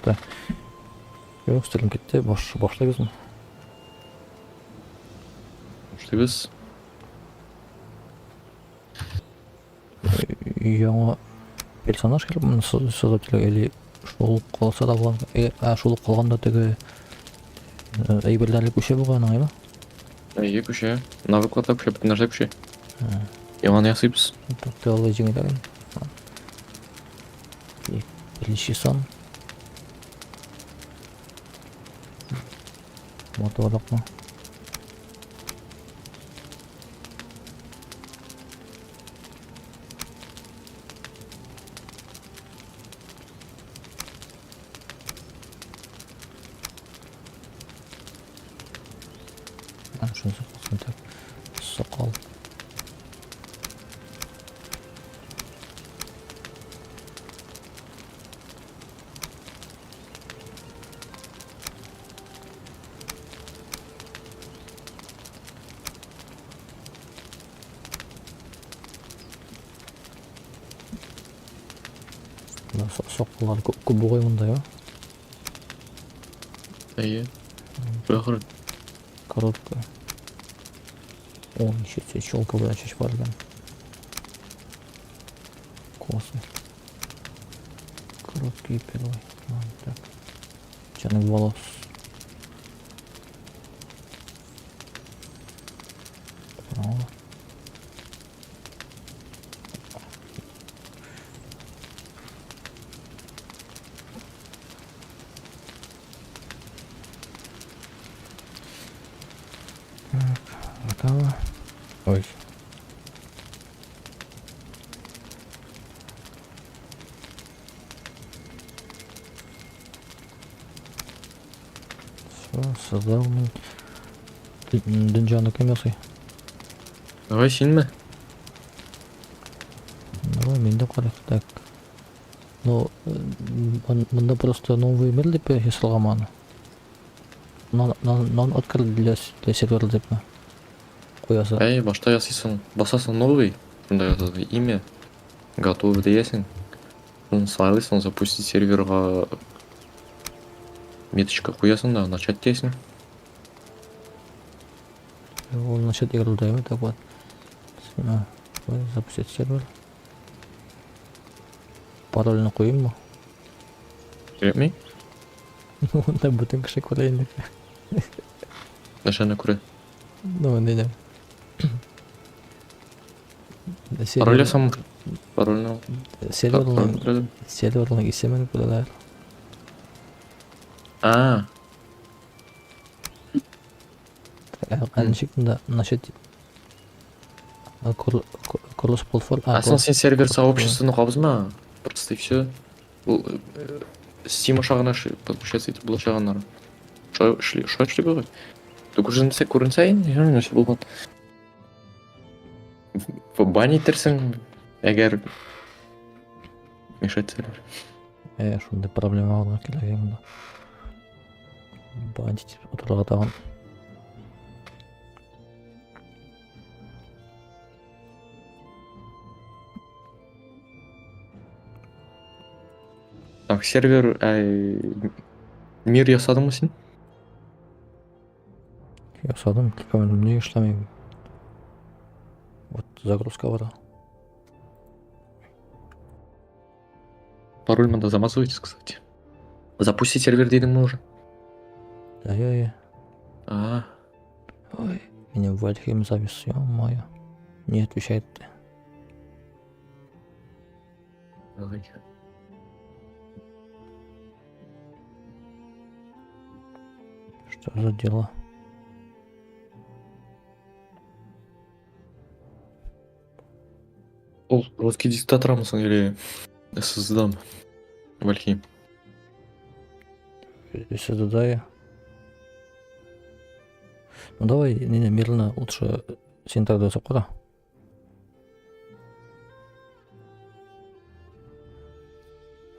Так. Юк, стрим китте. Башлыйбызмы? Башлыйбыз. Яңа персонаж килеп моны создатель или шул калса да була. Ә шул калганда теге әйберләре күчә бугай аның, әйме? Әйе, күчә. Навыклар да күчә, бөтен нәрсә күчә. Яңаны ясыйбыз. Туктый алай җиңелрәк. Беренче сан. Моторлыкмы? Шунысы калсын так. Сакал. Сакаллар күп күп бугай монда, я. Әйе. Бахыр. Короткая. О, ничего себе, челка белән чәч бар икән. Косы. Короткий первый. Ладно, так. Черный волос. Право. Так, готово. Ой. Все, создал. Дөнҗаны кем ясый? Давай синме? Давай мин дә карыйк. Так. Ну, монда просто новый мир дип ясалган аны. Нан открыт для сервера дип куясы. Әй, башта ясыйсың, басасың новый, шунда язасы имя, готово диясең. Шуны сайлыйсың, запустить серверга меточка куясың да, начать диясең. Ул начать игру дәме, так вот. Запустить сервер. Парольны куйыйммы? Кирәкми? Монда бөтен кеше күрә инде. Нәрсәне күрә? Ну, не. Пароль ясам. Парольне. Серверның серверның исемен күрәләр. А. Ә ничек монда начать кросс платформ. А соң син сервер сообществоны кабызма. Просто и все. Ул Steam аша гына подключаться итеп булачак аннары. Шулай эшли, шулай эшли бугай. Күренсә, күренсә инде, нәрсә булган. Бан итерсең, әгәр мешать итсәләр. Шундый проблема алга килә монда. Бан итеп утырырга тагын. Так, сервер, әй, мир ясадыңмы син? Ясадым, только не эшләмим. Вот загрузка бара. Пароль надо замазывать, кстати. Запусти сервер дидеңме уже? Да, я. А. Ой, меня в Вальхейм завис, ё-моё. Не отвечает. Давай. Что за дело? Ул русский диктаторымысың или СССР-дамы? Вальхейм. СССР. Ну давай, не, мирно лучше син тогда ясап кара.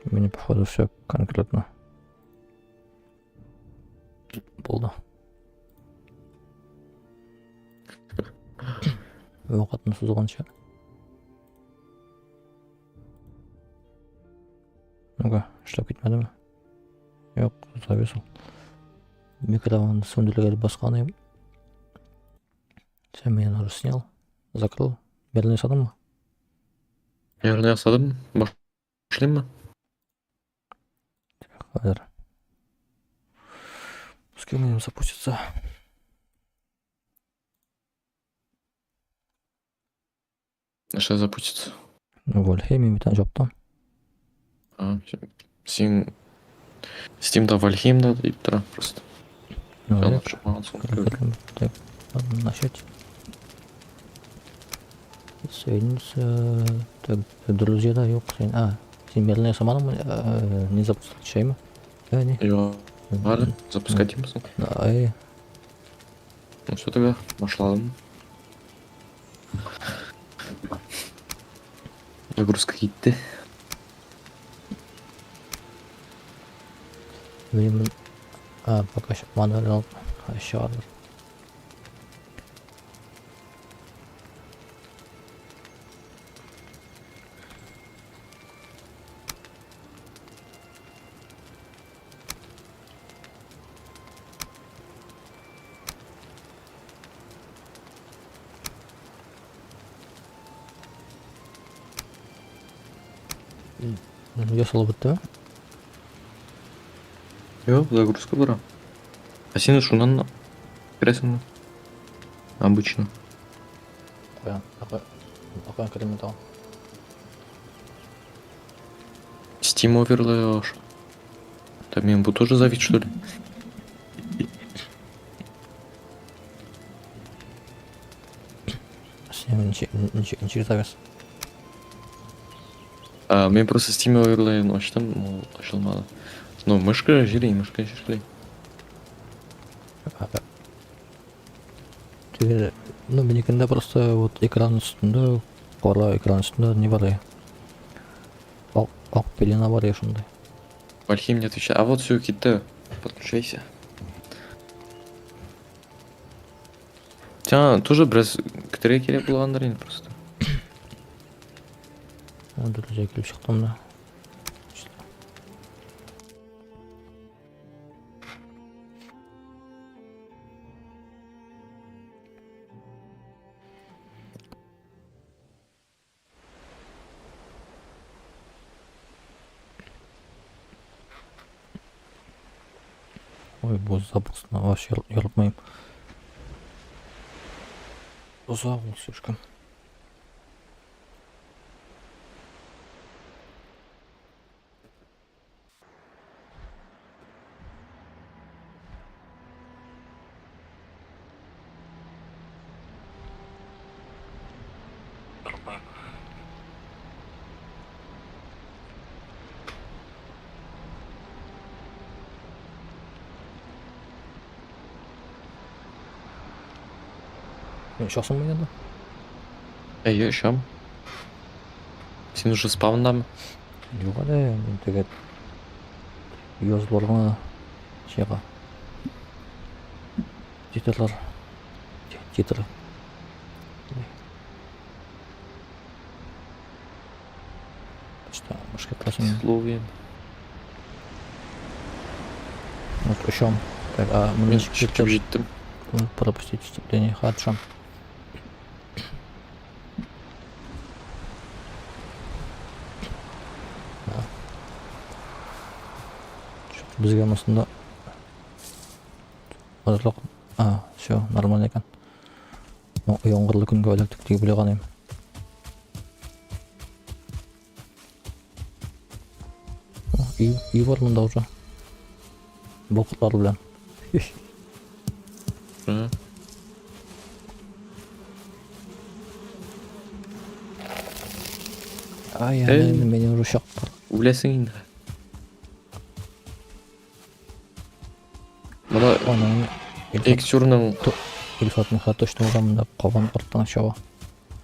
Мне походу все конкретно. Булды. Вакытны сузганча. Ну-ка, эшләп китмәдеме? Юк, завис ул. Микрофон сүндерергә дип баскан идем. Сен меня уже снял. Закрыл. Берне ясадыңмы? Ярны ясадым. Башлыйммы? Хәзер. Пускай минем запустится. Нәрсә запустится? Вальхейм мин бүтән жаптым. А, син Steam'да Вальхеймда дип тора просто. Ну, Аны чыкмаган соң. Так, ладно, начать. Соединиться. Так, друзья, да, юк, син. А, син мирный ясамадыңмы? Не запустил чаймы? Э, не. Юк, әле запускать итмисең. Ай. Ну все тогда, башладым. Загрузка китте. Минем а, пока чыкмады, ал чыгардыр. Ясалып беттеме? Юк, загрузка бара. А син шуннан керәсеңме? Обычно. Каян? Каян кердем тагын? Steam Overlay аш. Да мен бу тоже завис, что ли? Син ничек ничек завис? А, мен просто Steam Overlay ачтым, ул ачылмады. Ну, мышка җыри, мышка җыри. Теге, ну, минекендә просто вот экран өстендә, кара экран өстендә не бар. Ак, ак пелена бар шундай. Вальхейм не отвечает. А вот все, китте. Подключайся. Сиңа тоже бераз көтәргә кирәк булгандыр инде просто. Друзья, килеп чыктым да. Ой, бу запускны вообще яратмыйм. Озак ул слишком. Син очасыңмы инде? Әйе, очам. Син уже спавндамы? Юк әле, мин теге язылырга чыга. Титрлар. Титр. Что, башка классым. Словен. Вот очам. Так, а Мин чыгып җиттем. Пропустить вступление. Хорошо. Безгә монысында азрак, а, все, нормально икән. Ну, яңгырлы көнгә эләктек дип уйлаган идем. Өй, өй бар монда уже. Балкытлар белән. Ай, ай, мине уже чакты. Үләсең инде. Моны Аның Эксюрның Илфат Миха точно уже монда кабан арттан чаба.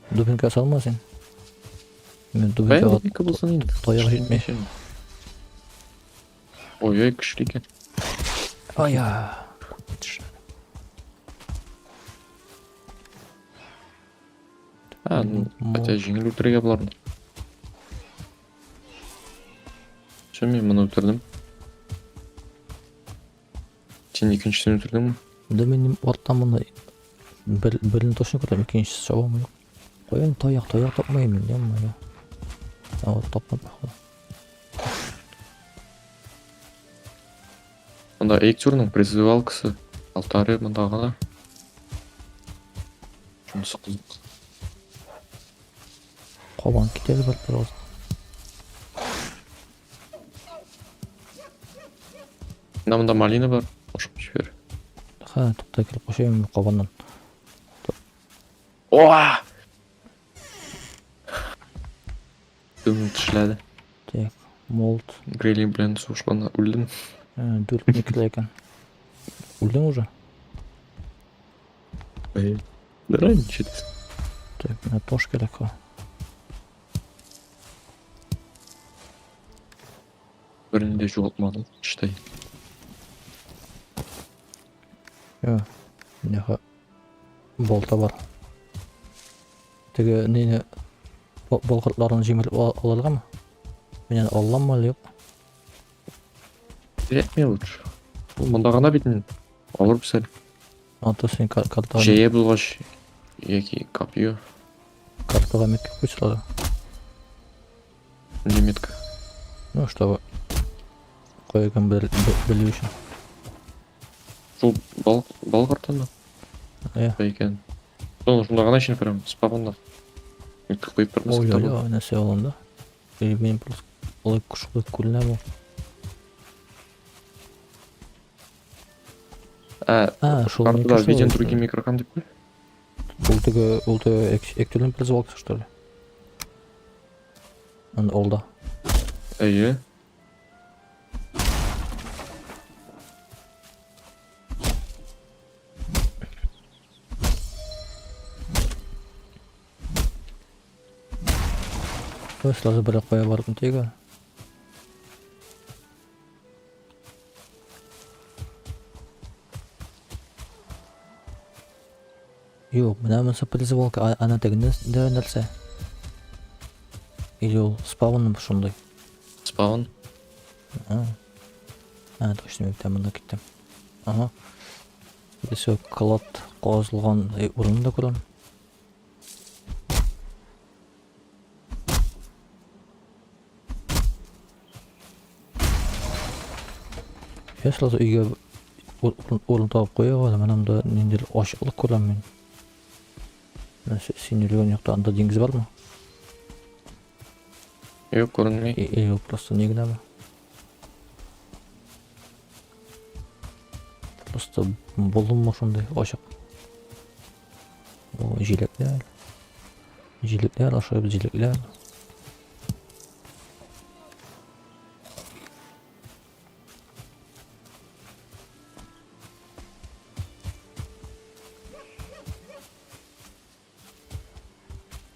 Дубинка салма син. Мин Кая дубинкага дубинка булсын инде. таяк җитми. Ой-ой, көчле икән. Ай, а. А, ну, хотя җиңел үтерергә боларны. Все, мин моны үтердем. Син икенчесен үтердеңме? Да мин арттан моны бер берне точно күрәм, икенчесе чабамы юк. Каян таяк, таяк тапмыйм мин, ё-моё. А вот таптым походу. Монда Эйктюрның призывалкасы, алтаре монда гына. Шунысы кызык. Кабан китә бер просто. Менә монда малина бар. Кушып җибәр. Ха, тукта килеп кушайм кабаннан. Оа! Дым тешләде. Так, молт. Грейли белән сугышканда үлдем. Дүрт никелә икән. Үлдең уже? Әйе. Давай ничек. Так, менә таш кирәк ха. Берни дә югалтмадым, считай. Йо, менә балта бар. Теге нене балкыртларын җимереп алыргамы? Менә алламы әле юк? Кирәкми лучше. Ул монда гына бит инде. Алырбыз әле. Аты син картага. Җәя булгач яки копье. Картага метка куй сразу. Не метка. Ну, чтобы кое-кем белү өчен. Шул бал бал картаны? Ә. Икән. Соң шунда гына өчен прям спавнда. Метка куеп тормасак та. Ой-ой-ой, нәрсә алында? Или мин просто алай шулай күренә бу. Ә, А, шул картада виден другим игрокам дип куй. Ул теге, ул теге Эктюрның призвалкасы, что ли? Анда алда. Әйе. Ой, сразу бер кая барып теге. Юк, менә монысы призывалка, ана тегендә дә нәрсә? Или ул спаун шундый? Спаун. А, а точно, мин монда киттем. Ага. Все, клад казылган урынны да күрәм. Я сразу өйгә урын табып куя әле, менә монда ниндидер ачыклык күрәм мин. Менә син йөргән якта анда диңгез бармы? Юк, күренми. Или ул просто не генәме? Просто болынмы шундый ачык. О, җиләкләр. Җилекләр ашыйбыз, җилекләр.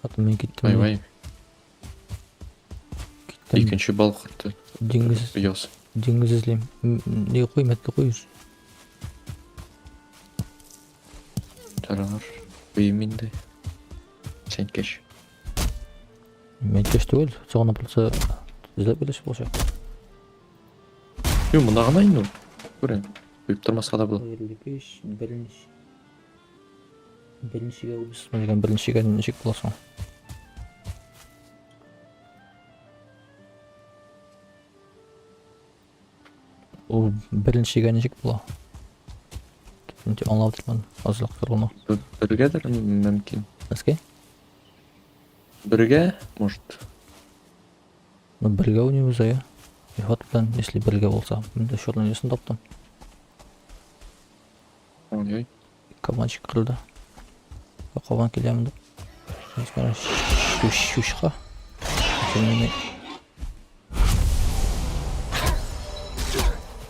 Аты мин киттем. Ай, вай. Киттем. Икенче бал корты. Диңгез. Яз. Диңгез эзлим. Ни куй, мәтте куй. Тарар. Куйым инде. Сен кеш. Мин кеш түгел, соңына просто эзләп киләсе булачак. Юк, монда гына инде ул. Күрәм. Куеп тормаска да була. Хәерле кич, беренче беренчегә үбесме дигән беренчегә ничек була соң? Ул беренчегә ничек була? Инде аңлап тормадым. Азрак торганы. Бергәдер мөмкин. Нәрсәгә? Бергә, может. Ну, бергә уйныйбыз, әйе. Илфат белән, если бергә булса. Мин дә черный несен таптым. Ой-ой. Кабанчик кырылды. Кабан килә монда. Щучка.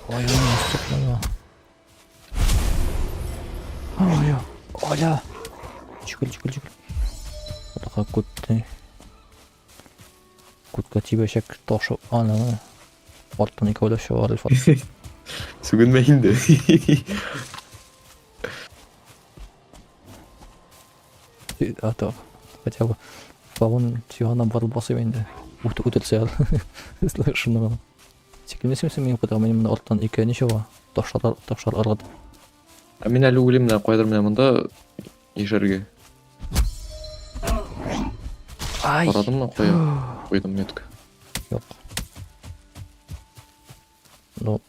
Ой, ой, ой, Ой, оля. Чүгел, чүгел, чүгел. Така күтте. Күткә тибәчәк ташы аны. Арттан икәүләп чыгар Илфат. Сүгенмә инде. А то хотя бы вагон янына барып басыйм инде. Үт үтелсә. Шуны гына. Сикермәсем син минем кадәр, минем арттан ике ничә бар? Ташлар, ташлар ыргытып. Ә мин әле уйлыйм менә кайдыр менә монда яшәргә. Ай! Карадыңмы кая? Куйдым метка. Юк. Ну,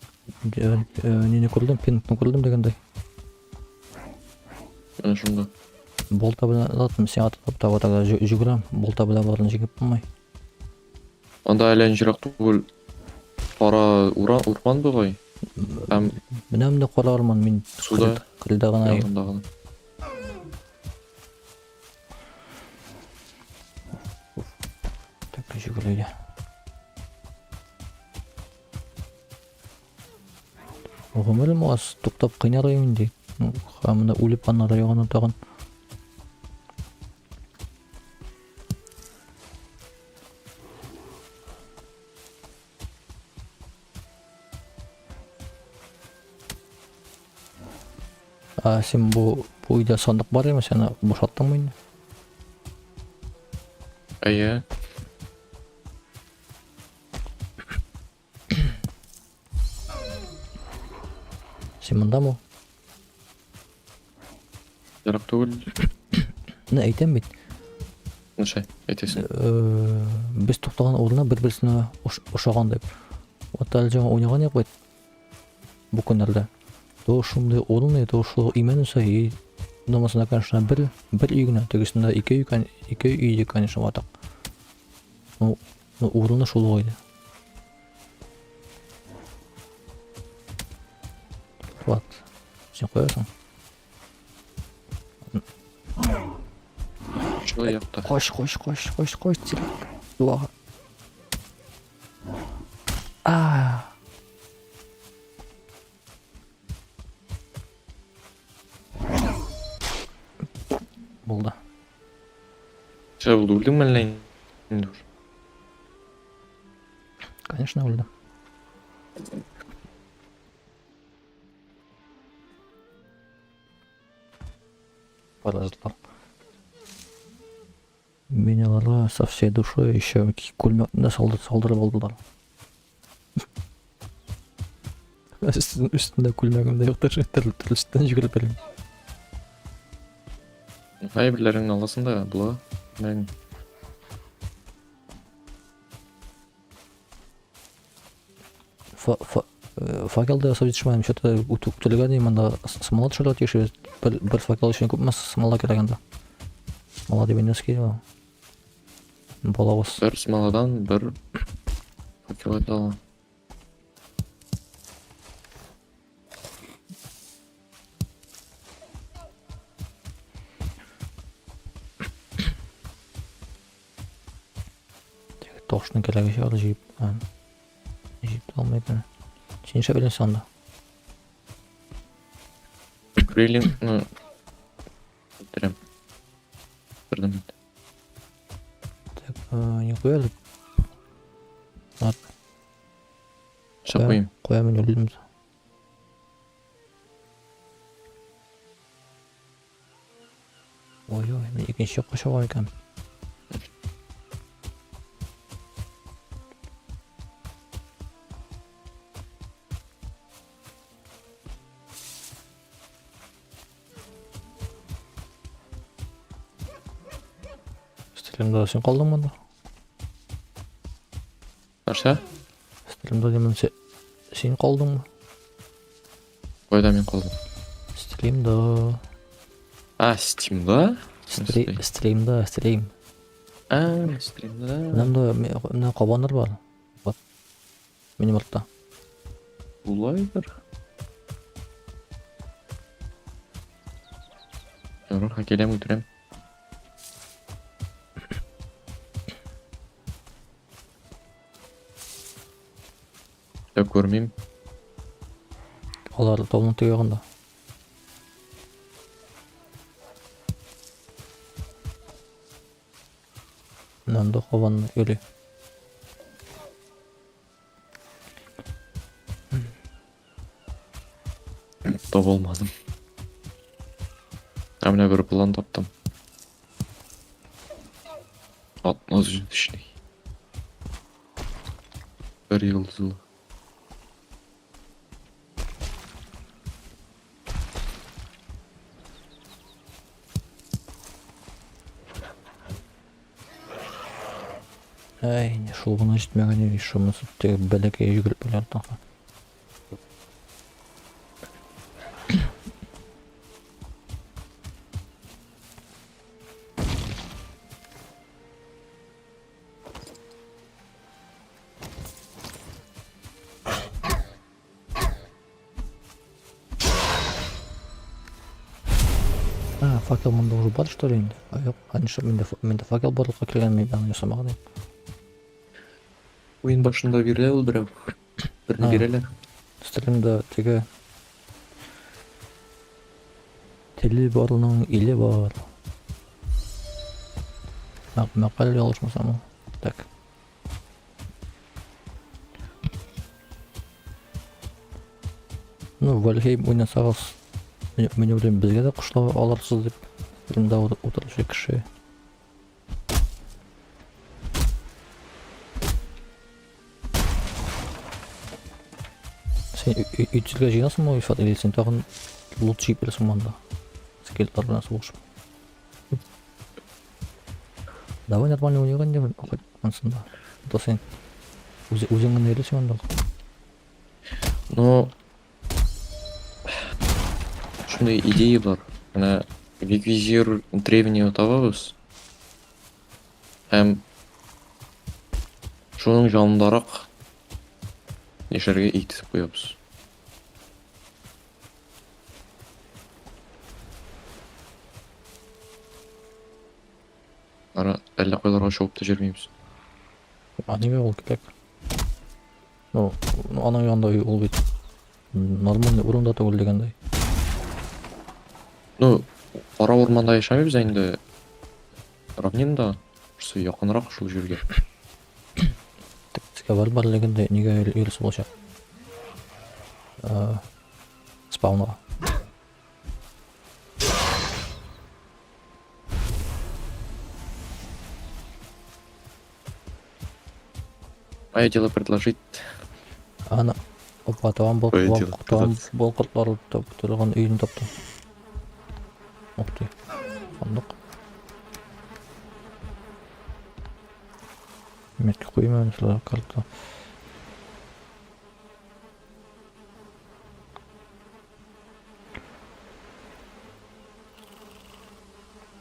нине күрдем, пингны күрдем дигәндәй. Менә шунда. Болта белән ладно, сиңа таба таба жүгерәм. Болта белән барын җигеп булмый. Анда әллә ни ерак түгел. Кара уран, урман бугай. Һәм Менә монда кара урман, мин суда кырда гына янында гына. Так жүгерергә. Гомерем аз, туктап кыйнар идем инде. Ну, һәм менә үлеп аннары ягына тагын. А син бу өйдә сандык бар име, сен бушаттыңмы инде? Әйе. Син мондамы? Ерак түгел. Менә әйтәм бит. Нәрсә әйтәсең? Без туктаган урыннар бер-берсенә ошаган дип. Вот әле жаңа уйнаган юк бит. Бу көннәрдә. То шундый урын, то шул имән үсә, и намасында, конечно, бер өй генә, тегесендә ике өй, ике өй, конечно, ватык. Ну, урыны шул ук иде. Вот. Син куясың. Шул якта. Кош, кош, кош, кош, кош, тирәк. Дуага. А. Булды. Сә булды, үлдеңме әллә инде уже? Конечно, үлдем. Паразитлар. Мин аларга со всей душой еще күлмәкне салдырып алдылар. Өстендә күлмәгем дә юк, төрлесеннән йөгереп йөрим. Әйберләреңне аласың да була. Мен Факел да ясап җитешмәдем, что-то үтүктелгән и монда смола төшерергә тиеш. Бер факел өчен күпме смола кирәк анда? Смола дип инде кирәк. Балавыз. Бер смоладан бер факел ата ала. Ташны кирәге чыгар җыеп. Җыеп та алмый икән. Син нишләп йөрисең анда? Грейлингны үтерәм. Үтердем инде. Так, не куя әле. Ладно. Нәрсә куйыйм? Куя мин үлдем. Ой-ой, мин икенче якка чабам икән. Стримда син калдың монда? Нәрсә? Стримда димән син калдыңмы? Кайда мин калдым? Стримда. А, Стимда? Стримда, стрим. А, стримда. Менә менә кабаннар бар. Вот. Минем артта. Булайдыр. Ярар, киләм, үтерәм. Я күрмим. Алар тауның теге ягында. Менә анда кабан йөри. Таба алмадым. Ә менә бер план таптым. Однозначный. Бер йолдызлы. Әй, шул гына җитмәгән иде, шунысы теге бәләкәй йөгереп килә арттан. А, факел монда уже бар, что ли, инде? А, юк, а нишләп миндә, миндә факел барлыкка килгән, мин аны ясамаган идем. Уен башында бирелә ул берәү. Берне А. бирәләр. Стримда теге теле барның иле бар. Мәкаль ялгышмасам ул. Так. Ну, Вальхейм уйнасагыз, мин уйлыйм, безгә дә кушыла алырсыз дип, стримда утыручы кеше. Син өй төзергә җыенасыңмы, Илфат, или син тагын лут җыеп йөрисеңме анда? Скелетлар белән сугышып. Давай нормально уйныйк инде, хоть ансында. То син үзең генә йөрисең анда. Но шундый идея бар. Менә Вигвизир древнего табабыз. Һәм шуның янындарак яшәргә итеп куябыз. Ара әллә кайларга чабып та җөрмибез. А нигә ул кирәк? Ну, аның янында ул бит нормальный урында түгел дигәндәй. Ну, кара урманда яшәмибез инде. Равнинда, шусы якынрак шул җиргә. Текскә бар бар легенде нигә йөресе булачак? Спаунга. Мое дело предложить. Ана, опа, туган бол, Твое дело туган отказаться. бол кортлары торган өен таптым. Ух ты. Сандык. Метка куйыйм әле шулар карта.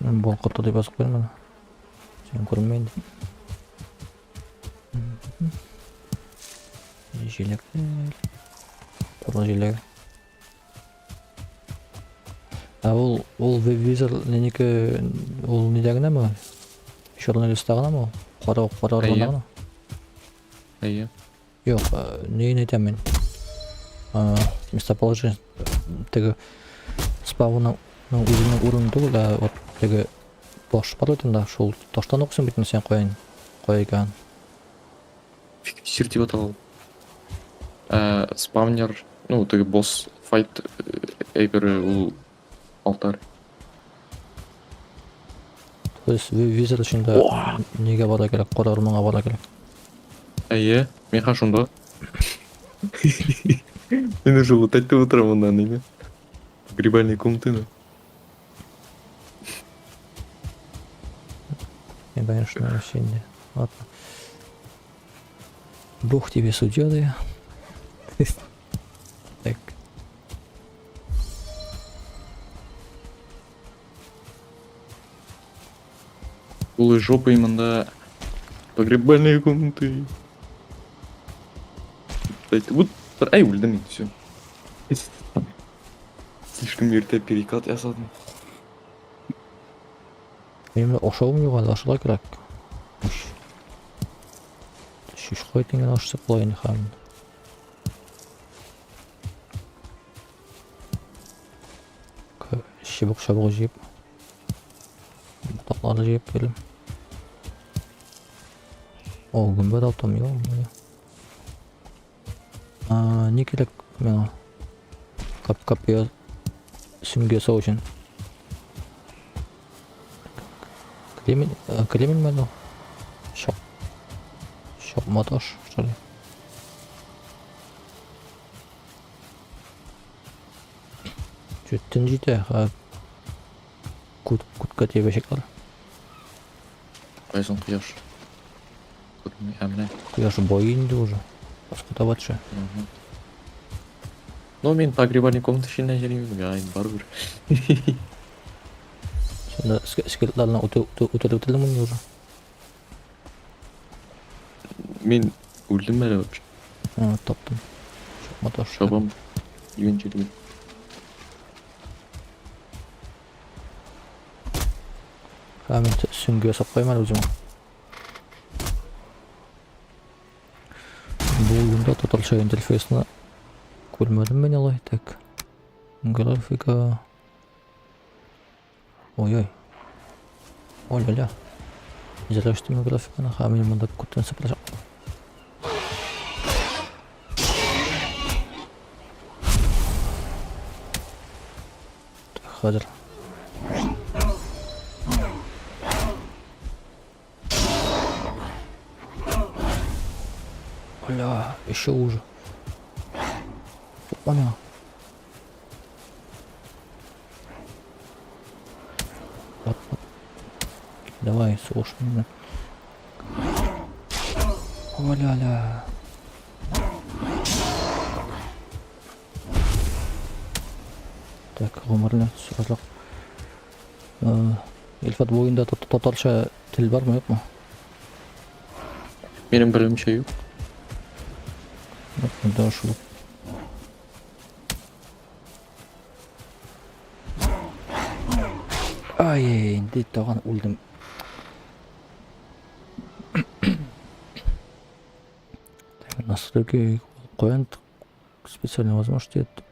Мин бол корты дип язып куйдым әле. Син күренмә инде. Җиләкләр. Туры җиләге. Ә ул ул визор нинеке ул нидә генәме? Черный листа гынамы ул? Кара кара Әйе. урманда гына? Әйе. Юк, неен әйтәм мин. Местоположение теге спавның үзенең урыны түгел, ә вот теге таш бар бит инде, шул таштан укыйсың бит инде син каян, кая икәнен. Фиксир дип атала ул. Ә, спавнер, ну, теге босс файт әйбере ул алтарь. То есть визор өчен дә нигә бара кирәк, кара урманга бара кирәк. Әйе, мин хәзер шунда. Мин уже лутать итеп утырам моннан инде. Погребальные комнаты. Я, конечно, вообще не. Ладно. Бог тебе судья, да. Так. Голой жопой монда погребальные комнаты. Вот, ай, үлдем мин, все. Слишком иртә перекат ясадым. Минем ашавым юк әле, ашарга кирәк. Шишка итең ашсак була инде хәзер. Чыбык чабык җыеп. Ботакларны җыеп килим. О, гөмбә таптым, ё-моё. А, ни кирәк миңа? Кап-кап сөңге ясау өчен. Кремень, кремень мәле ул? Чак. Чакма таш, что ли? Чү, төн җитә, ха. Күт, күткә тибәчәкләр. Кайсын кояш. Күренми. Ә менә. Кояш байый инде уже. Аска таба төшә. Мгм. Ну, мин погребальный комната эченнән йөрим, миңа инде барыбер. Син дә скелетларны үтереп бетердеңме инде уже? Мин үлдем әле вообще. А, таптым. Чакма таш. Чабам. Дигән җиргә. Ха, мин сөңге ясап куймам әле үземә. Бу уенда татарча интерфейсны күрмәдем мин алай. Так. Графика. Ой-ой. Ой-ля-ля. Үзәкләштермә графиканы һәм мин монда күптән сыпырачак. Хәзер. Бля, еще уже. Понял. Вот, вот. Давай, слушай меня. Оля-ля. Так, гомерле сразу. Илфат бу уенда татарча тел бармы, юкмы? Минем белемчә юк. Юк, монда шул. Ай, инде тагын үлдем. Так, настройки куян специальная возможность это.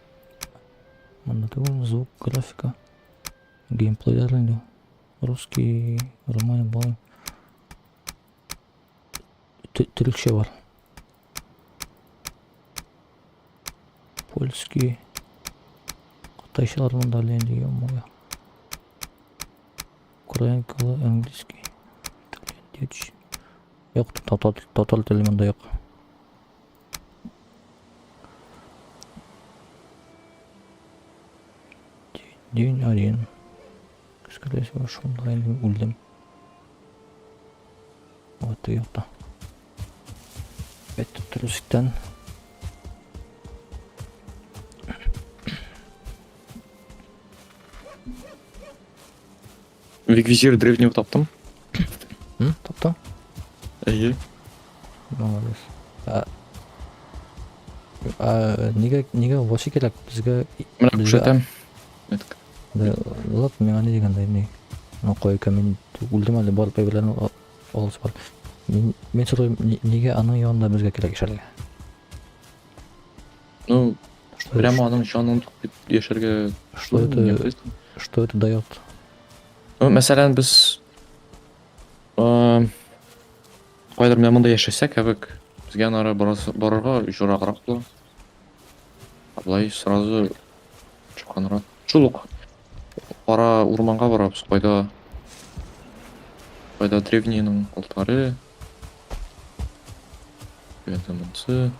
Монда түгел, звук, графика, геймплей инде. Русский, роман, бай. Төрекчә бар. Польский. Кытайчалар монда әле инде, ё-моё. Украинкалы, английский. Итальян, Юк, татар, татар теле монда юк. День один. Скорее всего, шунда инде үлдем. Вот и юкта. Опять трусиктан. Реквизир древнего таптым. М, таптың? Әйе. Молодец. А, а нигә нигә вообще кирәк безгә Менә безгә күрсәтәм. Метка. Да, ладно, миңа ни дигәндә ни. Ну, кой икән, мин үлдем әле, барып әйберләрне аласы бар. Мин, мин сорыйм, нигә аның янында безгә кирәк яшәргә? Ну, Что, прямо аның җанын тотып яшәргә что ну, не это, обязательно. что это дает? Ну, мәсәлән, без э, кайдыр менә монда яшәсәк, кебек, безгә аннары барырга җораграк була. Ә болай сразу чыкканрак. Шул ук кара урманга барабыз, кайда кайда древнийның алтаре. Дигән монысы.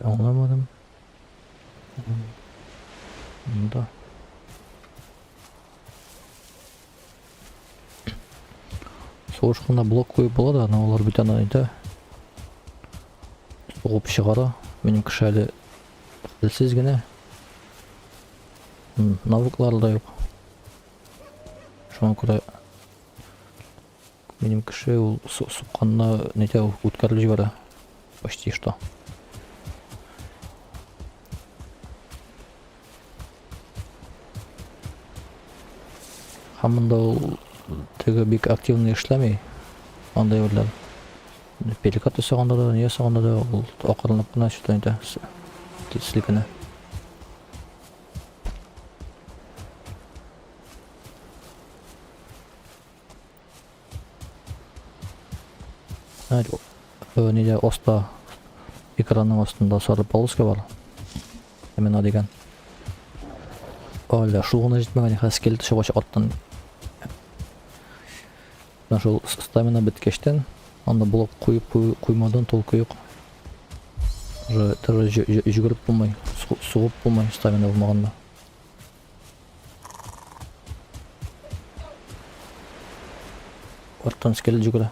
Аңламадым. Монда. Сугышканда блок куеп була да, но алар бит аны әйтә. Сугып чыгара. Минем кеше әле хәлсез генә. Навыклары да юк. Шуңа күрә минем кеше ул сукканны нитә үткәреп җибәрә. Почти что. Һәм монда ул теге бик активно эшләми. Андай әйберләр. Перекат ясаганда да, ни ясаганда да ул акрынлап кына что-то нитә, селкенә. Нидә оста экранның астында сары полоска бар. Именно дигән. Оля, шул гына җитмәгән, хәзер скелет чыгачак арттан. Менә шул стамина беткәчтән, анда блок куеп куймаудан толку юк. Уже даже җөгереп булмый, сугып булмый стамина булмаганда. Арттан скелет жүгерә.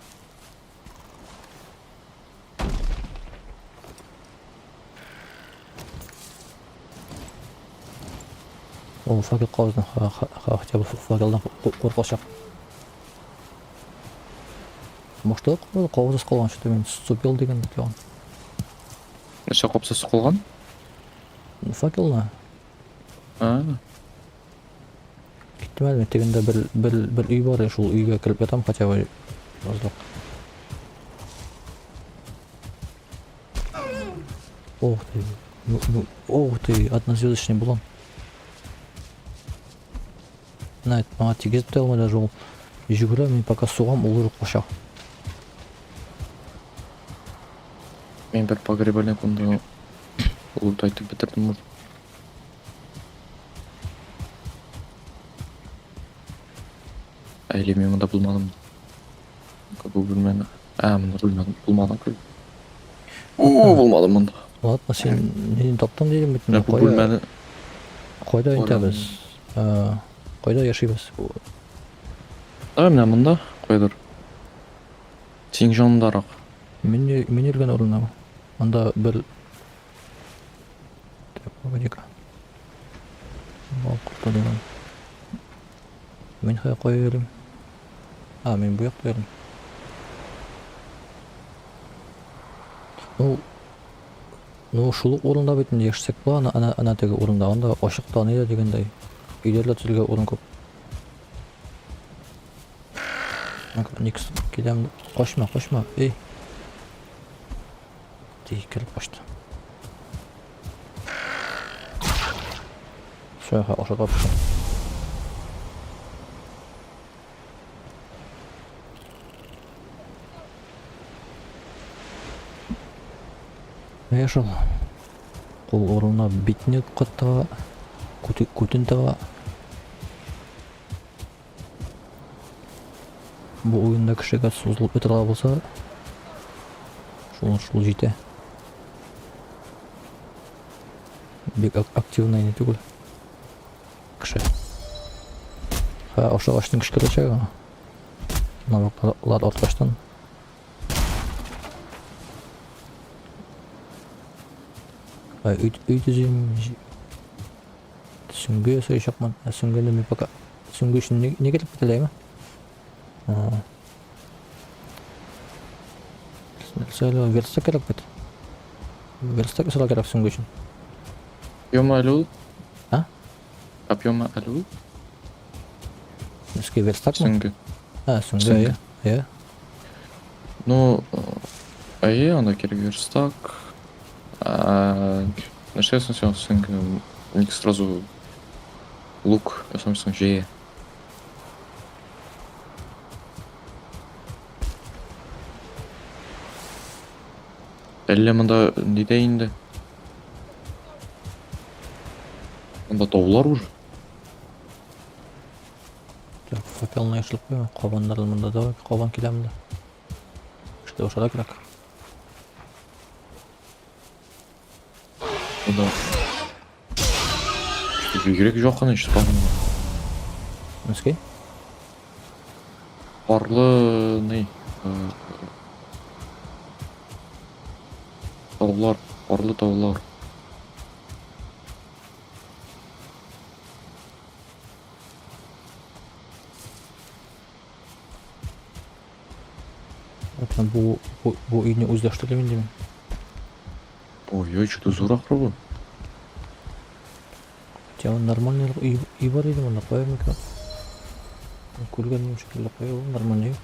Ул факел кабызды, хотя бы факелдан куркачак. Башта кабызсыз калган, что-то мин супел дигән ягын. Нәрсә капсыз калган? Факелны. А. Киттем әле, тегендә бер өй бар, шул өйгә кереп ятам хотя бы азрак. Ох ты, ну, ох ты, однозвездочный булам. На, маңа тигезеп тә алмый даже ул. Жүгерә, мин пока сугам, ул уже кача. Мин бер погребальный кунда лут айтып бетердем уже. Әле мин монда булмадым. Бу бүлмәне. А, монда булмадым, булмадым күп. О, булмадым монда. Ладно, син нидән таптың дидем бит. Менә бу бүлмәне Кайда итәбез? Кайда яшибез? Давай менә монда, кайдыр. Синең җаныңдарак. Мин мин йөргән урында. Анда бер. Так, погоди-ка. Бал корты дигән. Мин хәзер кая йөрим? А, мин бу якта йөрим. Ну, ну шул ук урында бит инде яшәсәк була, ана, ана, ана теге урында. Анда ачык та ни дә дигәндәй. Өйләр дә төзелгән урын күп. Никс, киләм. Качма, качма. Эй. Тик кереп качты. Все, ашарга пешә. Менә шул. Кул урынына битне ката, күтен таба. Бу уенда кешегә сузылып ятырга булса, шул шул җитә. Бик активный не түгел. Кеше. Ха, ошо агачтан кеше киләчәк аңа. Навыклар арткачтан. Өй, өй төзим. Сөңге ясаячакмын. Ә сөңгене мин пока... Сөңге өчен ни, ни кирәк бит әле, Нәрсә әле, верстак кирәк бит. Верстак ясарга кирәк сөңге өчен. Копьема әле ул? А? Копьема әле ул? Нәрсәгә верстакмы? Сөңге. А, сөңге, әйе. Әйе. Ну, әйе, анда кирәк верстак. Нәрсә соң син сөңге? Ник сразу лук ясамыйсың җәя? Әллә монда нидә инде? Монда таулар уже. Так, факелны яшереп куйма. Кабаннар монда да кабан килә монда. Что ашарга кирәк. Монда. Что бигрәк якын ич спавн. Носки? Парлы ни? Таулар, парлы таулар. Бу өйне үзләштердем инде мин. Ой-ой, что-то зур ахры бу. Хотя он нормальный өй, өй бар иде монда, кая микән? Күргәнем шикелле, кая ул нормальный өй?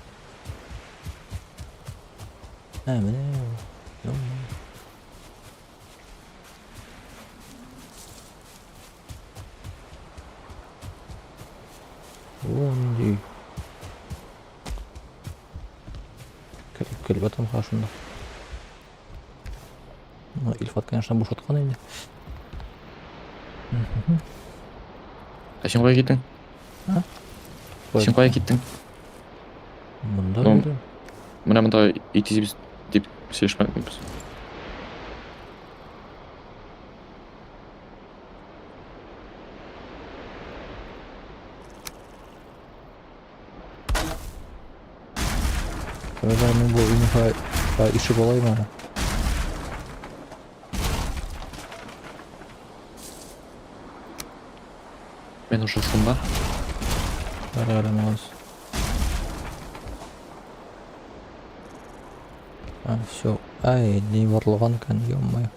Ә, менә. О, нинди өй. Кереп кереп ятам шунда. Ну, Илфат, конечно, бушаткан инде. Ә син кая киттең? А? Син кая киттең? Монда Ну, инде. Менә монда итезибез дип сөйләшмәдек без. Когда мин бу өйне ишеп алайм әле. Мин уже шунда. Әле әле молодец. А, все. Ай, не варлыган икән, ё-моё.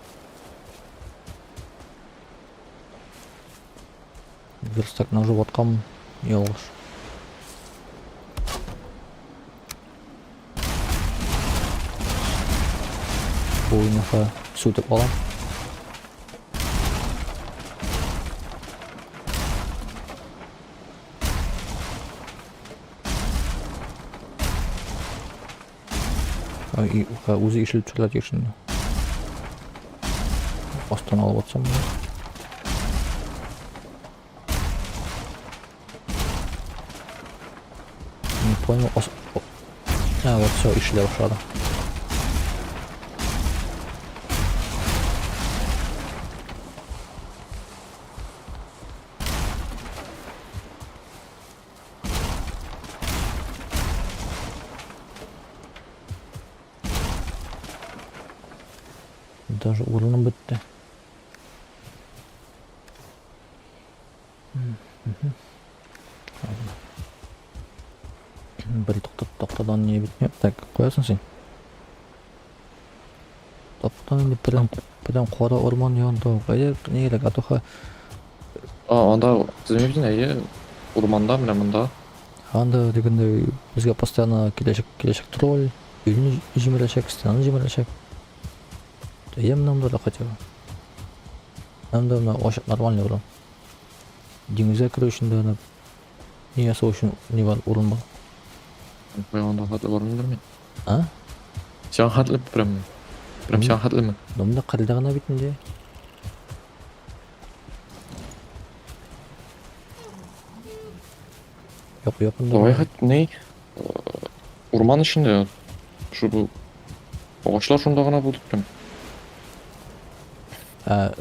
Верстакны уже ваткан ялгыш. Бу уйнаха сүтеп алам. Үзе ишелеп төшәргә тиеш инде. Астан алып атсам. Не понял. А, вот все, ишелә башлады. Даже урыным бетте. Бер тактадан не битми. Так, куясың син. Тактадан инде прям прям кара урман янында. Кайда ни кирәк? А то А, анда төземибез әйе. Урманда, менә монда. Анда дигәндә безгә постоянно киләчәк киләчәк тролль, өйне җимерәчәк, стенаны җимерәчәк. Әйе, менә монда да хотя бы. Монда менә ачык нормальный урын. Диңгезгә керү өчен дә ни ясау өчен ни бар урын бар. Мин анда хәтле бармыймдыр мин. А? Сиңа хәтле прям. Прям сиңа хәтлеме? Монда кырда гына бит инде. Юк, якында. Давай хәт ни? Урман эчендә. Шу бу агачлар шунда гына булды прям. Ә,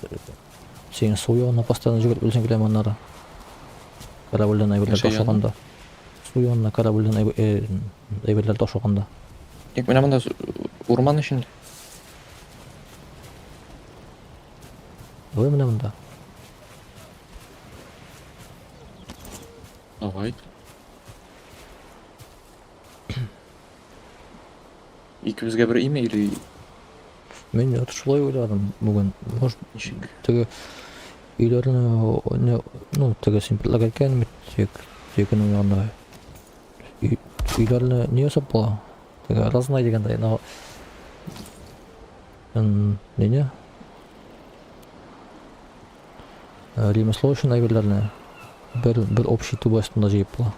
син су ягына постоянно җигеп белсең киләме аннары? Корабльдән әйберләр Нәрсә янына? ташыганда. Су янына корабльдән әйберләр ташыганда. Ник менә монда урман эчендә. Давай менә монда. Давай. Икебезгә бер име или Мин вот шулай уйладым бүген. Может, ничек? теге өйләрне, ну, теге син предлагать иткән бит, тик текенең янында. Өйләрне не ясап була? Теге разный дигәндәй, но нене? Ремесло өчен әйберләрне бер бер общий түбә астында җыеп була.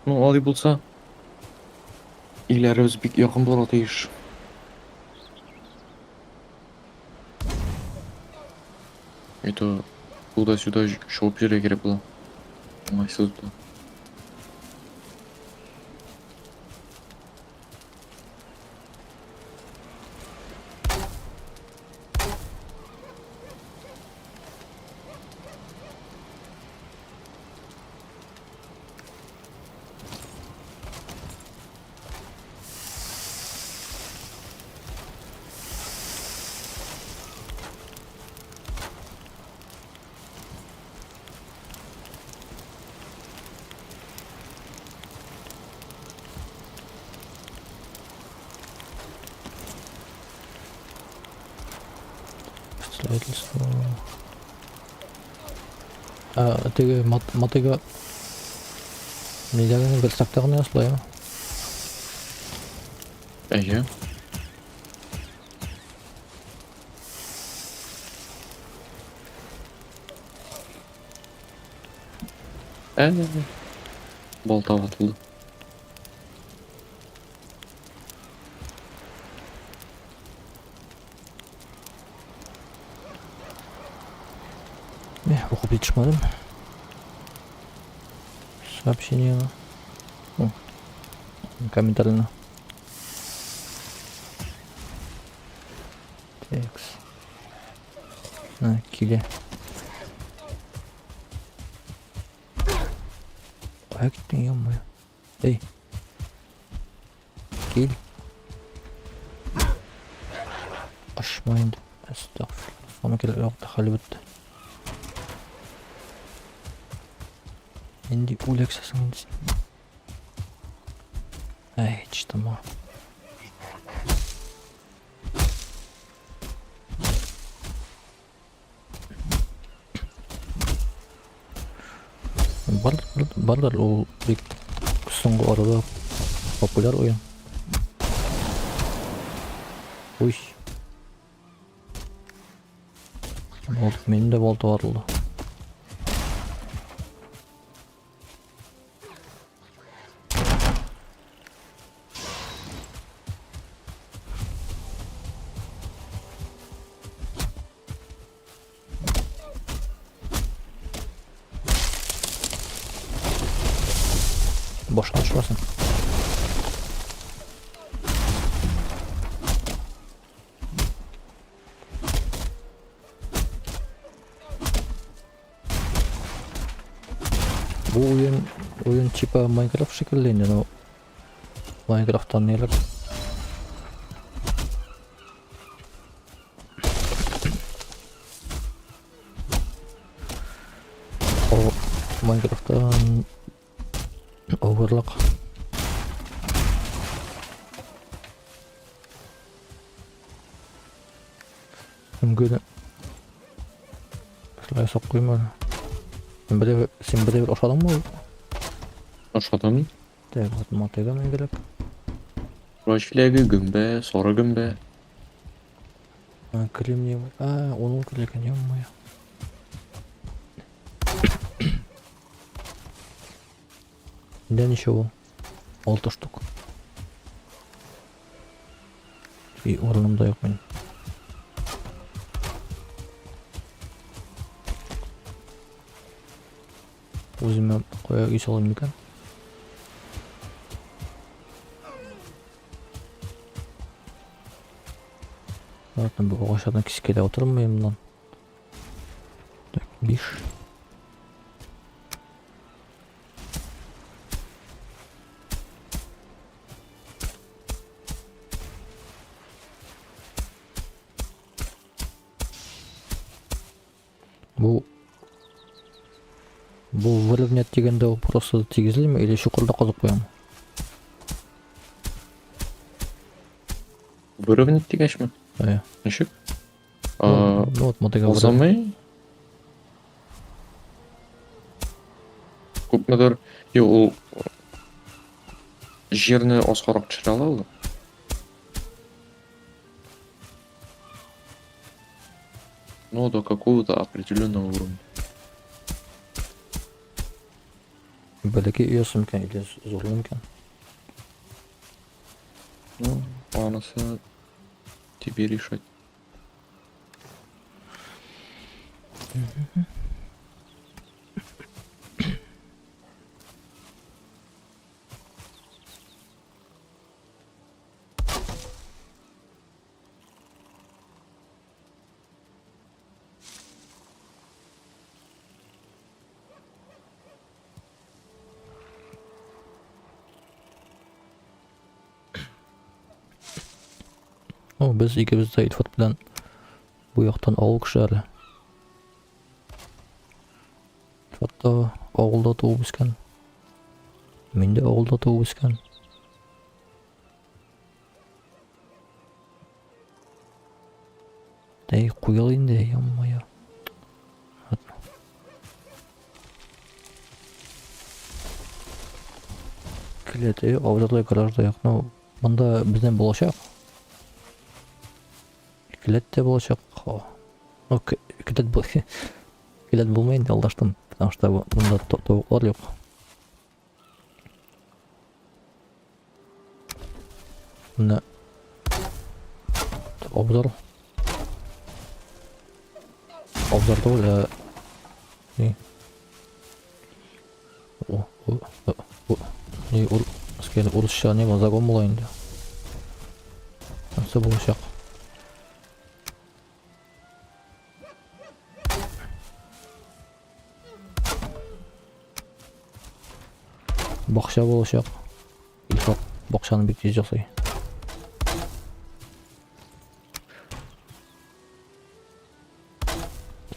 Ну, алай булса, өйләребез бик якын булырга тиеш. Это туда-сюда чабып йөрергә кирәк була. Уңайсыз була. Строительство. А, теге мотыга нидә генә верстакта гына ясала, Әйе. Ә, балта ватылды. Укып җитешмәдем. Сообщение. О, комментарийны. Текст. На, килә. Кая киттең, ё-моё? Эй. Кил. Качма инде. Әстәгъфирулла. Аны килеп якты хәл бетте. Нинди үлексәсең инде син. Әй, чтыма. Бар, бардыр ул бик соңгы арада популяр уен. Уй. Минем дә балта ватылды. Башка төшмәсен. Бу уен уен типа Майнкрафт шикелле инде, но Майнкрафттан ниләр? О, Майнкрафттан авырлык. Гүдә. Шулай сак куйма. Син берәү, син берәү ашадыңмы? Ашадым. Так, вот мотыга мин кирәк. Кура җиләге, гөмбә, сары гөмбә. А, кремниевый. А, он ул кирәк икән, ё-моё. Да ничего. Алты штук. И урыным да юк минем. Үземә кая өй салыйм микән? Ладно, бу агачлардан кискәләп утырмыйм моннан. Так, 5. Бу Бу выровнять дигәндә ул просто тигезлиме или чокырда казып куямы? Выровнять дигәчме? Әйе. Ничек? Ну, ну вот мотыга выровнять. Узамый. Күпмедер, юк, ул җирне аскарак төшерә ала ул. Но до какого-то определенного уровня. Бәләкәй оясы микән или зурлы микән? Ну, анысы тебе решать. Ну, без икебез дә Илфат белән бу яктан авыл кешеләре. Илфат та авылда туып үскән. Мин дә авылда туып үскән. Әй, куел инде, ё-моё. Келәте, абзарлы гаражда юк. Ну, монда бездән булачак. Келәт тә булачак. Ну, келәт бу келәт булмый инде, алдаштым. Потому что монда тавыклар юк. Менә абзар. Абзар түгел, ә ни? О, о, о, ни ур, скеле урысча ни загон була инде. Нәрсә булачак? Бакча булачак. Бакчаны бик тиз ясый.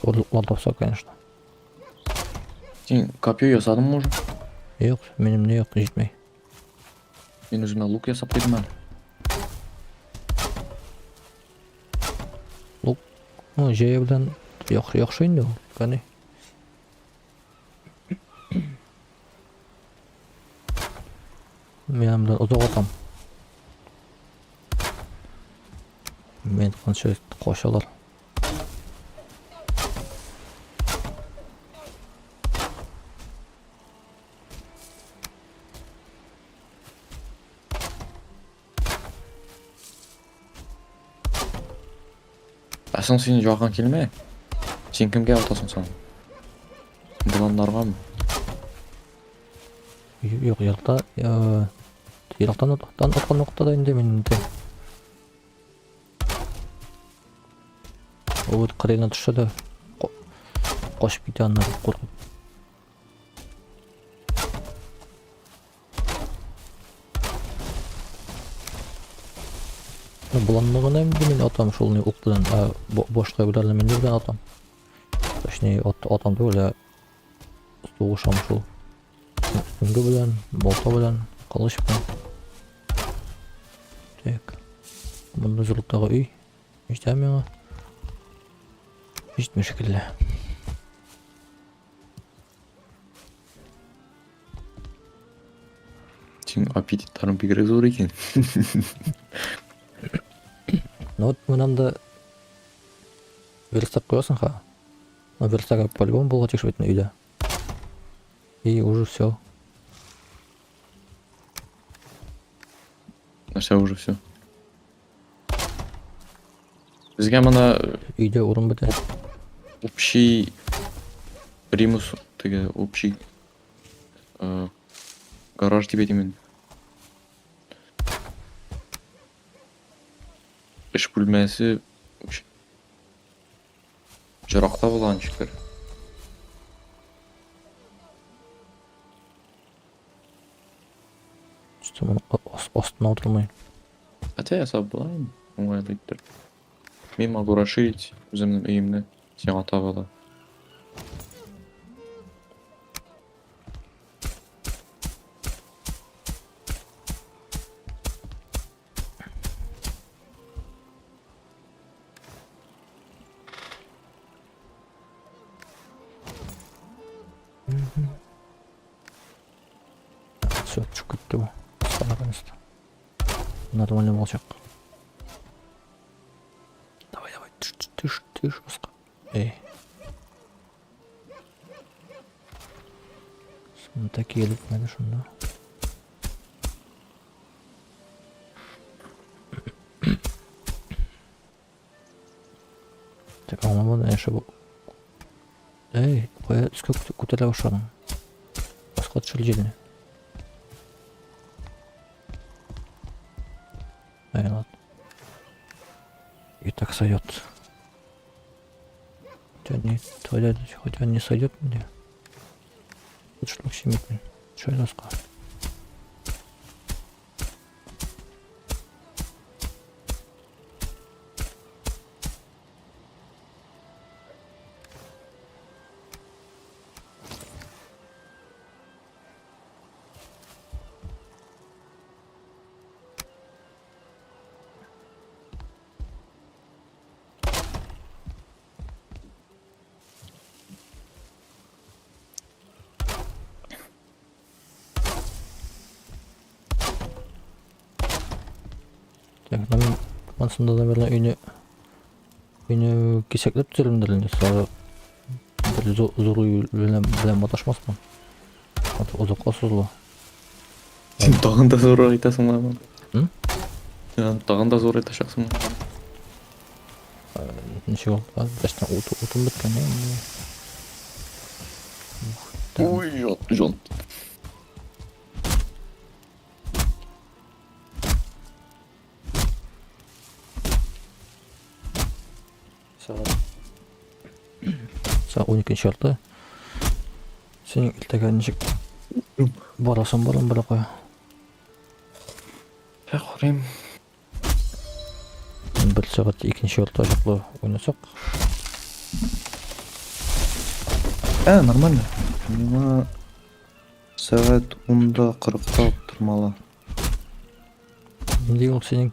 Орлыклар тапса, конечно. Син копье ясадыңмы уже? Юк, минем не юк, җитми. Мин үземә лук ясап куйдым әле. Лук, ну, җәя белән яхшы, яхшы инде ул, кәне. Мин аның белән озак атам. Мин канча качалар. Ә соң син якын килмә. Син кемгә атасың соң? Боланнаргамы? Юк, еракта, ерактан аткан вакытта да инде мин инде. Ул бит кырыена төшсә дә качып китә аннары куркып. Ну, боланны гына инде мин атам шул ни ук белән, ә башка әйберләрне мин ни белән атам? Точнее, атам түгел, ә сугышам шул. Сөңге белән, балта белән, кылыч белән. Так. Монда зурлыктагы өй. Җитә миңа. Җитми шикелле. Синең аппетитларың бигрәк зур икән. Ну вот менә да верстак куясың ха. Ну верстак по-любому булга тиеш бит өйдә. И уже все. Нәрсә уже все? Безгә моны Өйдә урын бетә. Общий примус теге общий гараж дип әйтим инде. Эш бүлмәсе җыракта була ничектер. Что моны астына утырмый. Хотя ясап була инде, уңайлы иттереп. Мин могу расширить үземнең өемне сиңа таба да. Все, төшеп китте бу. Наконец-то. Нормально булачак. Давай, давай, төш, төш, төш, аска. Эй. Шунда килеп менә шунда. Так, аңламадым, ә бу. Эй, кая өскә күтәрелә башладың? Аска төшер җирне. Эй, ладно. И так сойдет. Хотя не, хотя не сойдет мне. Лучше Максимит. Что это сказал? Так, мин монсында, наверное, өйне кисәкләп төзелгәндер инде. Сразу бер зур өй белән маташмасмын. Озакка сузыла. Син тагын да зуррак итәсең ла. Син тагын да зур итәчәксең. Ничек ул? Берсенә утын беткән. Ой, жан. Сәгать 12:30. Син иртәгә ничек барасың, барам бер кая? Ә, карыйм. Бер сәгать икенче ярты чаклы уйнасак. Ә, нормально. Миңа сәгать 10-да 40-та тормалы. Нинди ул синең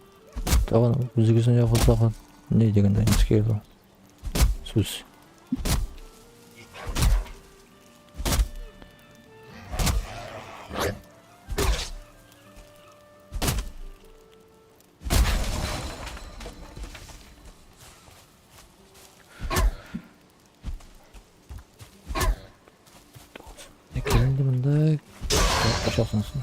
тагын үзегезнең ягыгыздагы ни дигәндә искә килде. Сүз. Килде монда. Качасың син.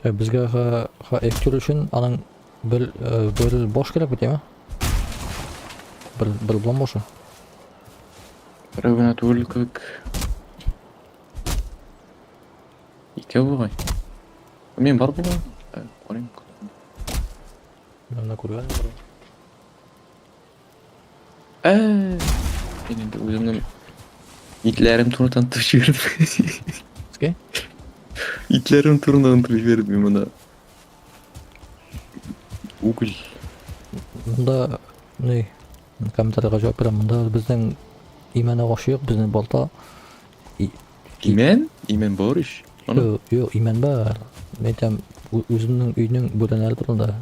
Так, безгә ха эфтир өчен аның бер бер баш кирәк бит, әйме? Бер бер блон башы. Берәү генә түгел кебек. Икәү бугай. Мин бар бугай. Карыйм. Менә күргән бар. Ә, мин инде үземнең итләрем турында онытып җибәрдем. Ски? Итләрем турында онытып җибәрдем мин моны. Уголь. Монда ни комментарийга җавап бирәм. Монда безнең имән агачы юк, безнең балта. Имән? Имән бар ич. Аны? Юк, юк, имән бар. Мин әйтәм, үземнең өйнең бүрәнәләре турында.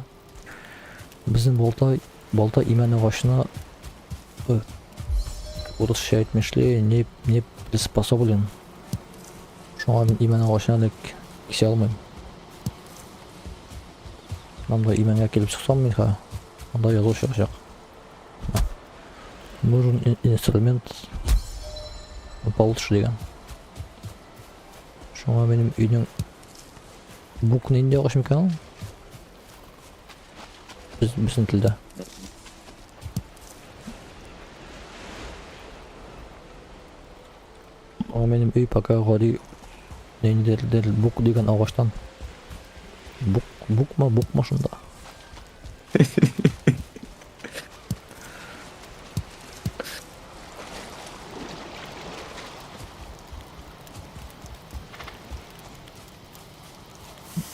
Безнең балта, балта имән агачына урысча әйтмешли, не, не приспособлен. Шуңа мин имән агачына элек кисә алмыйм. Монда имәнгә килеп чыксам мин ха, анда язу чыгачак. Нужен инструмент получше дигән. Шуңа минем өйнең бук нинди агач микән ул? Без безнең телдә. Аңа минем өй пока гади ниндидер бук дигән агачтан. Бук, букма, букма шунда.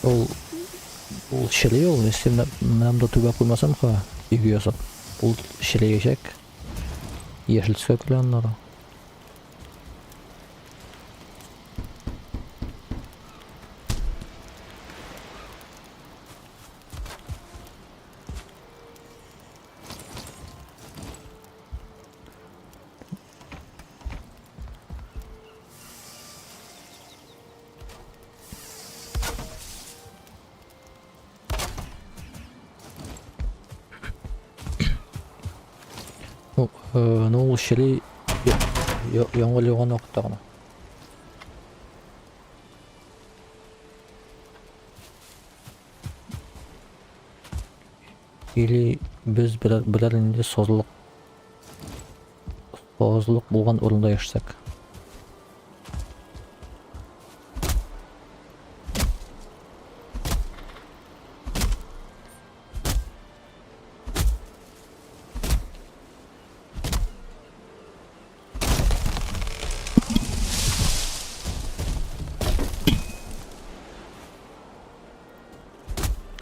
Ул ул чери ул, если менә монда түбә куймасам ха, өйгә ясап. Ул череячәк. Яшел төскә керә аннары. Ну, ну ул чери яңгыр яуган вакытта гына. Или без берәр, берәр инде сазлык сазлык булган урында яшәсәк.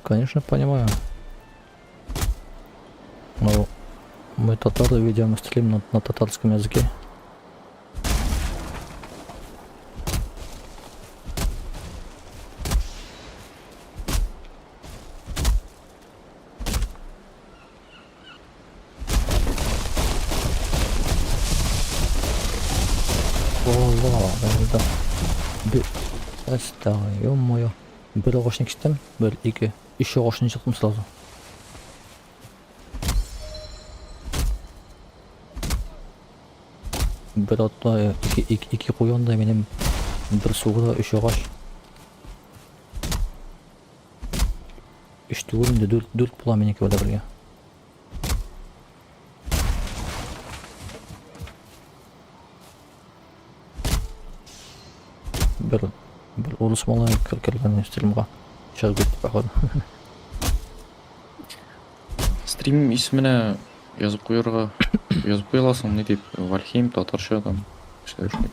Конечно, понимаю. Но мы татары ведем стрим на татарском языке. Алла, да. Бер, ё-моё. Бер агачны кистем, бер, ике, өч агачны чыктым сразу. Бер атта ике, ике, ике куян да минем бер сугуда өч агач. Өч түгел инде, дүрт, дүрт була минеке белән бергә. Бер урыс малае кергән стримга. Чыгып китте, походу. Стрим исеменә язып куярга, язып куя аласың, ни дип, Вальхейм татарча там. Кешеләр шулай.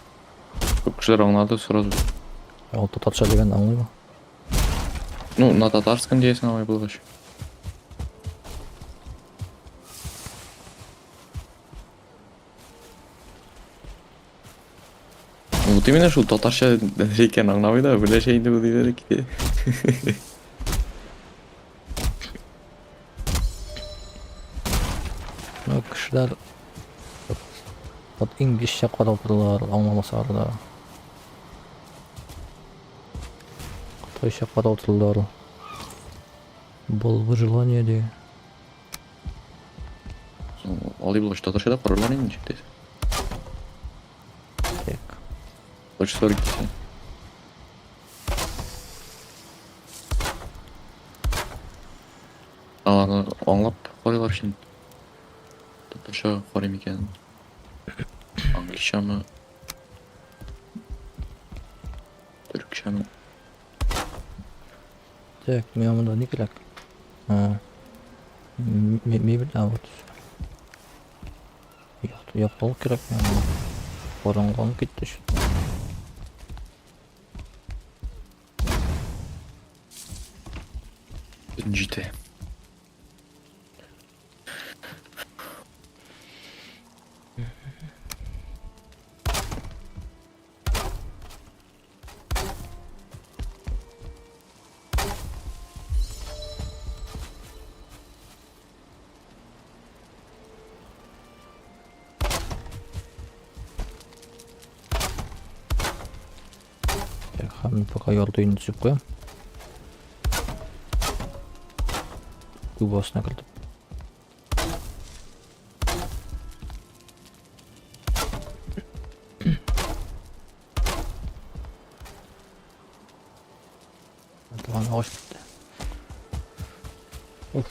Күп кешеләр аңлады сразу. Ә ул татарча дигән аңлыймы? Ну, на татарском диясең алай булгач. Вот именно шул татарча икән аңламый да, беләчә инде бу диде дә китә. Ну, кешеләр вот инглизчә карап торалар, аңламасалар да. Кытайча карап торалар. Был бы желание ди. Алай булгач татарча да карарлар инде ничек тә. Так. Хочется китсен. Аларны аңлап карыйлар өчен. Татарча карыйм икән. Англичамы? Төркчәме? Так, миңа монда ни кирәк? А, мебель, а вот. Яктылык кирәк миңа монда. Караңгыланып китте что-то. Төн җитә. Так, һәм пока ярты өйне төзеп куям. Күп астына кертеп. Туган агач бетте. Уф.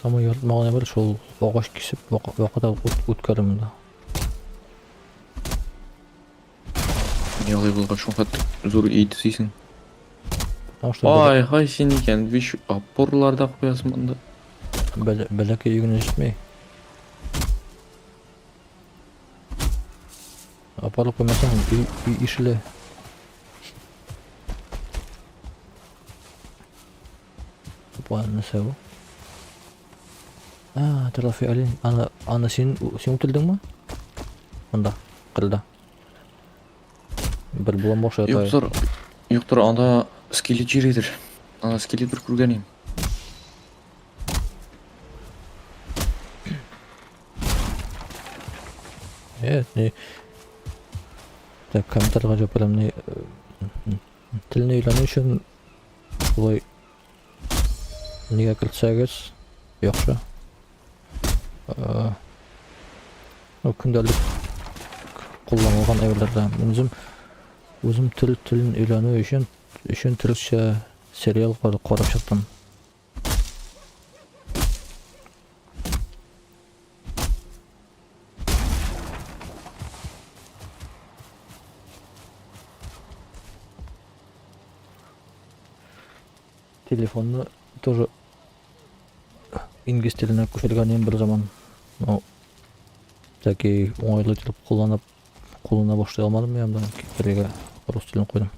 Самый яратмаган әйбер шул агач кисеп вакыт үткәрү монда. Ни алай булгач шул хәтле зур өй төзисең? Потому что Ай, һай син икән, биш опорлар да куясың монда. Бәләкәй өй генә җитми. Апарып куймасаң, өй ишелә. Опа, нәрсә бу? А, трофей олень. Аны син үтердеңме? Монда, кырда. Бер болан башы ята. Юктыр, юктыр, анда скелет җиридер. Анда скелет бер күргән идем. Нет, не. Так, комментарийга җавап бирәм. Не, телне өйрәнү өчен шулай нигә кертсәгез яхшы. Ну, көндәлек кулланылган әйберләрдә. Мин үзем тел телен өйрәнү өчен төрекчә сериал карап чыктым. Телефонны тоже инглиз теленә күчергән идем бер заман. Но тәки уңайлы итеп кулланып куллана башлый алмадым мин анда. Кирегә рус телен куйдым.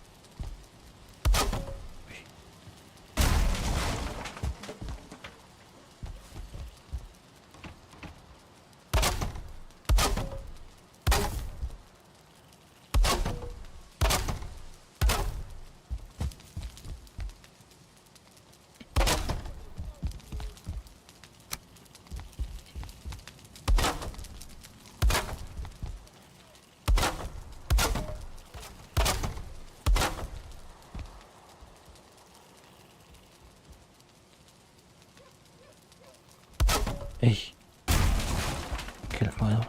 Эй. Кирәк миңа.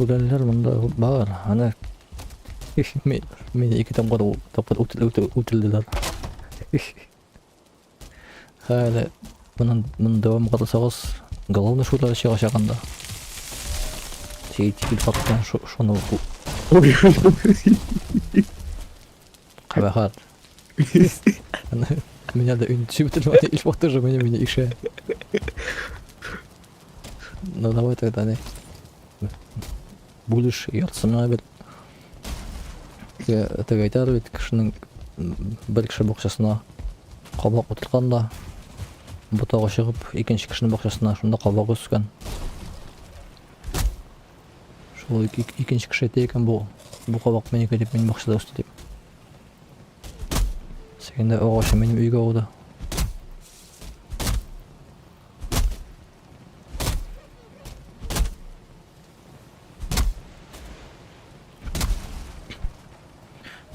Үләннәр монда бар. Аны мине ике тапкыр тапкыр үтелделәр. Хәле моны моны дәвам кылсагыз, главный шулар чыгачак анда. Тик фактан шуны кабахат. Меня да үнчү бетермәде, Илфат тоже меня ише. Ну давай тогда не. Бүлеш яртысына бит. Теге әйтәләр бит, кешенең бер кеше бакчасына кабак утырткан да, ботагы чыгып, икенче кешенең бакчасына шунда кабак үскән. Шул икенче кеше әйтә икән, бу кабак минеке дип, минем бакчада үсте дип. Син дә агачы минем өйгә ауды.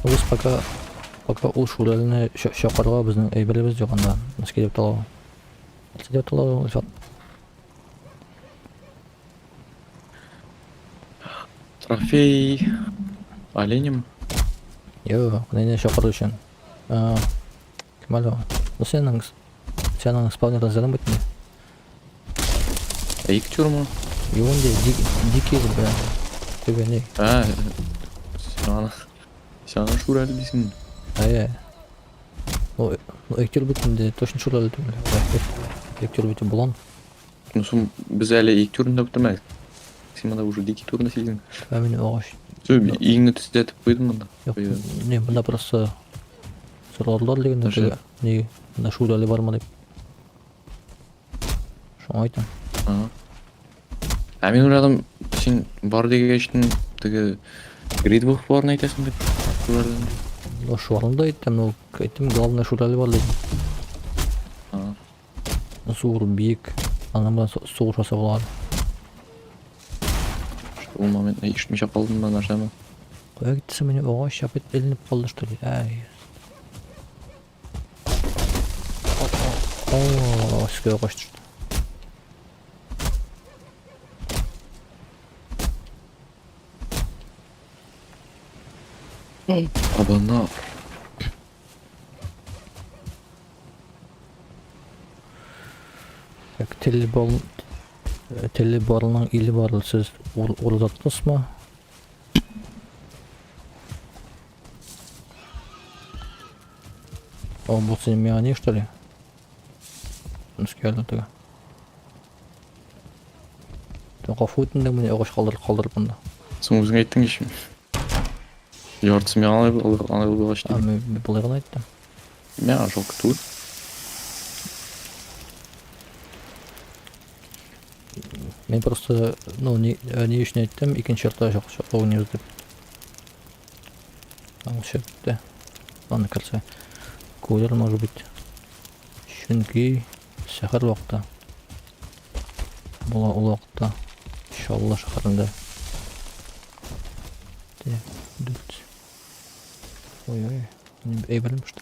Без пока ул шүрәлене чакырырга безнең әйберебез юк анда. Носки дип тала. Носки дип тала ул. Трофей оленем. Юк, не чакыру өчен. Кем әле ул? Ну сенің спавнердан эзләдең бит инде. Ә ике тюрьма. Юк инде, дикий белән. Теге не? А, сен аны шүрәле дисең. Әйе. Ну, Эктер бит инде точно шүрәле түгел. Эктер бит болан. Ну, соң без әле ике турында бетермәдек. Син монда уже дикий турында сөйлисең. Ә мин агач. Все, өеңне төзәтеп куйдым монда. Юк, не, монда просто сорадылар дигәндә теге, не, монда шүрәле бармы дип. Шуңа әйтәм. Ага. Ә мин уйладым, син бар дигәчтен теге Гридвух барын әйтәсең дип. Шүрәле. Ну, шуларны да әйттем, ну, әйттем, главное шүрәле бар дидем. Ага. Зур, биек, аның белән сугышасы була. Что ул моментны ишетмичә калдым ба нәрсәме? Кая китте соң минем агач опять эленеп калды что ли? Әй. О, өскә агач төште. Абана. Так, тел бал теле барның иле бар, сез урлаттыңызмы? О, бу син миңа не, что ли? Нускә әле теге. Гафу ит инде, мине агач калдырып калдырып монда. Соң үзең әйттең ич. Яртысы миңа алай булгач А, мин болай гына әйттем. Миңа жалко түгел. Мин просто, ну, ни өчен әйттем, икенче ярты чаклау дип. Аңлашып бетте. Ладно, керсә. Күрер, может быть. Чөнки сәхәр вакыты. Була ул вакытта. Чаллы шәһәрендә. Дүрт. Ой-ой, әйберем что.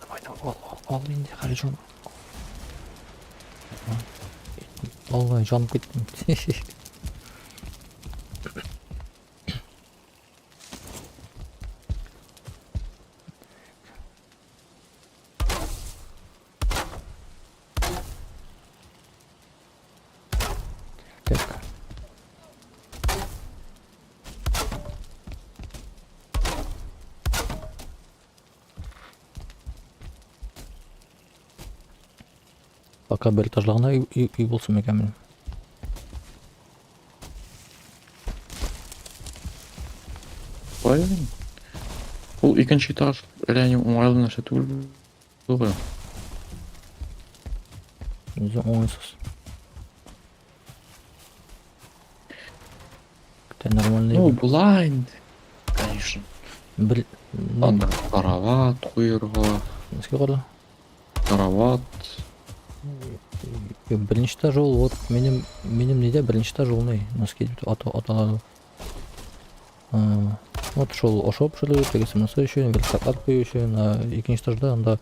Давай, давай, ал, ал, ал инде, хәл җан. Алла, җанып киттем. Так. Пока бер этажлы гына өй булсын микән минем? Шулай инде. Ул икенче этаж әллә ни уңайлы нәрсә түгел бугай. Үзе уңайсыз. Күтә нормальный. Ну, була инде. Конечно. Бер Анда карават куерга, Нискә кара? карават. Беренче этаж ул вот минем нидә беренче этаж ул ни? Носки дип аталады. Вот шул ашау пешерү, тегесе монысы өчен, верстаклар кую өчен, икенче этажда анда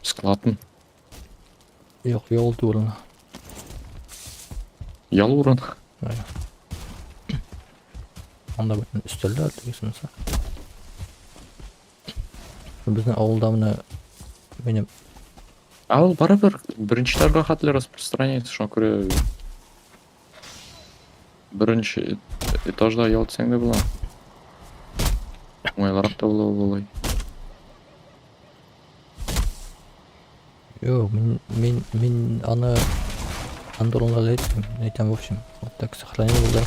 Складмы? Юк, ял итү урыны. Ял урыны. Анда бөтен өстәлләр тегесенсе. Безнең авылда менә минем Ә ул барыбер беренче этажга хәтле распространяется, шуңа күрә беренче этажда ял итсәң дә була. Уңайлырак та була ул алай. Юк, мин, мин, мин аны андыруны әйтмим. Әйтәм, в общем, вот так сохранил булды.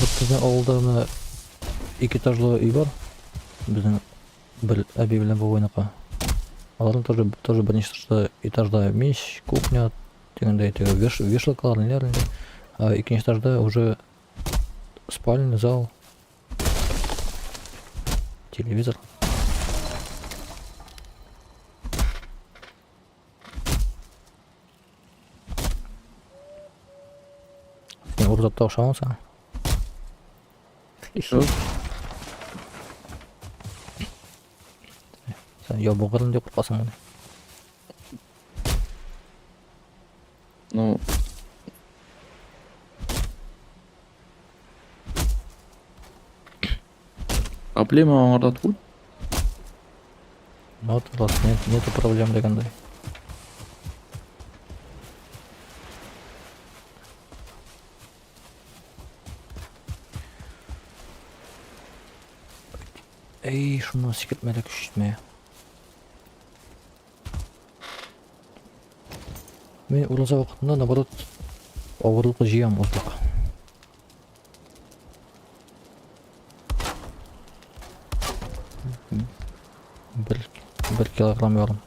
Вот безнең авылда менә ике этажлы өй бар. Безнең бер әби белән бабайныкы. Аларның тоже, тоже берничә этажда, этажда мич, кухня, дигәндәй, теге веш, вешалкалар, ниләр инде. А икенче этажда уже спальня, зал, Телевизор. Син урзапта ошамасаң? Что? Сен ябыгырын дип куркасың моны. Ну, проблема аңарда түгел. Вот, раз нет, нету проблем дигәндәй. Эй, шуны сикертмә дә көчәйтмә. Мин ураза вакытында, наоборот, авырлык җыям азрак. Бер, бер килограмм ярым.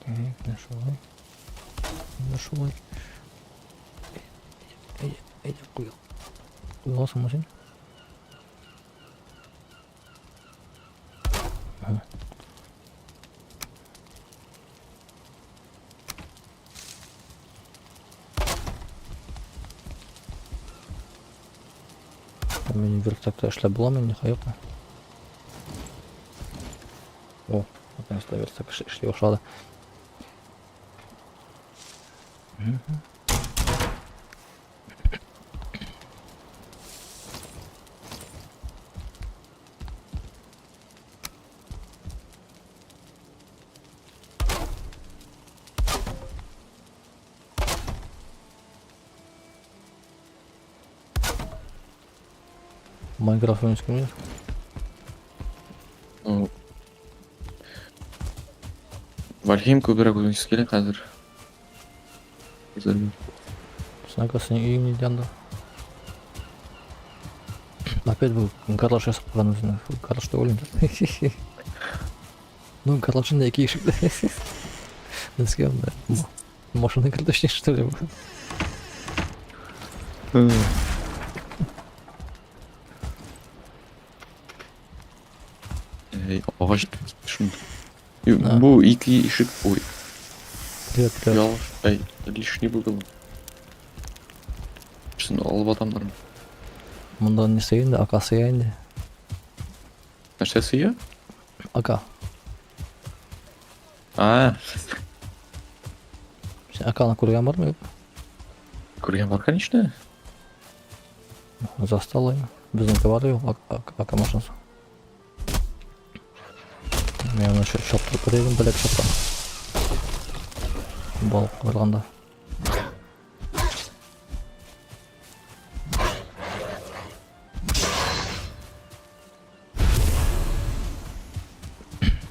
Так, менә шулай. Менә шулай. Әйдә, әйдә, куя. Куя аласыңмы син? Ага. Мин верстакта эшләп буламы инде, юкмы? О, наконец-то верстак эшли башлады. Майнкрафт уйныйсың килмиме? Ну, Вальхейм күбрәк уйныйсы килә хәзер. Хәзер. Снака синең өең нинди анда? Опять бу гараж ясап куйган үзенә. Гараж түгел инде. Ну, гаражында ике ишек. Нәрсәгә анда? Машина кертәчәк, что ли? Эй, агач шунда. Бу ике ишек, ой. Привет, привет. Ялгыш, эй, лишний булды бу. Шуны алып атамнар. Монда нәрсә инде, акасы инде. Нәрсә сыя? Ака. А. Син аканы күргән бармы, юк? Күргән бар, конечно. Застал инде. Безнеке бар юк, ака машинасы. Мин аны чаптырып кердем, беләк чаптым. Балык барганда.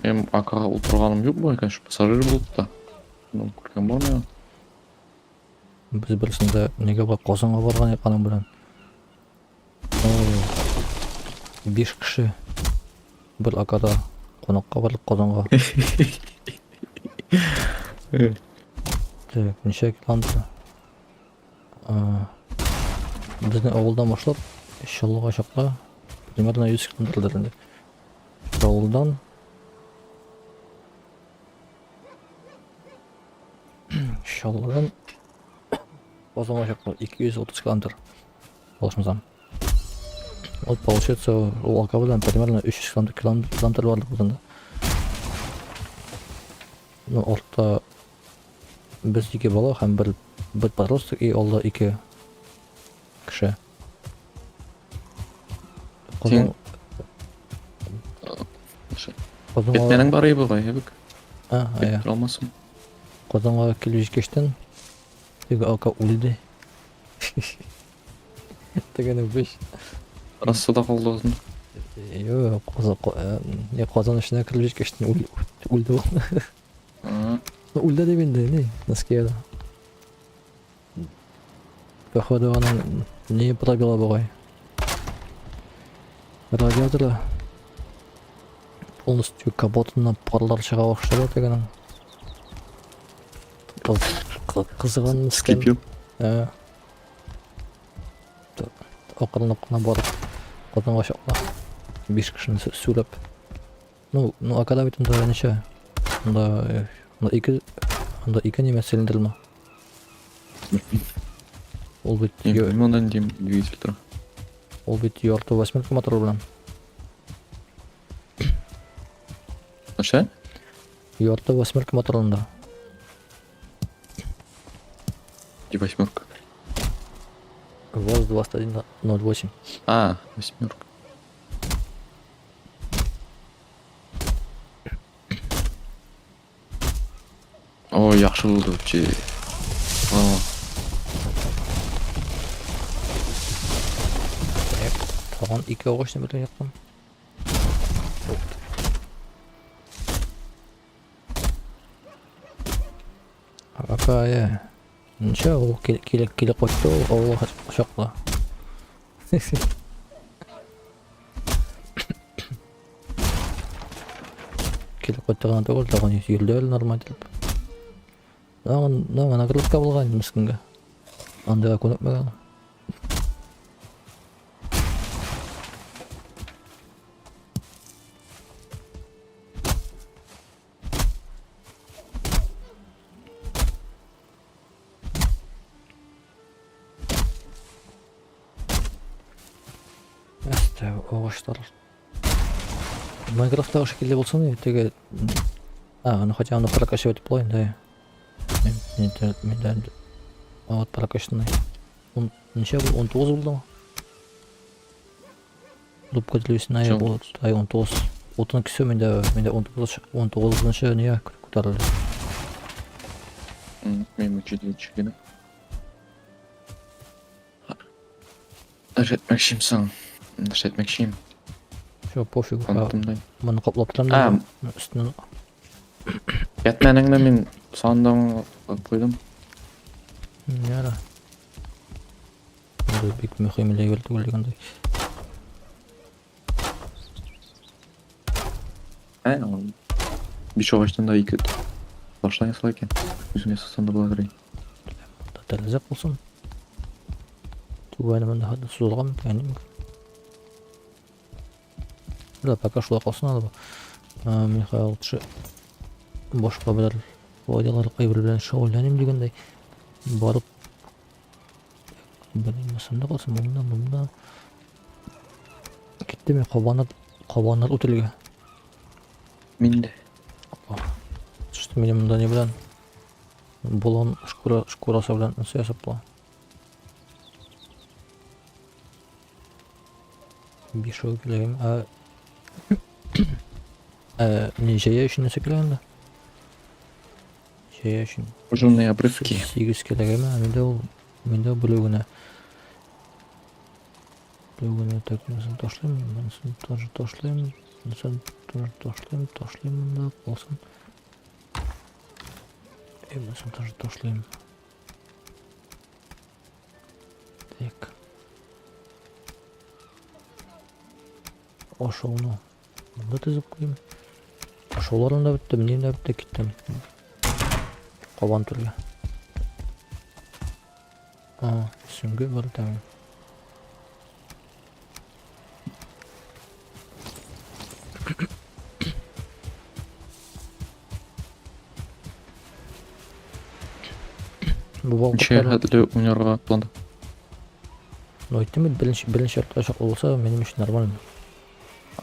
Минем АКга утырганым юк бугай, конечно, пассажир булып та. Ну, күргән бар миңа. Без берсендә нигә бар Казанга барган идек аның белән. Биш кеше бер акада кунакка бардык Казанга. Так, ничә километр? Безнең авылдан башлап Чаллыга чаклы примерно 100 километрдыр инде. Авылдан Чаллыдан Казанга чаклы 230 километр. Алышмасам. Вот получается ул алка белән примерно 300 километр барлык бит. Ну, артта без ике бала һәм бер подросток и алда ике кеше. Син Бетменең бар иде бугай, ебек. А, ая. Алмасын. Казанга килеп җиткәчтән теге ака үлде. Тегене биш. Трассада калды озын. Юк, не Казан эченә кереп җиткәчтән үлде ул. Ну, үлде дип инде, ни, Москвада. Походу аның не пробила бугай. Радиаторы полностью капотыннан парлар чыга башлады тегенең. Кызган мескен. Скипил. Ә. Акрынлап кына барып, Казанга чаклы. Биш кешене сүрәп. Ну, а когда бит анда ничә? Анда, анда ике неме цилиндрмы? Ул бит, Не, монда нинди двигатель тора. Ул бит ярты восьмерка мотор белән. Нәрсә? Ярты восьмерка моторында. И восьмерка. ВАЗ 2108. А, восьмерка. О, яхшы булды вообще. О, Так, тагын ике агачны бергә яктым. Вот. Ака, я. Ничә ул килеп кайтты ул авылга чаклы. Килеп кайтты гына түгел, тагын йөрде әле нормаль итеп. Тагын нагрузка булган мескенгә. Андыйга күнекмәгән. Әстә, агачлар. Майнкрафттагы шикелле булсын и теге. А, ну хотя аны прокачивать була инде. Мин А вот прокачанный. Он ничә бу? 19 булдымы? Дуб көтелүсенә Чё? бу ай 19. Утын кисү миндә 19 19 ничә күтәрелде. Мин җиденче генә. Нәрсә әйтмәкчем соң? Нәрсә әйтмәкчем? Всё, пофигу. Оныттым да. Моны каплап торам А, да. Өстеннән Бэтменеңне мин сандыгыңа куйдым. Яра. Бу бик мөһим левел түгел дигәндәй. Ә, ул биш агачтан да ике таштан ясала икән. Үзең ясасаң да була грей. Монда тәрәзә булсын. Түбәне монда хәтта сузылган микән, микән? Да, пока шулай калсын әле бу. Михаил төше башка берәр файдалар кайбер белән шөгыльләним дигәндәй барып белмим, монда калсын, монда китте мин кабаннар үтелгә. Мин дә. Төштем мин монда ни белән болан шкурасы белән нәрсә ясап була. Бишәү киләгем. Ә не җәя өчен нәрсә кирәк анда? Җәя өчен Кожаные обрывки. 8 киләгеме? Ә миндә ул берәү генә. Берәү генә. Так, монысын ташлыйм, монысын тоже ташлыйм, монысын тоже ташлыйм, ташлыйм монда, калсын. И монысын тоже ташлыйм. Так. Ашауны монда тезеп куйыйм. Ашауларым да бетте, минем дә бетте, киттем. Кабан түргә. А, сөңге бар тагын. Бу бал Ничә кортлары. хәтле уйнарга планда? Ну, әйттем бит, беренче яртыга чаклы булса, минем өчен нормально.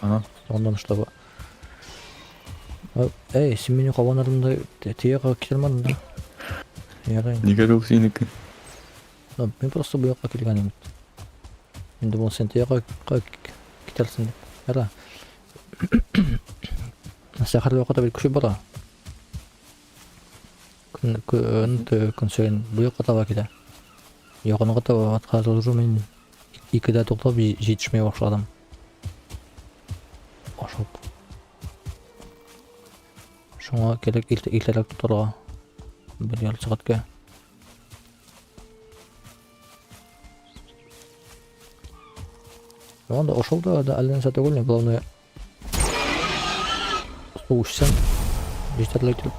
Ага. Аннан чтобы. Эй, син мине кабанарымда тияга китермәдең да. Ярый. Нигә ул синеке? Ну, мин просто бу якка килгән идем. Инде бу син тияга китерсең дип. Яра. Сәхәр вакыты бит күчеп бара. Көн көн көн саен бу якка таба килә. Якынга таба хәзер уже мин икедә туктап җитешми башладым. Ашап. Шуңа кирәк иртәрәк тотарга. Бер ярты сәгатькә. Анда ашау да да әллә нәрсә түгел, главное су эчсәң җитәрлек итеп.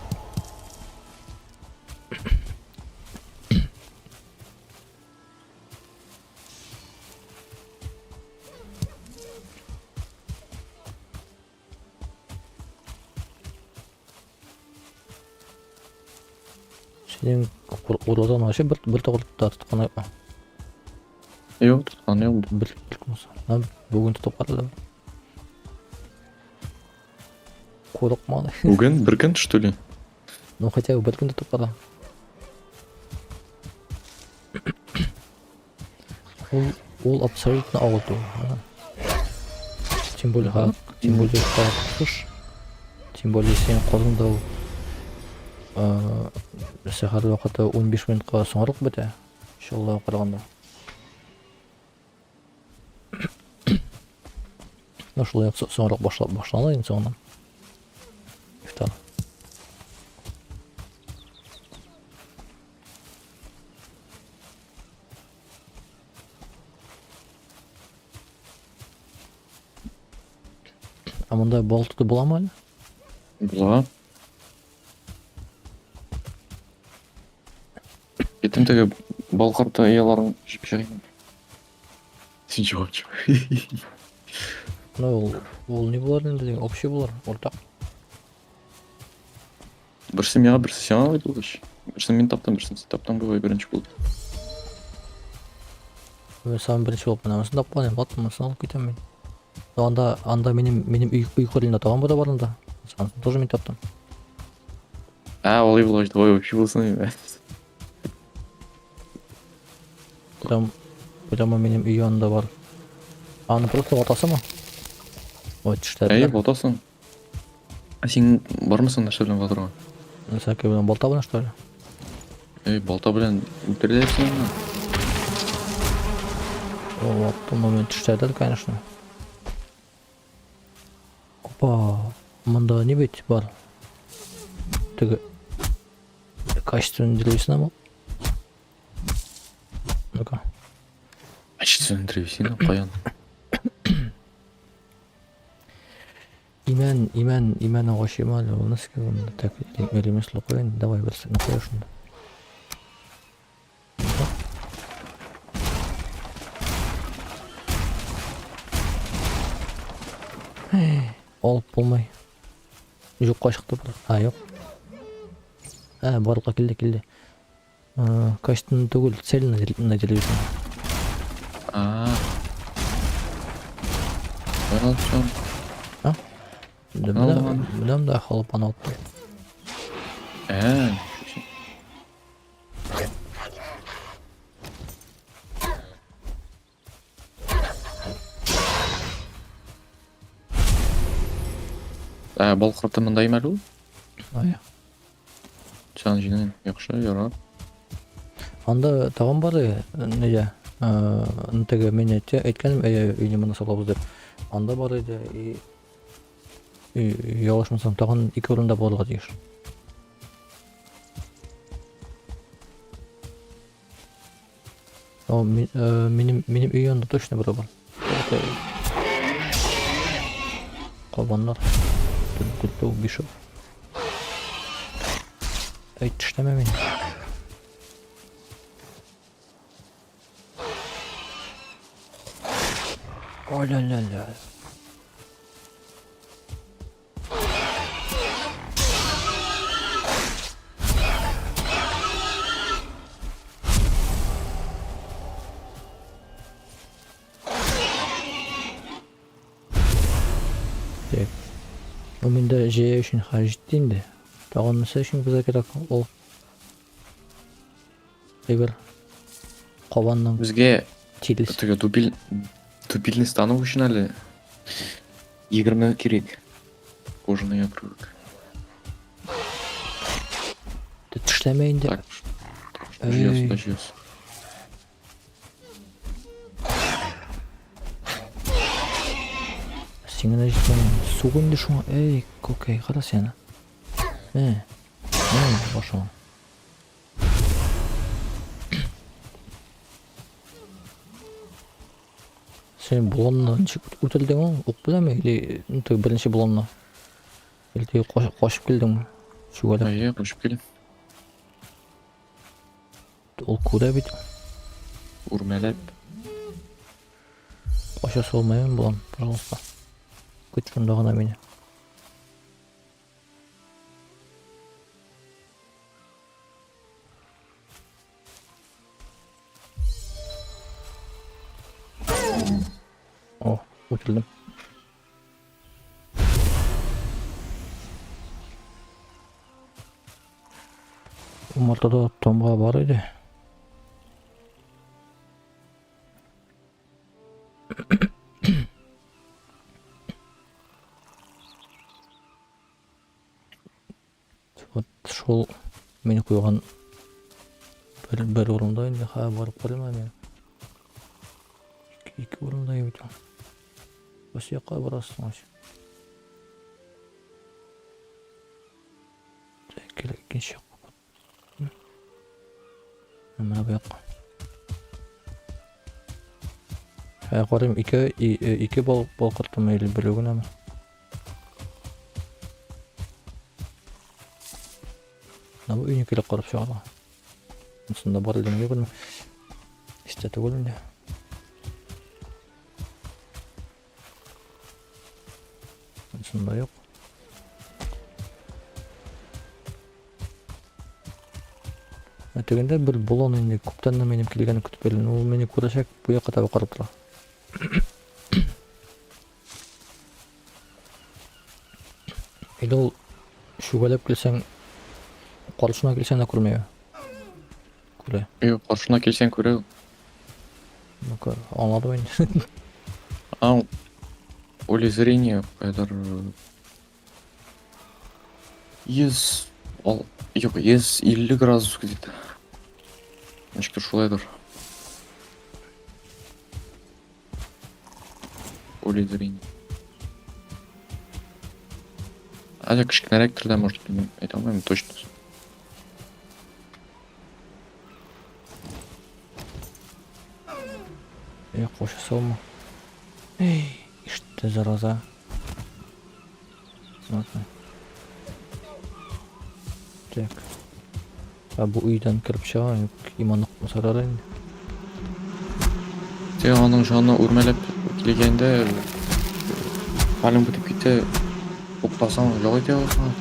Синең уразан вообще бер тагы да тоткан юкмы? Юк, тоткан юк. Бер булса. Бүген тотып карады. Курыкмады. Бүген бер көн, что ли? Ну хотя бы бер көн тотып кара. Ул абсолютно авыр түгел. Тем более, тем более кыш. Тем более синең кулыңда ул сәхәр вакыты 15 минутка соңрак бетә. Иншалла караганда. Ну шулай ук соңрак башлап башлана инде соңыннан. Ифтар. Ә монда бал тотып буламы әле? Була. Китем теге бал корты ояларын җыеп чыгыйм. Син җавап чык. Ну, ул ни булар инде, дигән, общий булар, уртак. Берсе миңа, берсе сиңа бит ул эш. Берсен мин таптым, берсен син таптың бугай беренче булып. Мин сам беренче булып менә монысын тапкан идем, ладно, монысын алып китәм мин. Ну, анда минем өй кырында тагын бер бар анда. Анысын тоже мин таптым. А, алай булгач, давай вообще булсын инде. Прям, прямо минем өй янында бар. Аны просто ватасымы? Ой, Әй, тешләделәр. ватасың. Ә син бармысың нәрсә белән ватырга? Всякий белән балта белән, что ли? Әй, балта белән үтерәсең аны. О, ваттым, но мин тешләделәр, конечно. Опа, монда ни бит бар? Теге качественный древесина мы? Ну-ка. Качественный древесина каян? Имән агачы ма әле ул нәрсәгә монда? Так, ремесло куяйын. Давай берсен куя шунда. Алып булмый. Юкка чыкты бер. А, юк. Ә, барлыкка килде, килде. Качественный түгел, цель на телевизор. А. Каян алып чыгам? А? Алган. Беләм дә халык аны алып. Ә, ничего себе. Ә, бал корты монда әле ул? Ай. Сән җиңел. Яхшы, ярар. Анда тагын бар нигә? Теге мин әйткәнем, әйе, өйне моны салабыз дип. Анда бар иде, и ялгышмасам, тагын ике урында булырга тиеш. О, минем өй янында точно берәү бар. Кабаннар. Дүртәү, бишәү. Әй, тешләмә мине. Ой-ля-ля-ля. Так. Бу миндә җәя өчен хәл җитте инде. Тагын нәрсә өчен безгә кирәк ул? Әйбер. Кабанның Безгә тиресе. теге дубиль дубильный станок өчен әле 20 кирәк. Кожаный обрывок. Тешләмә инде. Так. Җыяс, Эй. да җыяс. Син генә җиткән суг инде шуңа. Эй, кокей, кара син. Ә. Ә, башыңа. Син боланны ничек үтердең ул? Ук беләме или ну теге беренче боланны? Или теге качып килдеңме? Чүгәләп. Әйе, качып килдем. Ул күрә бит. Үрмәләп. Кача салмайм болан, пожалуйста. Көт шунда гына мине. О, үтердем. Умартада тамга бар иде. Вот шул мин куйган бер урында инде хәзер барып карыйм әле. Ике урында бит ул. Кайсы якка барасың вообще? Кил икенче якка. Менә бу якка. Ә карыйм, ике бал кырттымы или берәү генәме? Менә бу өйне килеп карап чыгарга. Монсында бар идеме юк идеме? Истә түгел инде. Монсында юк. Ә тегендә бер болан инде күптәннән минем килгәнне көтеп йөргән. Ул мине күрәчәк, бу якка таба карап тора. Или ул чүгәләп килсәң, каршына килсәң дә күрмәй. Күрә. Юк, каршына килсәң күрә ул. Ну-ка, аңладым инде. А, поле зрения кадәр 100 ал, юк, 150 градус где-то. Ничектер шулайдыр. Поле зрения. Әле кечкенәрәктер дә, может, белмим, әйтә алмыйм точно. Эй, куша салма. Эй, иште зараза. Смотри. Так. Ә бу өйдән кереп чыга, иманлык сорар инде. Те аның җаны үрмәләп килгәндә хәлең бетеп китә, туктасаң, җал итә аласың.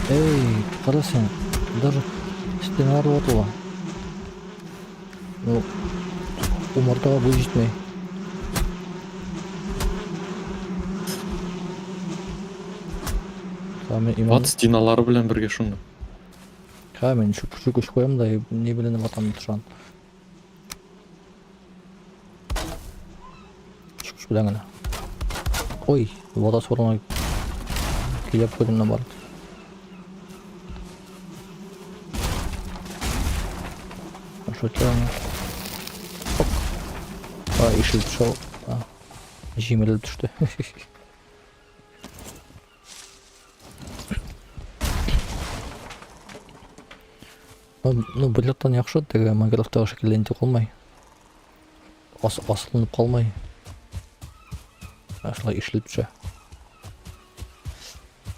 Эй, кара син, даже стеналар ватыла. Ну, умартага бу җитми. Ха, мин иман... Ват стеналары белән бергә шунда. Ха, мин чүкеч куям да, ни белән ватам торган. Чүкеч белән генә. Ой, вода сорына килеп куйдым да бар. Шутя. Оп. А, ишелеп төшә. А, җимерелеп төште. Ну, бер яктан яхшы, теге Майнкрафттагы шикелле инде калмай. Асылынып калмай. Ә шулай ишелеп төшә.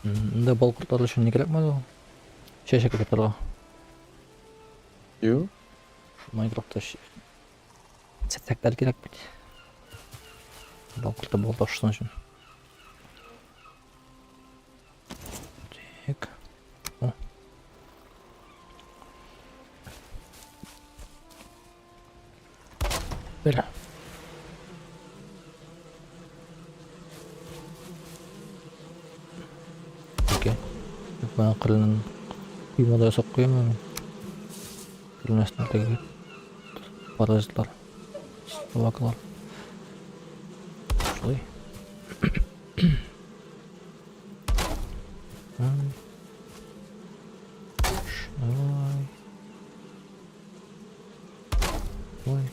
Инде бал кортлары өчен ни кирәкме ул? Чәчәк атарга. Юк. Майнкрафтта чәчәкләр кирәк бит. Балкырта балта ашсын өчен. Так. О. Бер. Ике. Мен кырынын куймада ясап куям мен. Күренмәсен теге паразитлар. Собакалар. Шулай. Шулай. Ой.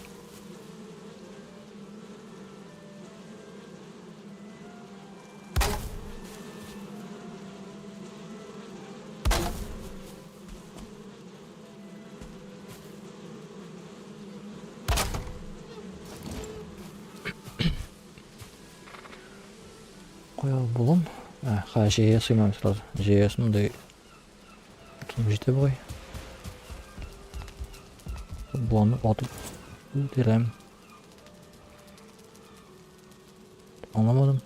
Кая булам? Ә, ха, җәя сыймам сразу. Җәясен мондай тотынып җитә бугай. Буланы атып үтерәм. Аңламадым.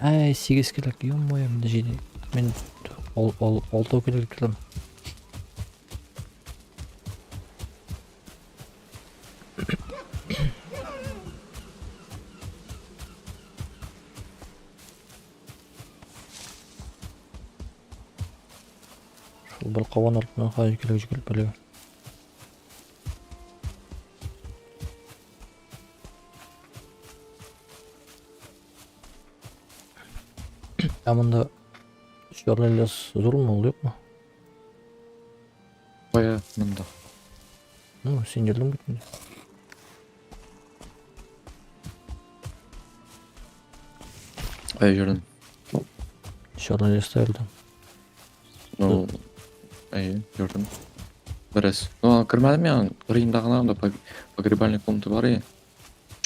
Әй, 8 кирәк, ё-моё, миндә 7. Мин ал, ал, алтау кирәк дип торам. Шул бер кабан артыннан хәзер килеп җигелеп әле. Ә монда черный лес зурмы ул, юкмы? Кая монда? Ну, син йөрдең бит инде. Кая йөрдем? Черный леста йөрдем. Ну, әйе, йөрдем. Бераз. Ну, кермәдем мин, кырыенда гына анда погребальный комната бар иде.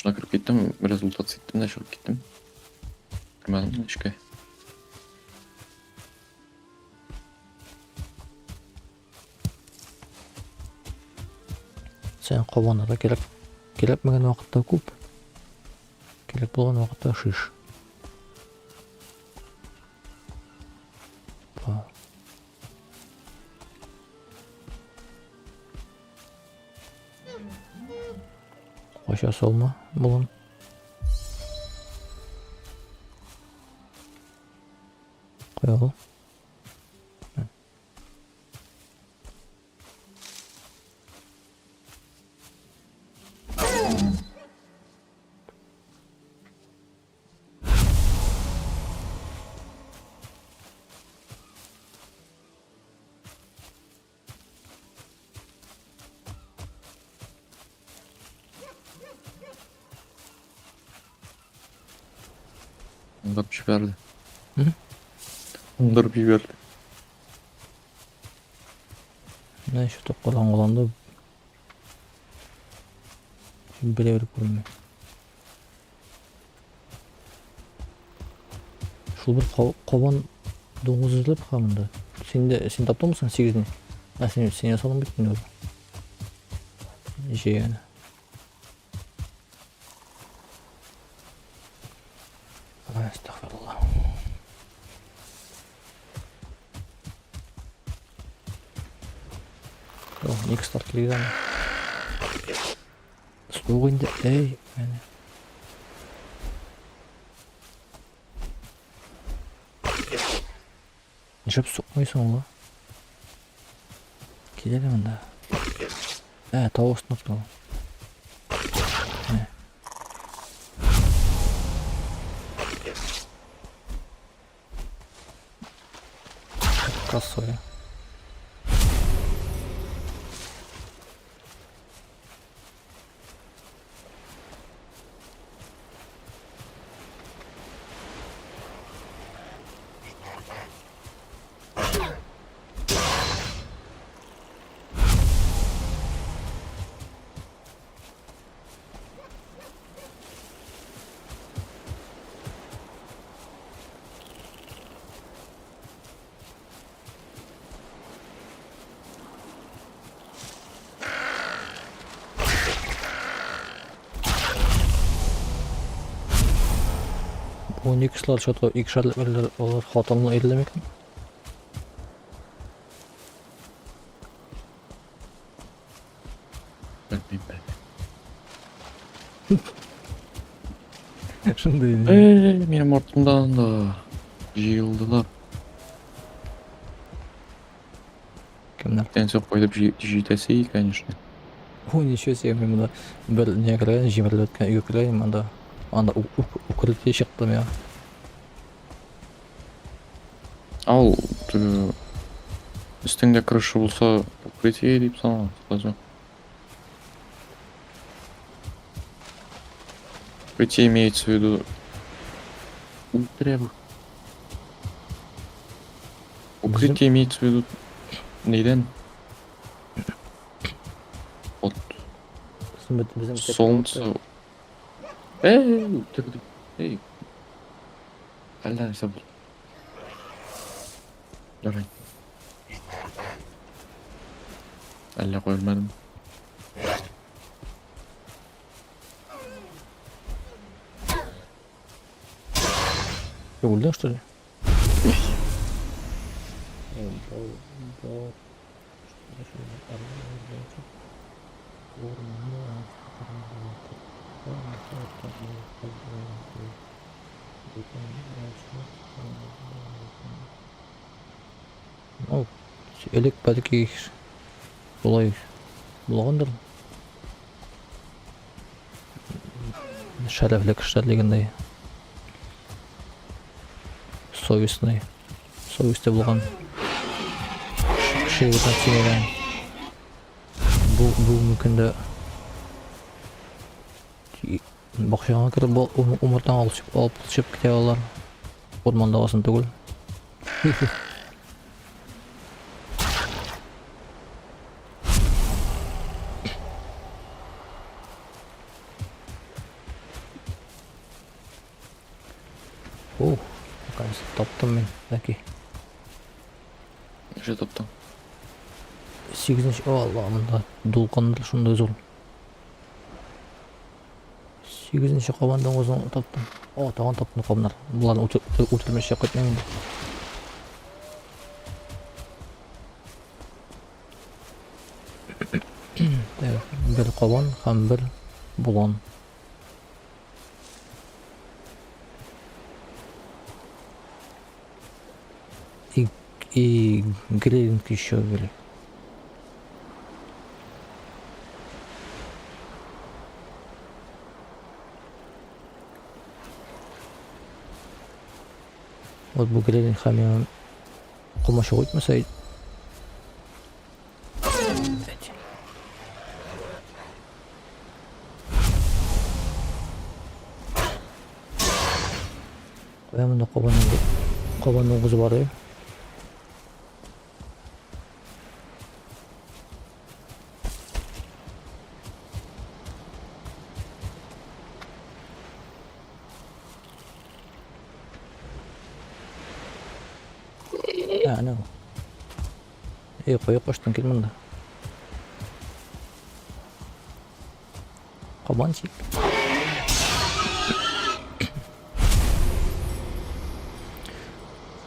Шуна кереп киттем, бераз лутаться иттем дә чыгып киттем. Кермәдем эчкә. Сен кабанырга кирәк. Кирәкмәгән вакытта күп. Кирәк булган вакытта шиш. Па. Кача салма, булын. Кая ул? Уңдырып җибәрде. М? Уңдырып җибәрде. Менә что-то караңгыланды. Берәү күренми. Шул бер кабан дуңгыз эзләп ха монда. Син дә син таптыңмы соң сигезне? Ә син син ясадың бит инде. Җәяне. Астагфирулла. О, Ник старт килгән. Суык инде, әй, әнә. Нишләп сукмыйсың ул? Кил әле монда. Ә, тау астына тора. Менә. Косой. Бу никслар что-то икешәрлек берләр алар хатынлы ирле микән? Белмим, белмим. Шундый. Эй, минем артымдан да җыелдылар. Кемнәр? Тәнсә кайтып җитәсе, конечно. О, ничего себе, мин монда бер не керәм, җимерелеп беткән өйгә керәм, анда анда укрытие чыкты миңа. Ал, теге өстеңдә крыша булса, укрытие дип санала, сразу. Укрытие имеется в виду. Үтерә бу. Укрытие имеется в виду нидән? От Безнең солнца. Эй, үтерде. Эй. Әллә нәрсә булды. Ярый. Әллә кая үлмәдем. Ты үлдең, что ли? Ну, элек бәлки шулай булгандыр. Шәрәфле кешеләр дигәндәй. Совестный. Совесте булган. Кеше белән тимәгән. Бу бүгенге көндә бакчага кереп умыртаң алып алып чыгып китә алар. Урманда алсын түгел. О, наконец таптым мин. Әки. Нәрсә таптың? Сигезенче, о Алла, монда дулкыннар шундый зур. Сигезенче кабан дуңгызын таптым. О, тагын таптым кабаннар. Боларны үтермәчә кайтмыйм инде. Так, бер кабан һәм бер болан. И грилинг еще были. Вот бу грилинг һәм комачау итмәсә. Кая монда кабанның кабан дуңгызы бар, э? Ә, әнә ул. Эй, кая качтың, кил монда. Кабанчик.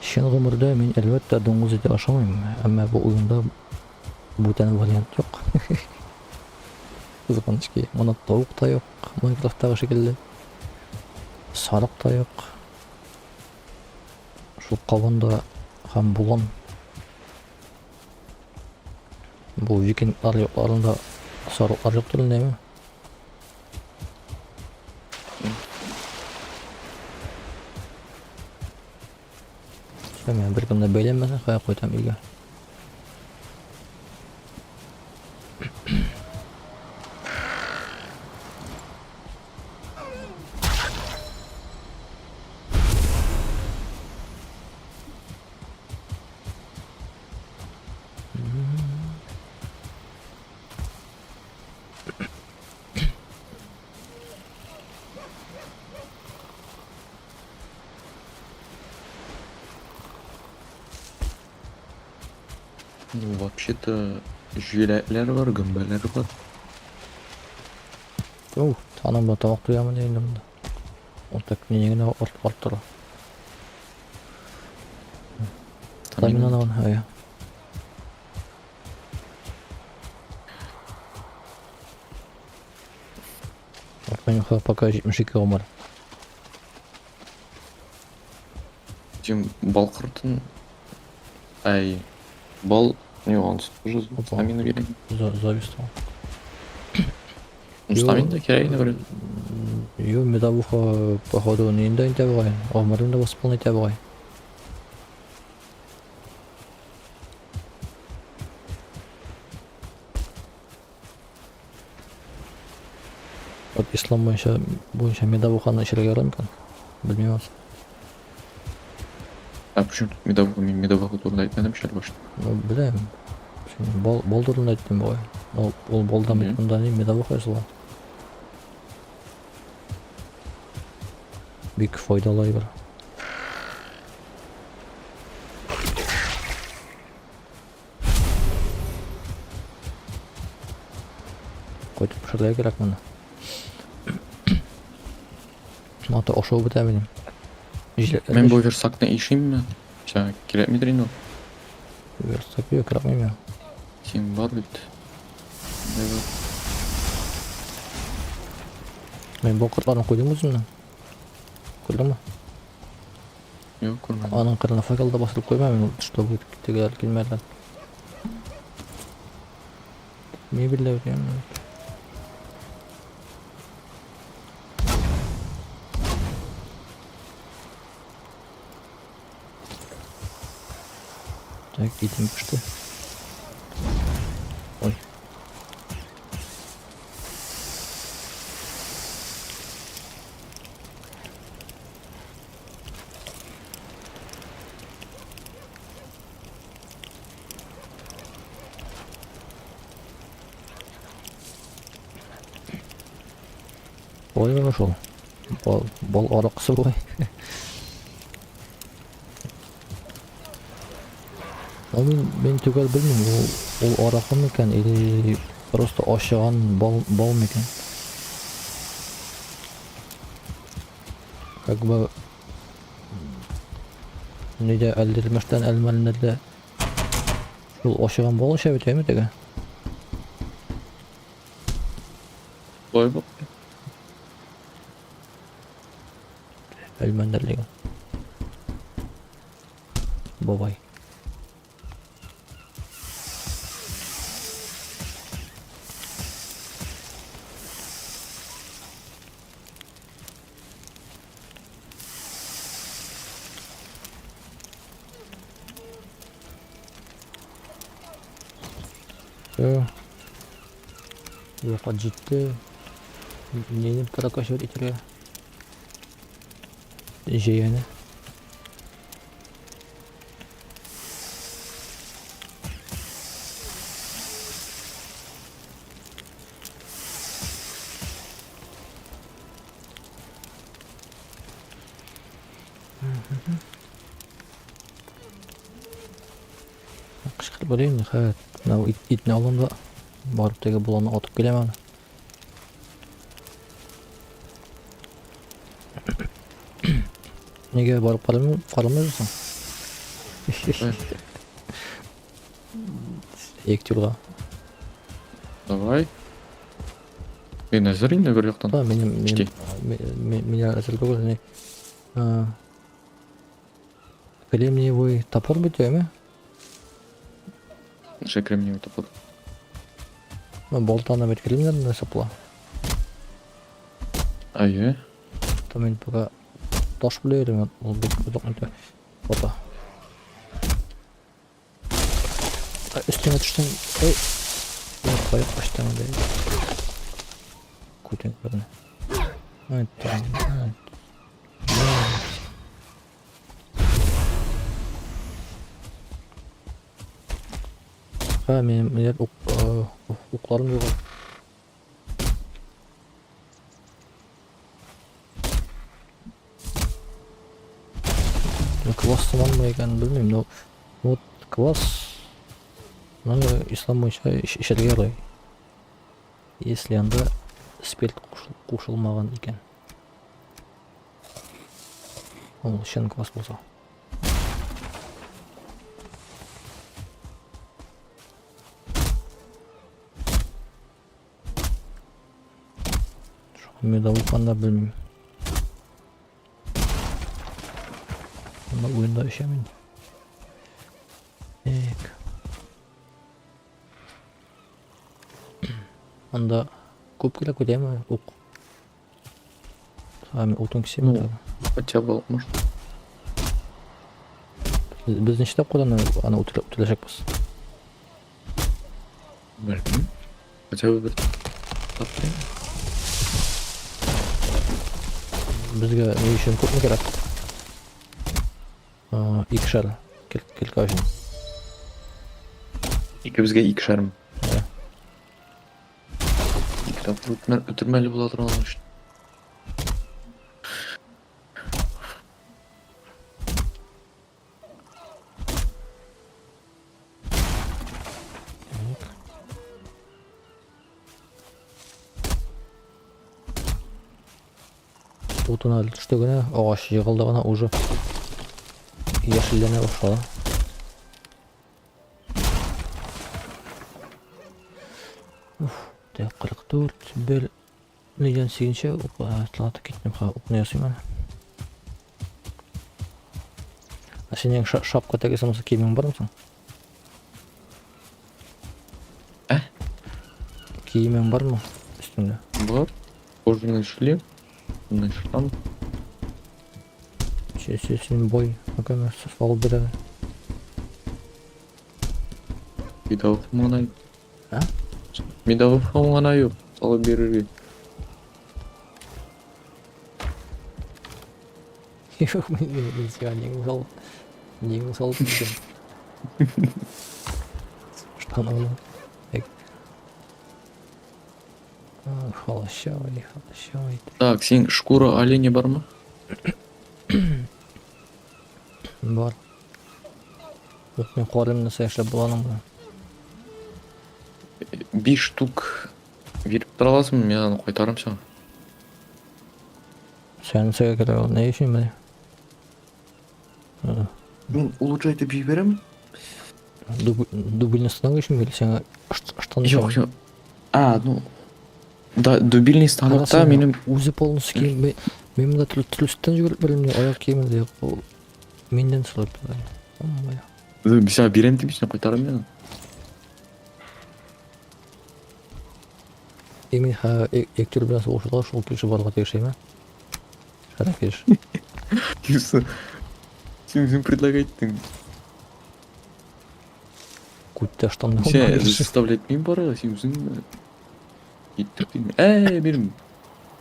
Чын гомердә мин, әлбәттә, дуңгыз ите ашамыйм, әмма бу уенда бүтән вариант юк. Кызганыч ки, моны тавык та юк, Майнкрафттагы шикелле. Сарык та юк. Шул кабан да һәм болан. Бу викинглар якларында сарыклар юктыр инде, әйме? Мин беркем дә бәйләнмәсен, кая кайтам өйгә. Ну, вообще-то, җиләкләр бар, гөмбәләр бар. Ух, аның белән тамак туямын инде монда. Ул так мине генә арттыра. Стаминаны гына, әйе. Минем пока 72 гомер. Тим бал кортын. Ай, бал нюанс тоже стамина бирә. Завис там. Ну, стамина да кирәк инде бер. Ю, медовуха, походу, не инде инде бугай. Гомерен дә восполнить итә бугай. Вот ислам буенча буенча медовуханы эчәргә ярый микән? Белмим ансы. А почему тут медовуха? Мин медовуха турында әйтмәдем шәл башта. Ну, беләм. Син бал, бал турында әйттең бугай. Ул, ул балдан бит монда ни медовуха ясала. Бик файдалы әйбер. Кайтып пешерергә кирәк моны. Аты ашау бетә минем. Җиләкләр Мин бу версакны ишимме? Сиңа кирәкмидер инде ул. Версак юк, кирәкми миңа. Син бар бит. Давай. Мин бу кортларны куйдым үземнең. Күрдеңме? Юк, күрмәдем. Аның кырына факел да бастырып куйма мин, чтобы тегеләр килмәделәр. Мебель дә бит. Так, итем пеште. Ой. Ой, менә шул. Бал, бал аракысы бугай. Ал мин, мин төгәл белмим, ул, ул аракы микән или просто ачыган бал, бал микән. Как бы нидә әлдермәштән әлмәлнәрдә шул ачыган бал эчә бит, әйме теге? Шулай бу. Әлмәндәр дигән. Бабай. Все. Вакыт җитте. Минем прокачивать итәргә. Җәяне. Кычкырып йөрим, ниһаять. Менә бу итне алам да барып теге боланны атып киләм аны. Нигә барып карамыйсың? Эктюрга. Давай. Мин әзер инде бер яктан. Да, минем минем минем әзер түгел, не. Кремниевый топор бит, әйме? Ничә кремниевый топор? Ну, болтаны бит кремнийдан сапла. Әйе. То мин пока таш белә йөрим, ул бик озак итә. Опа. Өстеңә төштем. Ой. Я кая качтым инде. Күтең күренә. Ай, там. Ай. Ха, минем минем ук, укларым юк. Ну, квас сыманмы икәнен белмим, но вот квас ну, ислам буенча эчәргә ярый. Если анда спирт кушылмаган икән. Ул чын класс булса. Медовуханы да белмим. Анда уенда эчәм инде. Так. Анда күп кирәк үтәме? Ук. А, мин утын кисәм. Ну, хотя бы может. Без ничә тапкыр аны аны үтерәчәкбез? Белмим. Хотя бы бер тапкыр. Безгә ни өчен күпме кирәк? Икешәр килка өчен. Икебезгә икешәрме? Да. Ике тапкыр үтермәле була торган өчен. Утын әле төште генә, агач егылды гына уже яшелләнә башлады. Уф, так 44, 1, нидән сигенче атлатып киттем, ха, укны ясыйм әле. Ә синең шапка тегесең булса киемең бармы соң? Ә? Киемең бармы өстеңдә? Бар. Кожаный шлем. Кожаный штан. Син бой, акана салып бир әле. Медовых гына юк. Ә? Медовых гына юк. Салып бирергә. Юк, мин сиңа неңне салып, неңне салып бирдем. Штаныңны. Так. Холощавый, холощавый. Так, син шкура оленя бармы? Бар. Юк, мин карыйм нәрсә эшләп була аның белән. 5 штук биреп тора аласыңмы? Мин аны кайтарам сиңа. Сән нәрсәгә кирәк ул? Ни өчен менә? Мин улучшать итеп җибәрәм. Дубильный станок өчен бир сиңа штан Юк, юк. А, ну да, дубильный станокта минем үзе полностью кием. Мин монда төстән йөгереп белмим, аяк киеме дә юк. Ул миннән сорап тора. Сиңа бирәм дип сиңа кайтарам мин. И мин ха эктер белән сугышырга шул килеше барырга тиеш әйме? Шәрә килеш. Син үзең предлагать иттең. Күттә штанны. Син заставлять итмим барырга, син үзең киттек дим. Әй, бирем.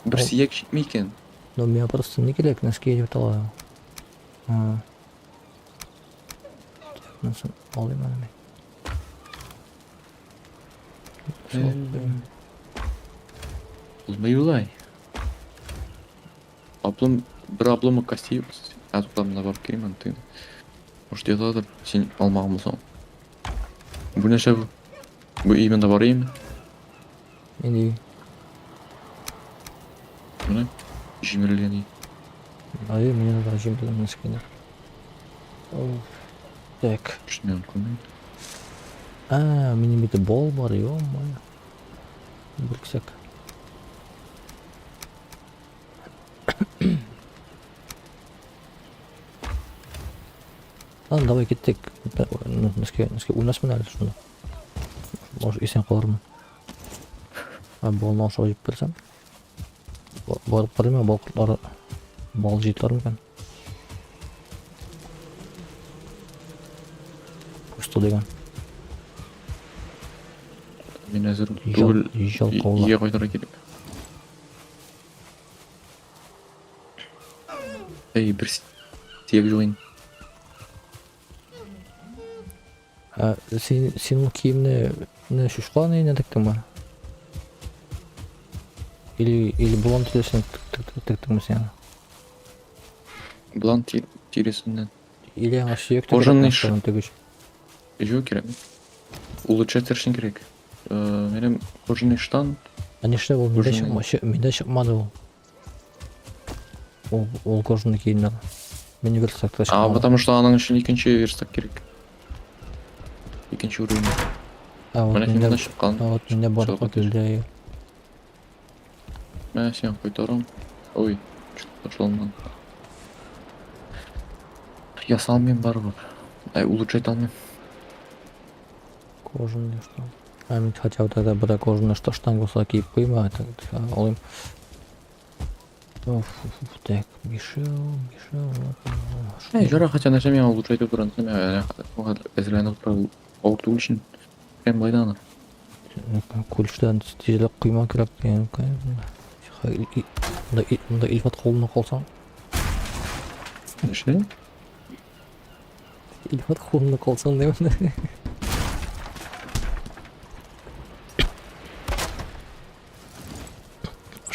Бер сөяк җитми икән. Ну, миңа просто не кирәк, носки дип атала. Монысын алыйм әле мин. Булмый улай. Облом, бер обломок костей. А, тукта, монда барып керим аны теге. Может, ятадыр, син алмаган булсаң. Бу нәрсә бу? Бу өй монда бар име? Инде. Менә җимерелгән өй. Ай, мне надо җимерелгән носкины. Так. Шуннан күрмим. А, минем бит бол бар, ё-моё. Бер кисәк. Ладно, давай киттек. Носки, носки уйнасмын әле шунда. Может, исән калырмын. А балны ашап җеп белсәм. Барып карыйм, бал кортлары бал җыйдылар микән? Пусто дигән. Мин әзер түгел. Жалкаулар. Өйгә кайтырга кирәк. Әй, бер сөяк юк инде. Ә, син, син ул киемне не чучка нәенә тектеңме? Или, или болан тиресенә тектеңме син аны? Болан тиресеннән. Или аңа сөяк тә Кожаный кирәкме штанын тегү өчен? Юк кирәк. Улучшать өчен кирәк. Минем кожаный штан. Ә нишләп ул миндә чыкма, миндә чыкмады ул. Ул, ул кожаный киемнәр. Мин верстакта А, чыкмадым. потому что аның өчен икенче верстак кирәк. Икенче уровень. А вот Менә син миндә, монда чыккан. а вот миндә барлыкка Чыгып килде. Менә сиңа кайтарам. Ой, что-то ташланган. Ясалмыйм барыбер. Ай, улучшать алмыйм. Кожаный что? А мин хотя бы тогда бер кожаный что штанг булса киеп куйыйм, а так алыйм. Оф, так, бишеү, бишеү, Әй, жара хотя нәрсә миңа улучшать итеп тора, нәрсә миңа әзерләнеп тора авыр түгел өчен. Прям былай аны. Күлчтән тизрәк куйма кирәк дигән. Монда монда Илфат кулына калсаң, Нәрсә? Илфат кулына калсаң димән.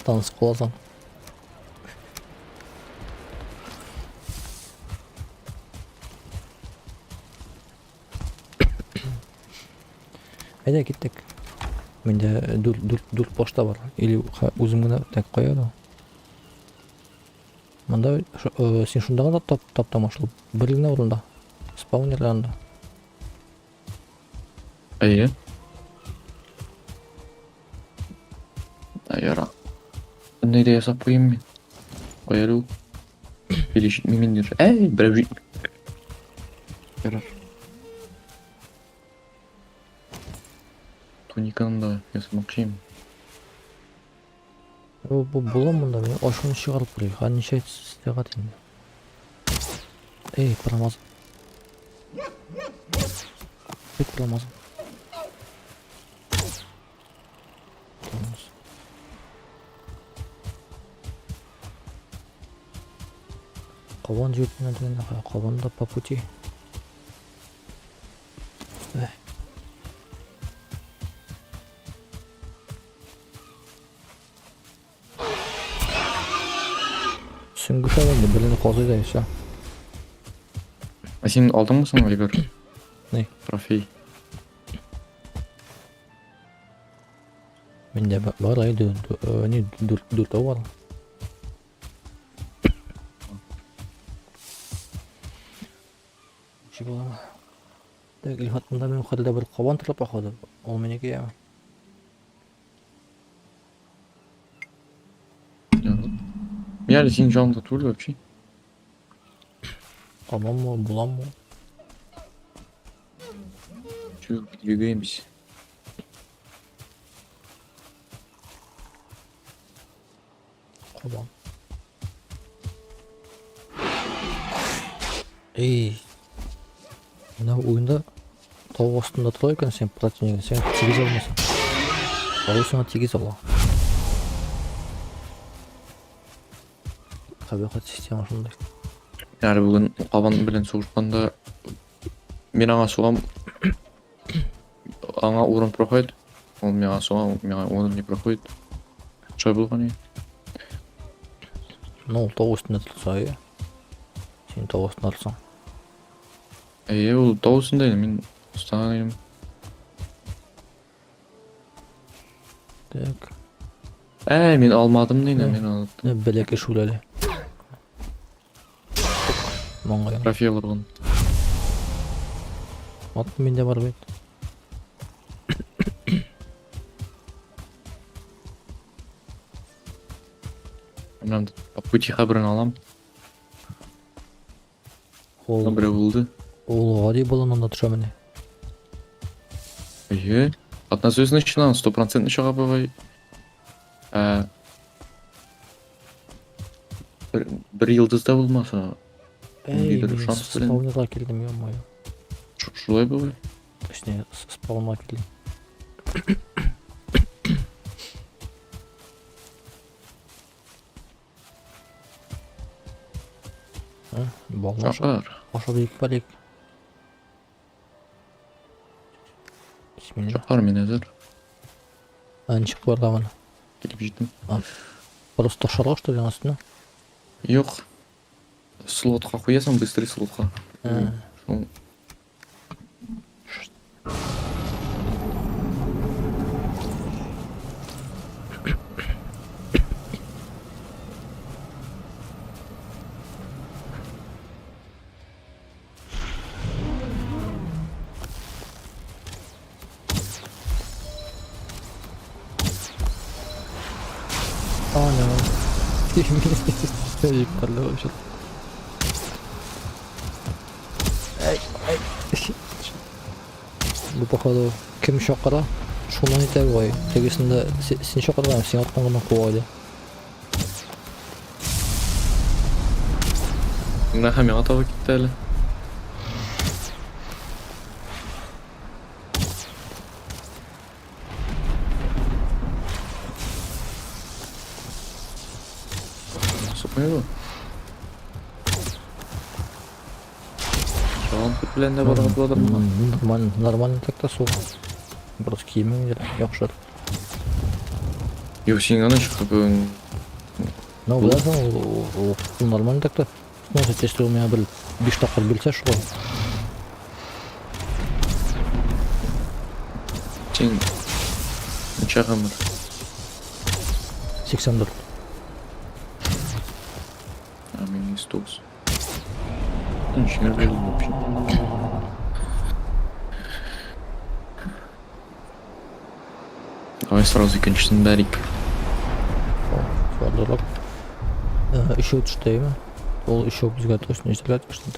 Штансыз каласың. Әйдә киттек. Миндә дүрт дүрт дүрт башта бар. Или үзем генә так кая да. Монда син шунда гына тап таптың шул бер генә урында. Спаунер янында. Әйе. Ә, яра. Нәйдә ясап куйыйм мин? Кая әле ул? Или җитми миндер. Әй, берәү җитми. Ярар. Туниканы да ясамакчы идем. Бу бу була монда мин ачуны чыгарып куйыйк. Ха ничә сәгать инде? Эй, промаз. Бит промаз. Тормоз. Кабан җыеп менә дигәндә, кабан да по пути. Эх. Сөңге шәп инде, берне казый да и всё. Ә син алдыңмы соң әйбер? Ни? Трофей. Миндә бар әйде, ни дүрт дүртәү бар. Ничек була? Так, Илфат, монда минем хәтле бер кабан тора, походу. Ул минеке яме. Мин әле синең җаныңда түгел вообще. Кабанмы, буламы? Чё, двигаемся. Кабан. Эй. Менә уенда тау астында тора икән син противник, син тигез алмыйсың. Алу сиңа тигез ала. Кабахат система шундый. Әле бүген кабан белән сугышканда мин аңа сугам, аңа урын проходит, ул миңа суга, ул миңа урын не проходит. Шулай булган и. Ну, ул тау өстендә торса, әйе. Син тау астында торсаң. Әйе, ул тау өстендә иде, мин астаган идем. Так. Әй, мин алмадым дин, мин алып. Бәләкәй шүрәле. Маңгаем. Трофей алырган. Ат миндә бар бит. Менә по пути хәбәрен алам. Ул, Берәү булды. ул гади болыннан да төшә мени. Әйе. Однозвездный чыннан стопроцентный чыга бугай. Ә, бер, бер йолдыз да булмаса, Эй, ниндидер мин шанс белән. спаунерга килдем, ё-моё. Шулай бугай. Точнее, спаунга килдем. А, балны ашап, Чакыр. ашап җитеп барыйк. Бисмилла. Чакыр, мин әзер. А, ничек барырга моны? Килеп җиттем. Просто ашарга, что ли, астына? Юк. Слотка куясың, быстрый слотка. А, Шул Ana. Җип Ай, ай. Бу походу кем чакыра? Шуннан итә бугай. Тегесендә син чакырган, син арттан гына куа иде. Менә һәм миңа таба китте әле. Сукмый бу. Жан белән дә барырга буладыр моңа. Нормально, нормально так та сук. Просто киемең яхшы. Юк, син гына чыгып бүген. Ну, беләсең, ул нормально так та. Ну, если у меня бер биш тапкыр бирсә шулай. Син ничә гомер? 84. А, мин 109. Ничего не вообще. Давай сразу икенчесен бәрик. Фардлырак. Өчәү төштеме? Ул өчәү безгә точно җитәрлек төште.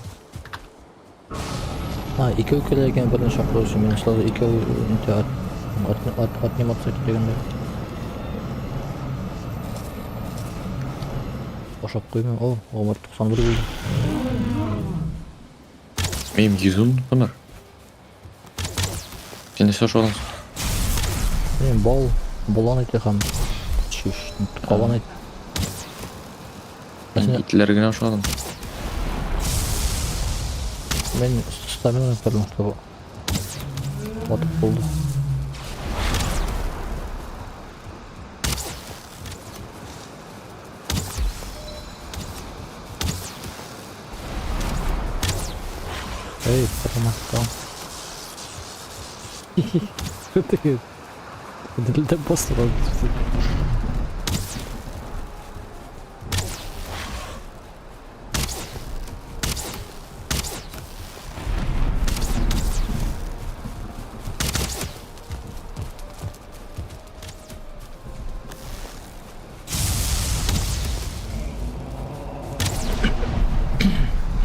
А, икәү кирәк икән берне чакыру өчен. Мин сразу икәү инде отниматься итеп дигәндә. Ашап куймыйм. О, гомер 91 булды. Минем 110 гомер. Син нәрсә ашадың? Мин бал, болан ите һәм шиш, кабан ите. Мин итләр генә ашадым. Мин стамина күрдем, что батып булды. Эй, промахал. Ты для босса.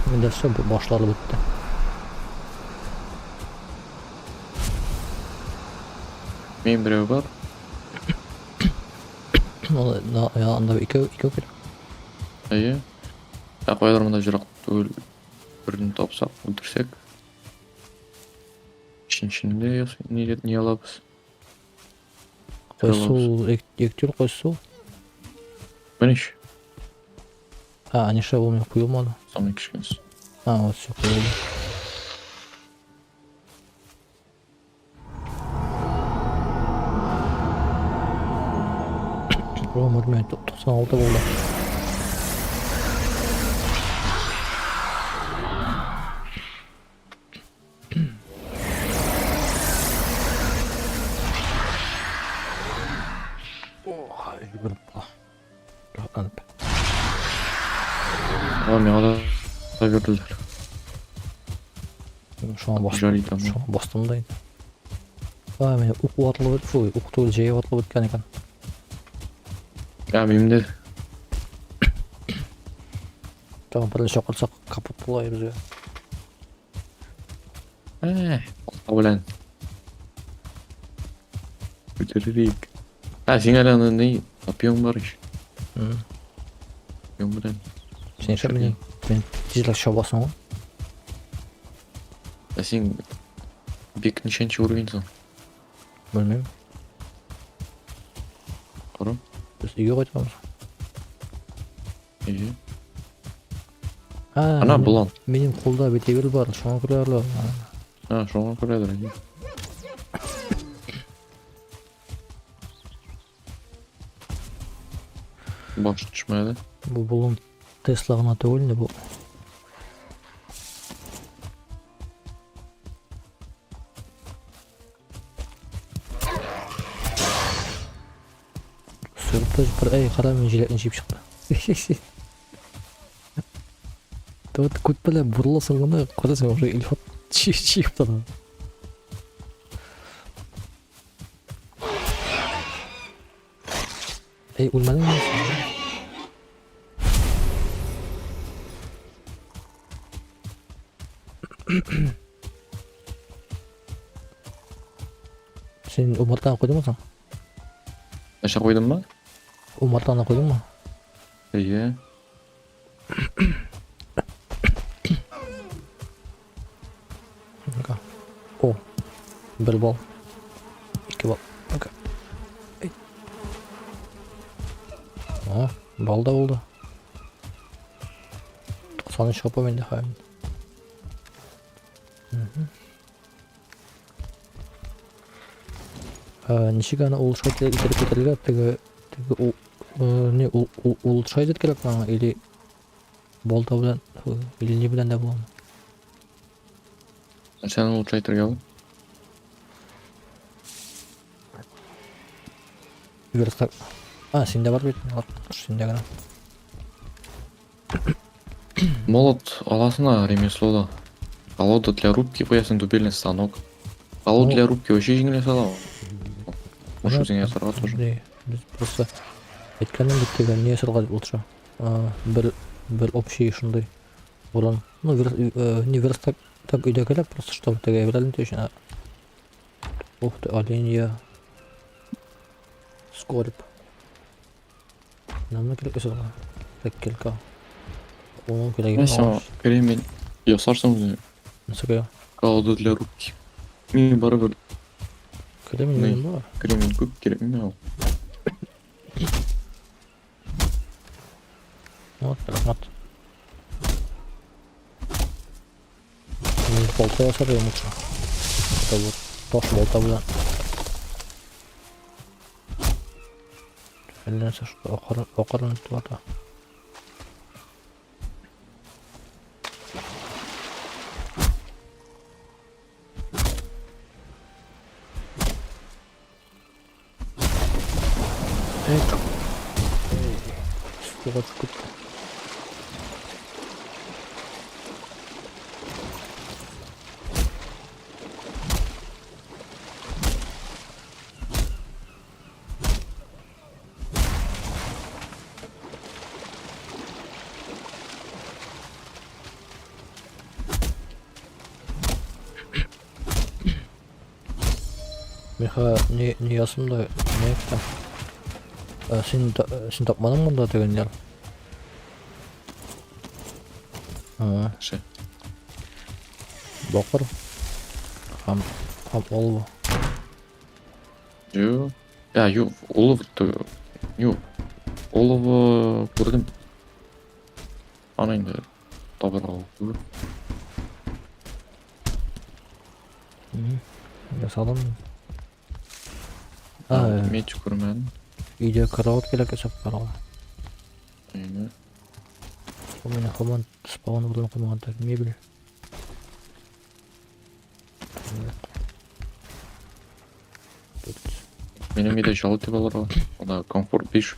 Миндә все башлары бетте. Минем берәү бар. Ул я анда икәү икәү кирәк. Әйе. Ә каядыр монда җырак түгел. Берне тапсак, үтерсәк. Өченчене дә не, не алабыз. Кайсы ул Ектюр кайсы ул? Менеш. А, нишләп ул миңа куелмады? Самый кечкенәсе. А, вот все куелды. Гомер менә 96 булды. Ох, йөгереп була. Рәхәтләнеп. Aa, миңа да бирделәр. Шуңа бастым. Жаль итәм. Шуңа бастым да инде. А, менә ук ватылып, фу, ук түгел, җәя ватылып беткән икән. Ә, минем дә. Тагын берне чакырсак, капут була безгә. Ә, балта белән. Үтерик. Ә, син әле аны ни, тапьяң бар ич. Тапьяң белән. Син нишләп мине мин тизрәк чабасың ул? Ә син бик ничәнче уровень соң? Белмим. Кара. Без өйгә кайтабыз. Әйе. А, Ана болан. Минем кулда бит әйбер бар, шуңа күрә әле. А, шуңа күрәдер, әйе. Баш төшмәде. Бу болын Тесла гына түгел инде бу. Сөртөж бер әй кара мин җиләкне җыеп чыкты. Вот күт белән борыласың гына, карасаң уже Илфат чыгып тора. Эй, үлмәдеңме син? Син умартаны куйдыңмы соң? Нәрсә куйдыммы? Умартаны куйдыңмы? Әйе. Ну-ка. О, бер балл. Ике балл. Ну-ка. Эй. О, балл да булды. 93 хп миндә хәзер. Ничек аны улучшать итеп күтәрергә? Теге теге ул не улучшать итеп кирәк аңа или балта белән или ни белән дә буламы? Нәрсәне улучшать итәргә ул? Верстак. А, синдә бар бит. Ладно, синдә генә. Молот аласың да ремеслода. Колода для рубки куясың, дубильный станок. Колода Ну, для рубки вообще җиңел ясала. Может, үзеңә ясарга тоже. Не, без просто әйткәнем бит теге не ясарга дип утыра. Бер бер общий шундый урын. Ну, не верстак так өйдә кирәк, просто чтобы теге әйберләрне өчен. Ух ты, оленья. Скорбь. Намны кирәк ясарга. Фәккелка. Оның кирәге Менә сиңа кремень ясарсың үзеңә. Нәрсәгә? Колода для рубки. Мин барыбер Кремень Ни? минем бар. Кремень күп кирәк миңа ул. Вот, рәхмәт. Мин балта ясар идем лучше. Это вот таш балта белән. Әллә нәрсә шунда акырын акырын ята. Суга төшеп китте. Миха, не, не ясым да, не әйтәм. Син, син тапмадың монда дигәннәр. Нәрсә? Бакыр. Һәм, һәм олово. Юк. Я, юк, олово юк. Олово күрдем. Аны инде табырга түгел. Ясадым. А, Меч күрмәдем. Өйдә кровать кирәк ясап карарга. Әйе. Ул мине һаман спаун урыны куймаган так мебель. Минем өйдә җылы дип алырга. Анда комфорт 5.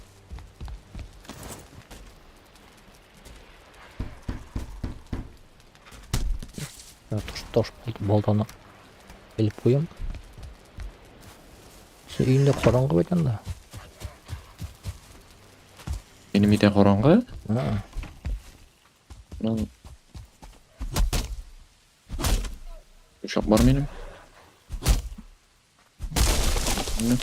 Таш, таш балтаны элеп куям. Син өеңдә караңгы бит анда. Минем өйдә караңгы? А. Ну. Учак бар минем. Менә.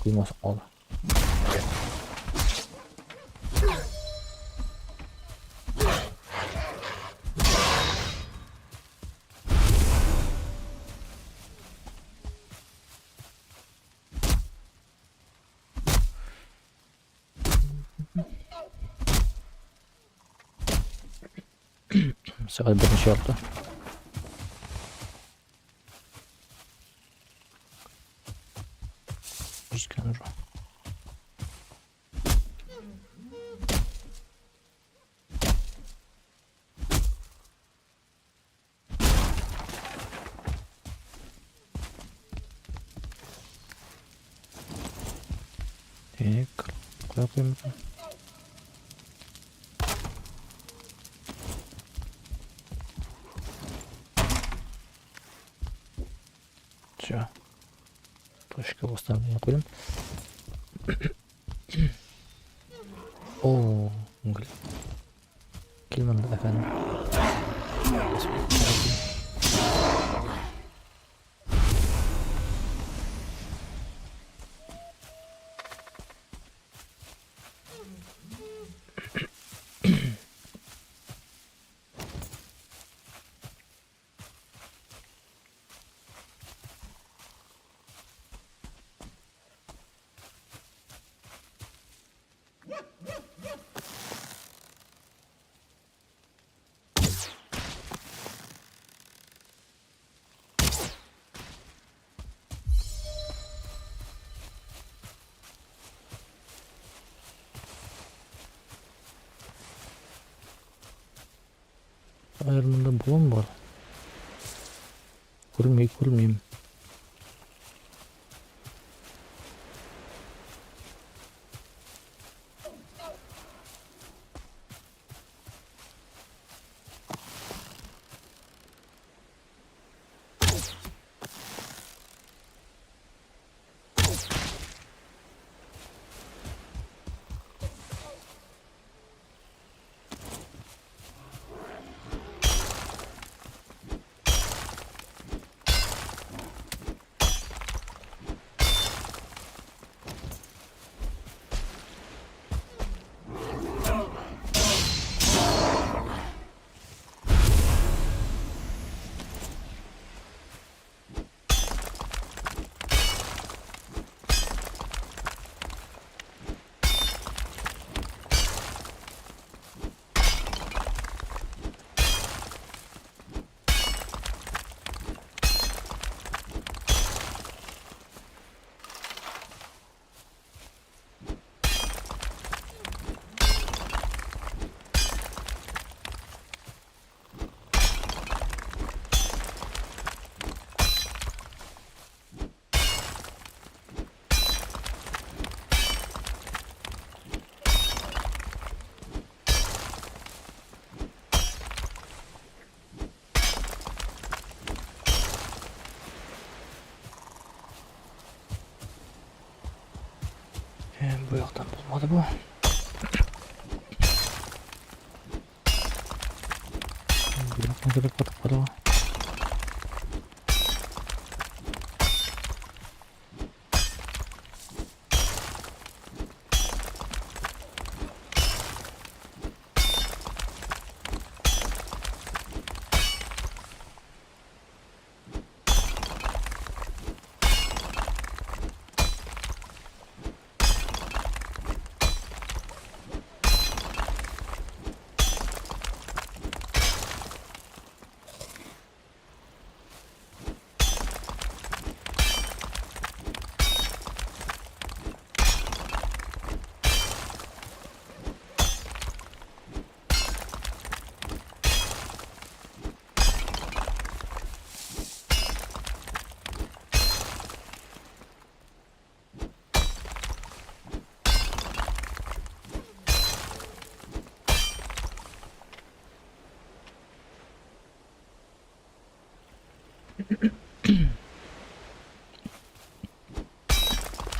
Куймас алды. Сәгать беренче ярты. Җиткән уже. Так, кая куям икән? Все. Точка восстановления куйдым. О, гөл. Кил монда, әфәндем. Хәзер монда болын бар. Күрми, күрмим. Бу яктан булмады бу. Бу яктан кереп катып карарга.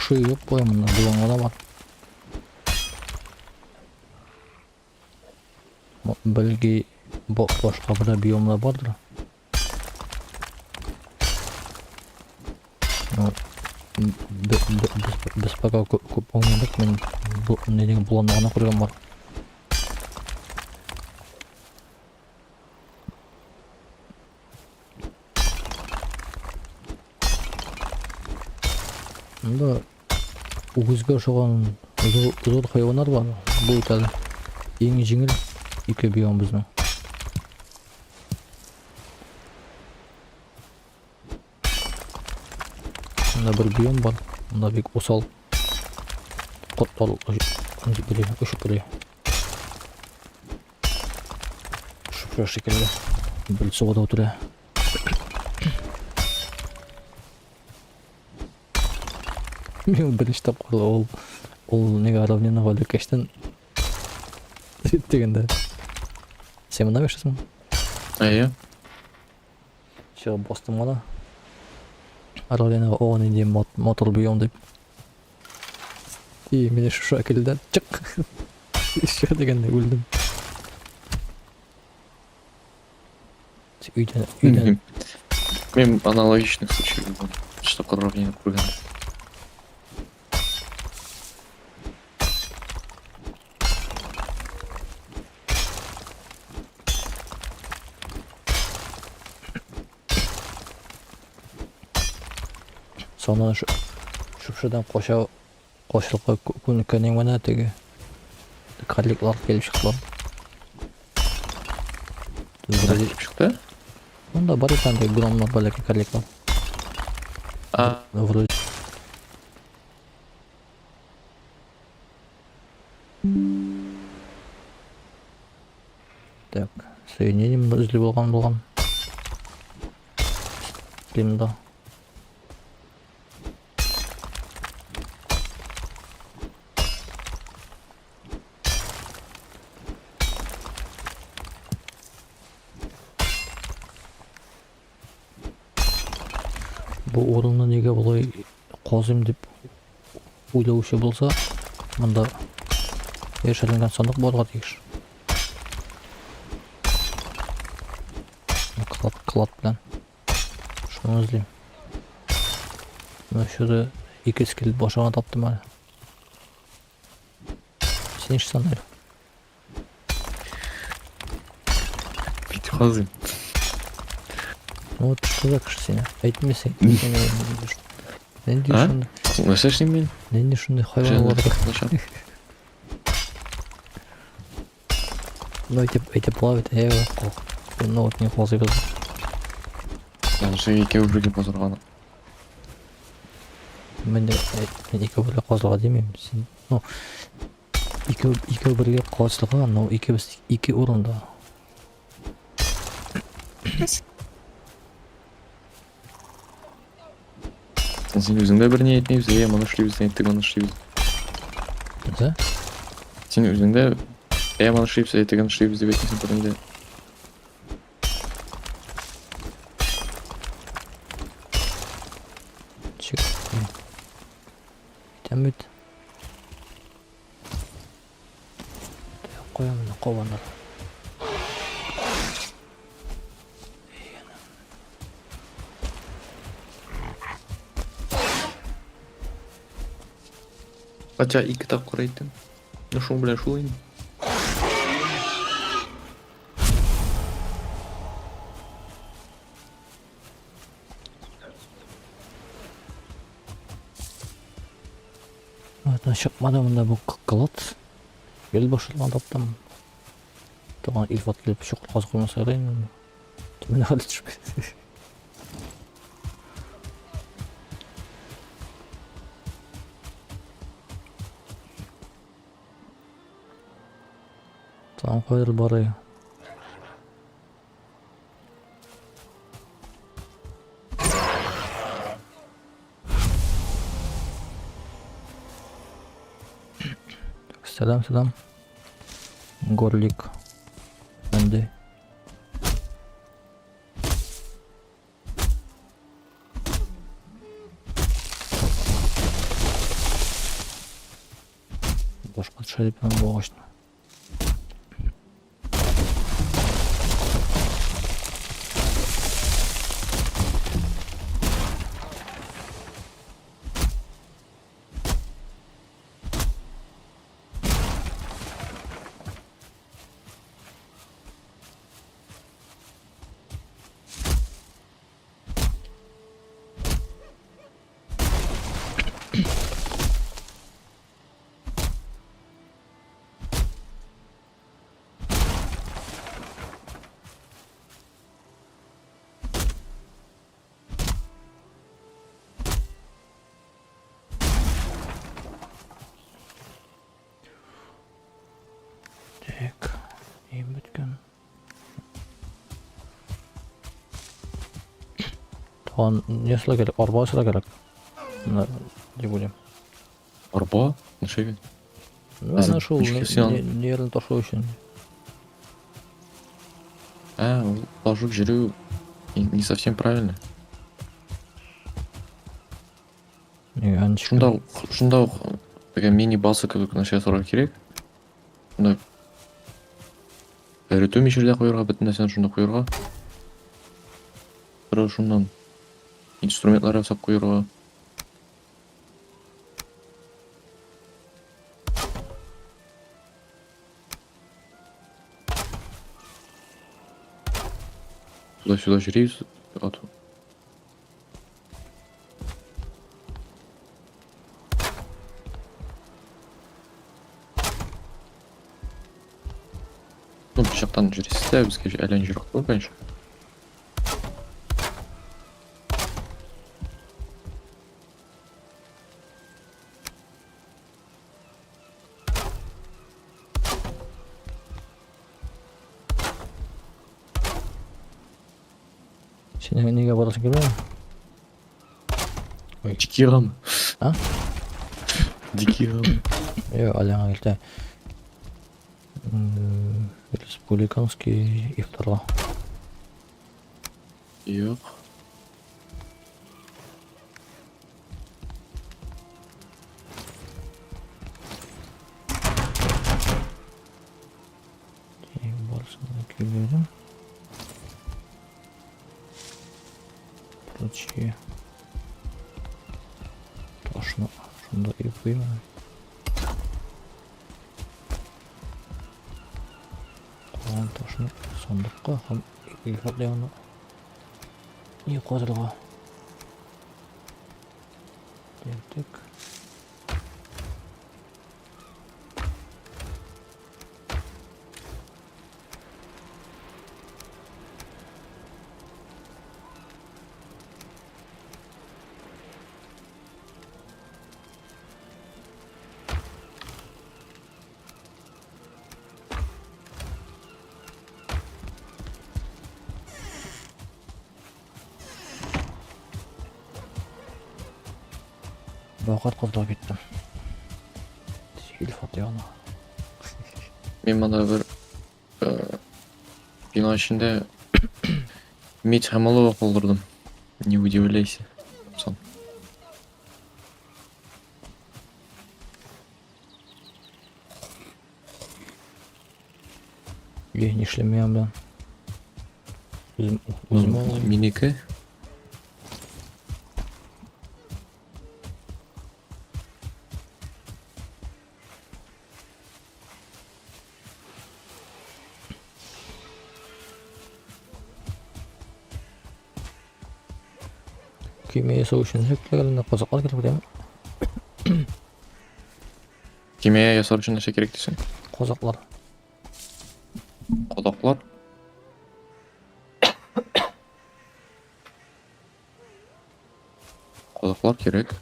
Шуй юк була монда, болан гына бар. Бәлки башка бер биомлар бардыр. Ну, без пока күп уйнадык, мин бу нидән боланны гына күргән бар. Монда үгезгә ошаган зур, зур хайваннар бар. Бу бит әле иң җиңел ике биом безнең. Монда бер биом бар. Монда бик усал кортлар очып йөри. Шушы шикелле. Бер суга утыра. Мин беренче тапкыр ул Ул нигә равнинага эләккәчтен дигәндә. Син монда яшисеңме? Әйе. Чыгып бастым гына. Равнинага о нинди мотор биом дип. И мине шушы килде. Чык. Еще дигәндә үлдем. Өйдән, өйдән. Мин аналогичный случай булган. Что равнина күргән. Сонан шушыдан кача качырга күнеккәнең менә теге карликлар килеп чыктылар. Вроде Килеп чыкты. Монда бар икән теге гномнар бәләкәй карликлар. А, Вроде Так, соединение монда өзелеп алган булган. Стримда. Бу урынны нигә болай казыйм дип уйлаучы булса, монда яшерелгән сандык булырга тиеш. Клад, клад белән. Шуны эзлим. Менә шуны ике скелет башы гына таптым әле. Син нишлисең әле? бит казыйм. Ну вот что за кеше сине? Әйтмисең. Нинди А? шундый, Нәрсә эшлим мин? нинди шундый хайван булырга? Начар. Ну әйтеп, әйтеп була бит. Әй, ну вот не казыйбыз. Нәрсә икәү бергә базарга. Мин дә мин икәү бергә казырга димим. Син, ну, икәү икәү бергә казырга, но икебез ике урында. Син үзең дә берни әйтмибез, әйе, моны эшлибез, әйе, теге моны эшлибез. Нәрсә? Син үзең дә әйе, моны эшлибез, әйе, тегене эшлибез дип әйтмисең берни дә. Чик. Әйтәм бит. Куям менә кабаннар. Хотя ике тапкыр әйттем. Ну шул белән шул инде. Артына чыкмады монда бу клад. Ел башыннан таптым. Туган Илфат килеп чокыр казып куймаса ярый инде. Төбенә хәтле төшеп китте. Тагын кайдыр бар. Так, сәлам, сәлам. Горлик. Әнде. Башка төшә дип бу агачны. Так, ни беткән? Тагын нәрсә кирәк? Арба ясарга кирәк. Менә дип уйлыйм. Арба? Ничек? Ну, ана шул Ничек нервны ташлау өчен. А, ул ташып йөрү не совсем правильно. Нигә ничек? Шунда ук, шунда ук теге мини база кебек нәрсә ясарга кирәк. Шунда эретү мичердә куярга, бөтен нәрсәне шунда куярга. Тора шуннан инструментлар ясап куярга. Туда-сюда йөрибез, а то Ну, бу жактан жүресіз да, бізге әлен жүрек қой, конечно. Син нигә барасың килми? Дикийгамы? А? Дикийгамы? Юк, Аляңа килде. Республиканский ифтарга. Юк. Барысын да көйләдем. Прочие. Ташны шунда өеп куйыйм әле. Калган ташны сандыкка һәм Илфат янына не казырга. Кирдек. Вакыт кызлап киттем. Илфат янына. Мин монда бер э, бина эчендә медь һәм олово калдырдым. Не удивляйся. Сон. Е, нишләмәм белән. Үзем үзем алыйм. Минеке. Көймә ясау өчен нәрсә кирәк әле? Казаклар кирәк бит, Кимә ясар өчен нәрсә кирәк дисең? Казаклар. Кадаклар. Кадаклар кирәк.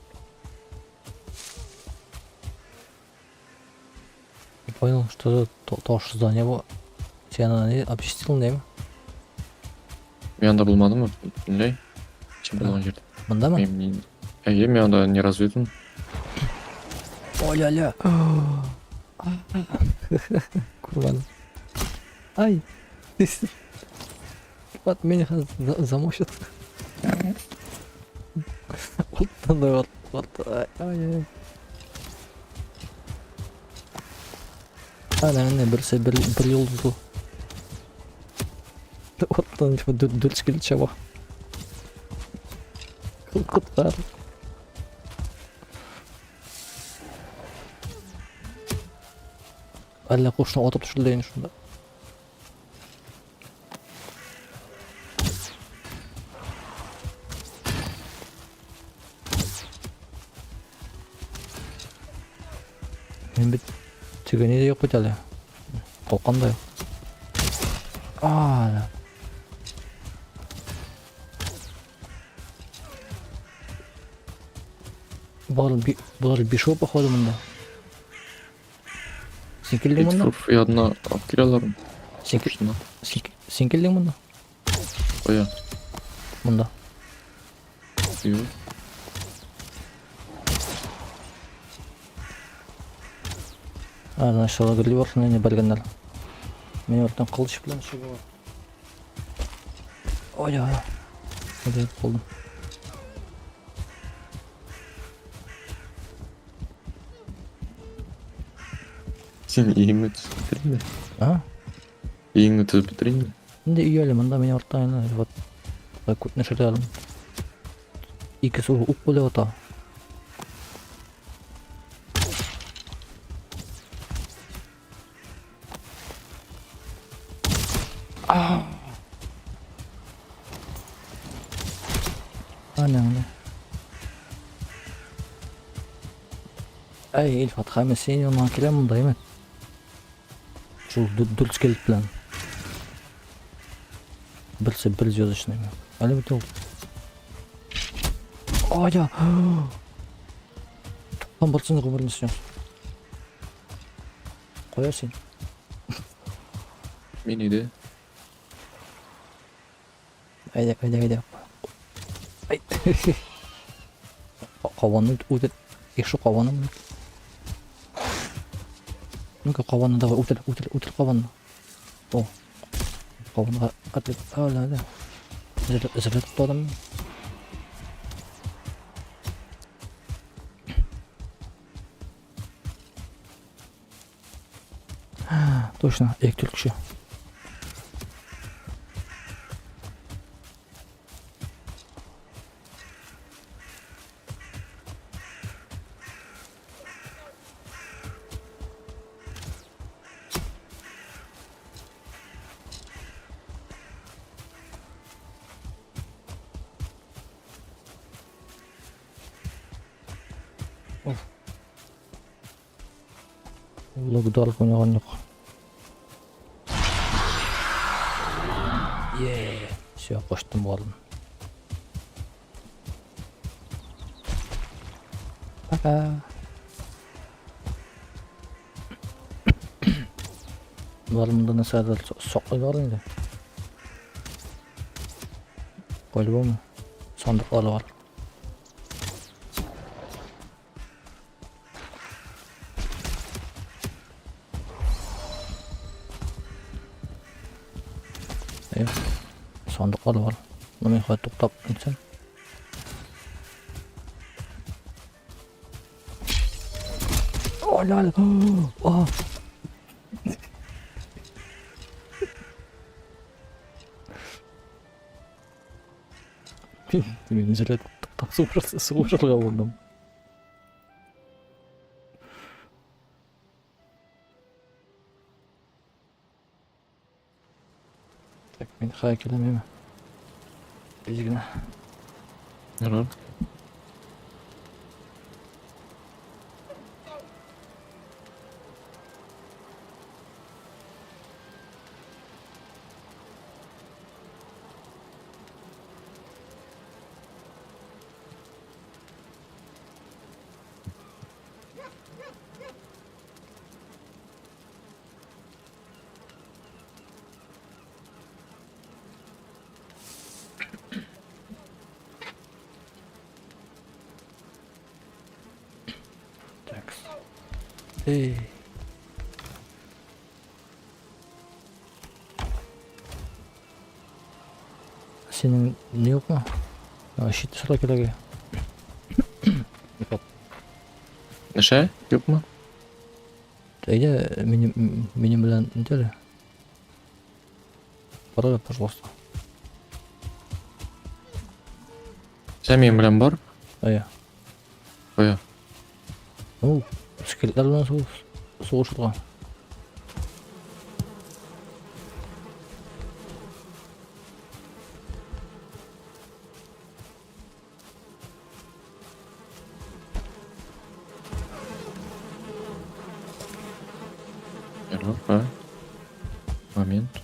Не понял, что за таш здание бу? Сен аны не обчистил, не? Мин анда булмадыммы? Бөтенләй. Син булган җирдә. Мондамы? Мин мин Әйе, мин анда ни разу идем. Оля-ля. Курван. Ай. Вот меня замочат. Вот вот, вот, ай, ай. Әнә, әнә, берсе бер, бер йолдызлы. Оттан типа дүрт скелет чаба. Коткар. Әллә кошны атып төшерде инде шунда. Мин бит теге ни дә юк бит әле. Калкан да юк. А, да. Болар, болар бишеү походу монда. Син килдең монда? Эдфурф янына алып киләләр. Син, син, син килдең монда? Кая? Монда. Юк. А, значит, алар Гриль не бәргәннәр. Мин арттан кылыч белән чыгып. Ой, ой. Хәзер булдым. Син өеңне төзеп бетердеңме? А? Өеңне төзеп бетердеңме? Инде өй әле монда мин арттан инде вот. Күп нәрсәләр. Икесе ук белән ата. Аның. Әй, Илфат, хәмә син янына киләм монда, әйме? Шул дүрт скелет белән. Берсе бер звездочный. Әле бит ул. Ая! Там барсын гомерне снес. Кая син? Мин өйдә. Әйдә, әйдә, әйдә. Ай. Каванны үтер. Ишу каваны. Ну-ка, каванны давай, үтер, үтер, үтер каванны. О. Каванга атлет. А, да, да. Зәләт тотадым. Точно, elektrik кеше. Of. Локдарк уйнаган юк. Е, все, качтым булардым. Пока. Булар монда нәрсәдер саклыйлар инде. По-любому сандыклар бар. Әйе. Сандыклар бар. Но мин хәзер туктап нитсәм. О, ләл. О. Мин җиләт туктап сугышырга булдым. Так, мин хәзер киләм, әйме? Тиз генә. Ярар. Так. Эй. Синең ни юкмы? А, щит сорау кирәк. Илфат. Нәрсә? Юкмы? Әйдә, минем белән нит әле. Бар әле, пожалуйста. Син минем белән бар? Әйе. Кая? Ну, скелетлар белән сугышырга. Ярар, а? Момент.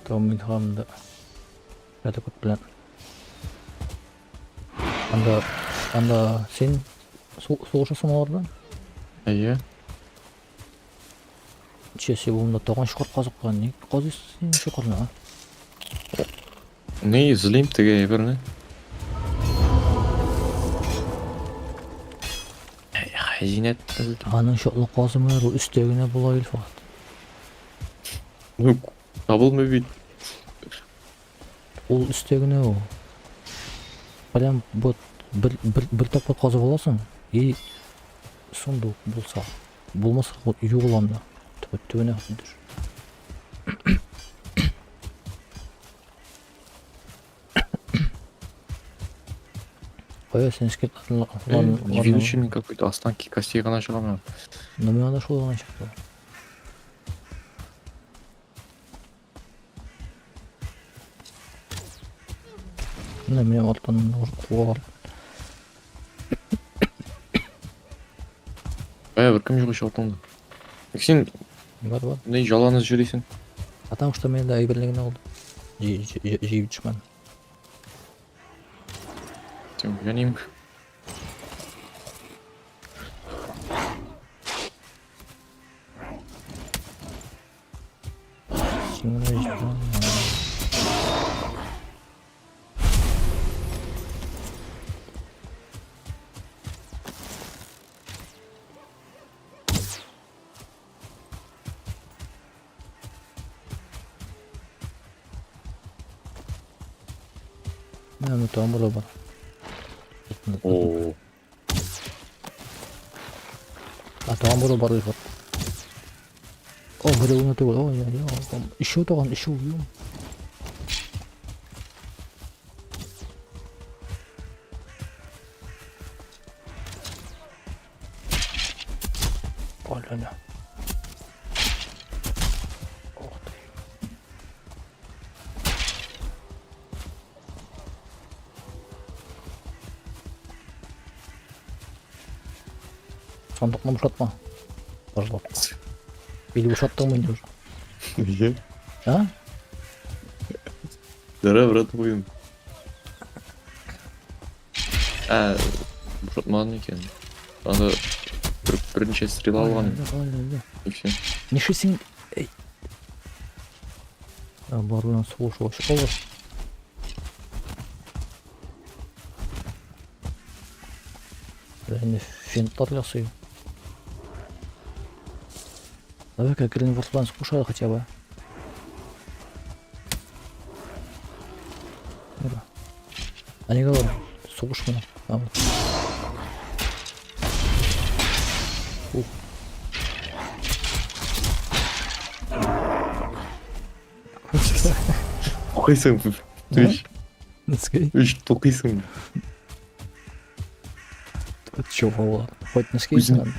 Там мин һаман да Кот белән. Анда, анда син сугышасың алар белән? Әйе. Чесе бу тагын чокыр казып куйган. Ник казыйсың син чокырны, а? Ни эзлим теге әйберне. Хәзинә эзлим. Аның чоклы казымы, ул өстә генә була Илфат. Ну, табылмый бит. Ул өстә генә ул. Прям вот бер тапкыр казып аласың и сундук булса. Булмаса юк ул анда. Төбенә төш. Кая син скелетларны Невезучий мин какой-то останки костей гына чыгам. Ну миңа да шул гына чыкты. Менә минем арттан куалар. Кая беркем юк ич артыңда. Син Бар, бар. ни яланыз йөрисең? Потому что мин дә әйберле генә булды. Җыеп төшмәдем. Син яним. Син генә җыеп. Менә бу тамыры бар. О, А тамыры бар бит. О, бер генә түгел. О, я, я. Еще тагын, еще юм. Оля. Ох ты. Сандыкны бушатма. Пожалуйста. Или бушаттыңмы инде уже? Нигә? А? Дара, брат, куйым. Ә, бушатмаган икән. Анда берничә стрела алган Ой, и все. Нишлисең? Эй. А, бар белән сугышуга чыгалар. Инде финтлар ясый. Давай-ка Гринворд белән сугышайлык хотя бы. Ура. А нигә алар сугышмый? А, вот. Ух. Тукыйсың. Өч, Носки. өч тукыйсың. Чего? Хоть носки Күзен- надо.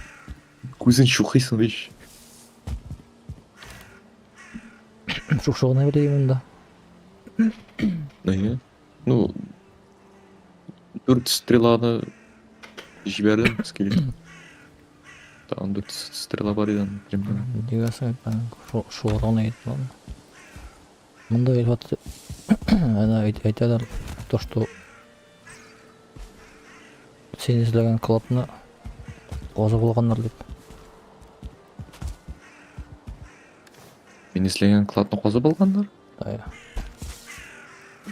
Күзен чукыйсың ич. Шушы гына беләм инде. Әйе. Ну, дүрт стреланы җибәрдем скелет. Тагын дүрт стрела бар иде аның примерно. Дигәсең, шушы гына әйтмәм. Монда Илфат әнә әйтәләр, то что син эзләгән клабны казып алганнар дип. Мин эзләгән кладны казып алганнар. Әйе.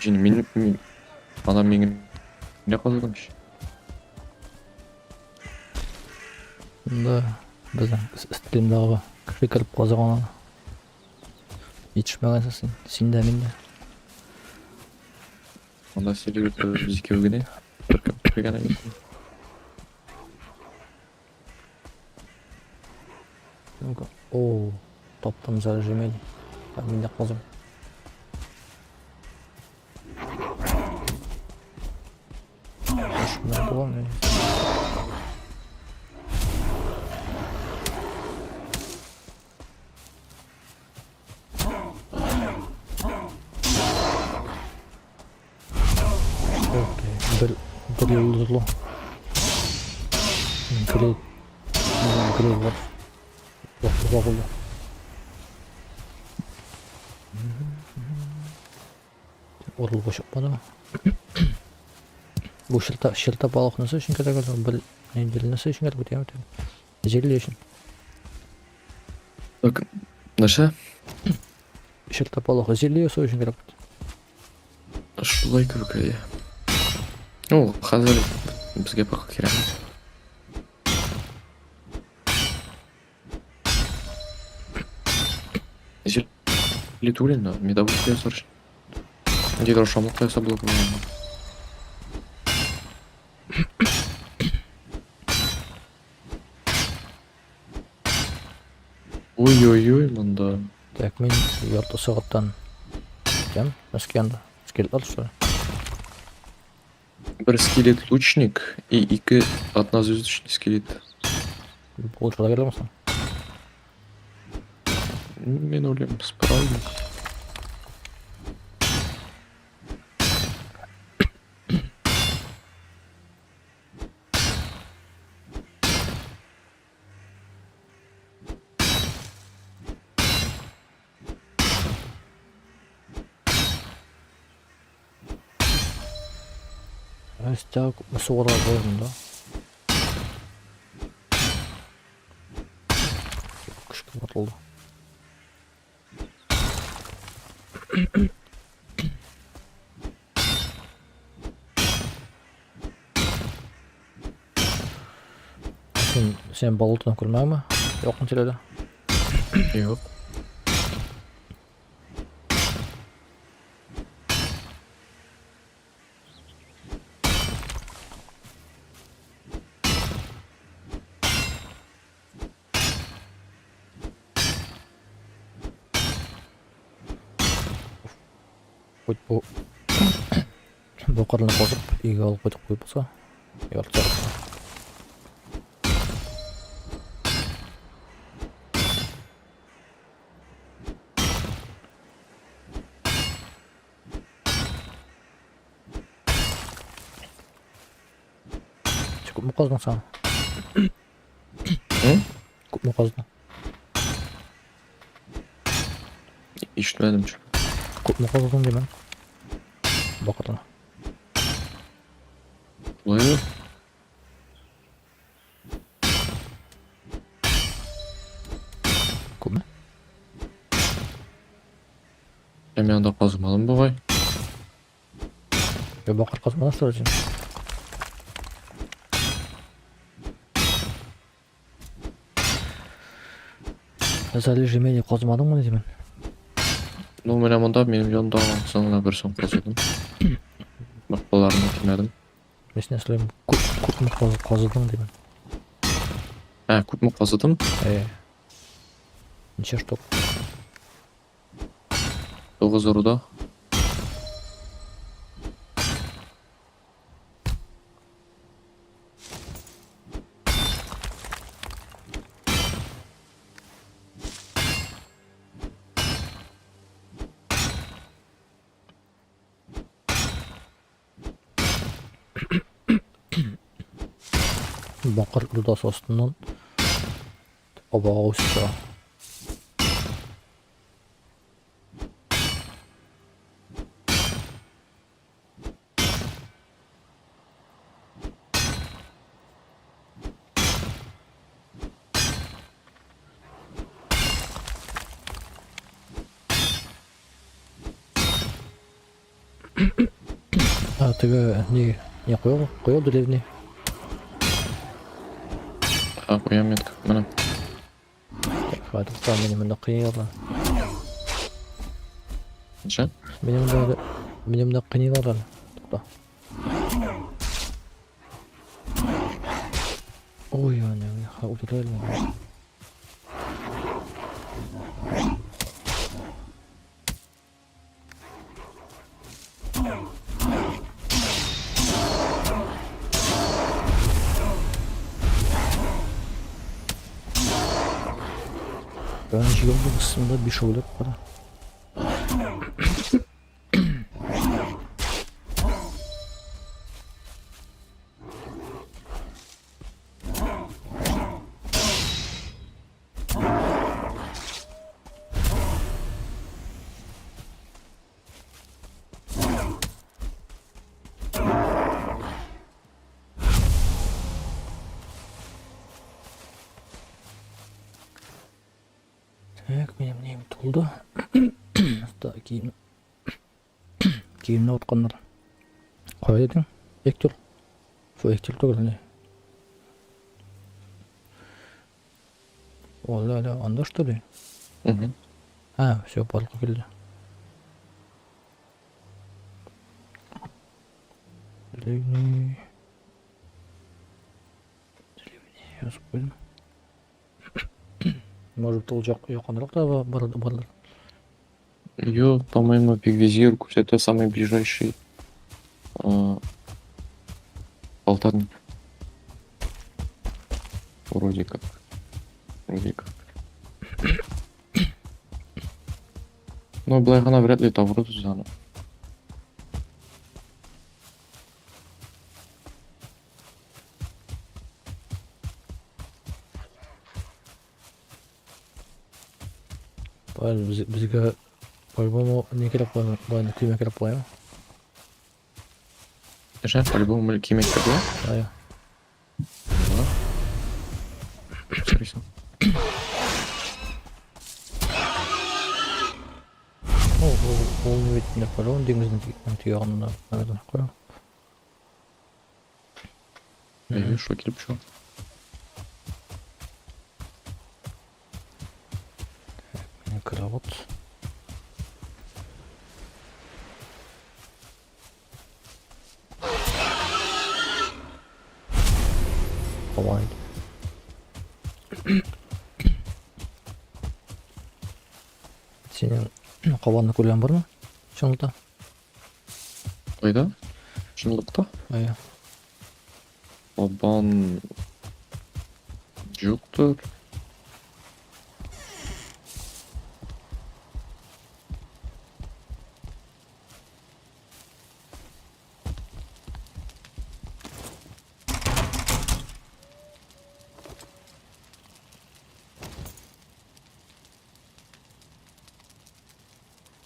Җин мин ана мин не казыдым ич. Монда безнең стримдагы кеше кереп казыган аны. Җитешмәгәнсең син. Син дә, мин дә. Анда сервер без икәү генә. Беркем кергән юк. Ну-ка. О, таптым зажимели. Мин дә казым. Шунда буламы? Окей, бер йолдызлы. Грей. Грей бар. Вакыт булды. Урылга чыкмады. Бу шилта, шилта балык нәрсә өчен кирәк әле? Бер нинди нәрсә өчен кирәк бит, яме? Зелье өчен. Так, нәрсә? Чертополох зелье ясау өчен кирәк бит. Шулай кебек әйе. Ну, хәзер безгә пока кирәк. Зелье түгел инде, медовуха ясар өчен. Ниндидер ашамлык та ясап була була. Ой-ой-ой, монда. Так, мин ярты сәгатьтән китәм. Мәскәүдә. Скелетлар что ли? Бер скелет лучник и ике однозвездочный скелет. Лучше кирәкме соң? Мин уйлыйм, справлюсь. Өстә күпме сугырлар бар монда. Көчкә ватылды. Син болотаны күрмәңме? Якын тирәдә. Юк. Хоть бу бу кырны казып өйгә алып кайтып куеп булса, ярты сәгать. Син күпме каздың син? М? Күпме каздың? Ишетмәдем чё. Күпме каздың димен? Бакырны. Шулаймы? Күпме? Ә мин анда казымадым бугай. Я бакыр казмадың что ли син? Залежи меди казмадыңмы димен? Ну, менә монда минем янда соң гына берсен казыдым. Башкаларына тимәдем. Мин синнән сорыйм, күпме казыдың димен. Ә, күпме казыдым? Э. Ничә штук? 9 руда. Бакыр рудасы астыннан абага үсеп чыга. А, теге не не куя куя деревни. А, куям метка. Менә. Так, хватит, там мине монда кыйныйлар. Ничә? Мине монда мине монда кыйныйлар әле. Тукта. Ой, аны, үтерәләр мине. Беренче юлның астында биш үлек бар. Так, минем нем тулды. Так, кием. Киемне отканнар. Кая дидең? Эктер. Шул эктер түгел, не. Ола, ола, анда что ли? Угу. А, все, барлыкка килде. Древний. Древний язып куйдым. Может, ул якынрак та бардыр. Ее, по-моему, Бигвизир, это самый ближайший алтарник. Вроде как. Вроде как. Но болай гына вряд ли табырбыз без аны. Безгә по-любому не кирәк була, болай көймә кирәк була, Нәрсә, по-любому көймә кирәк була? Әйе. Сорыйсың. Ул бит Наполеон диңгезенең теге ягында, наверное, куя. Әйе, шулай килеп чыга. Менә карават. Кабан. Синең кабанны күргән бармы? Чынлыкта? Кайда? Чынлыкта? Әйе. Кабан юктыр.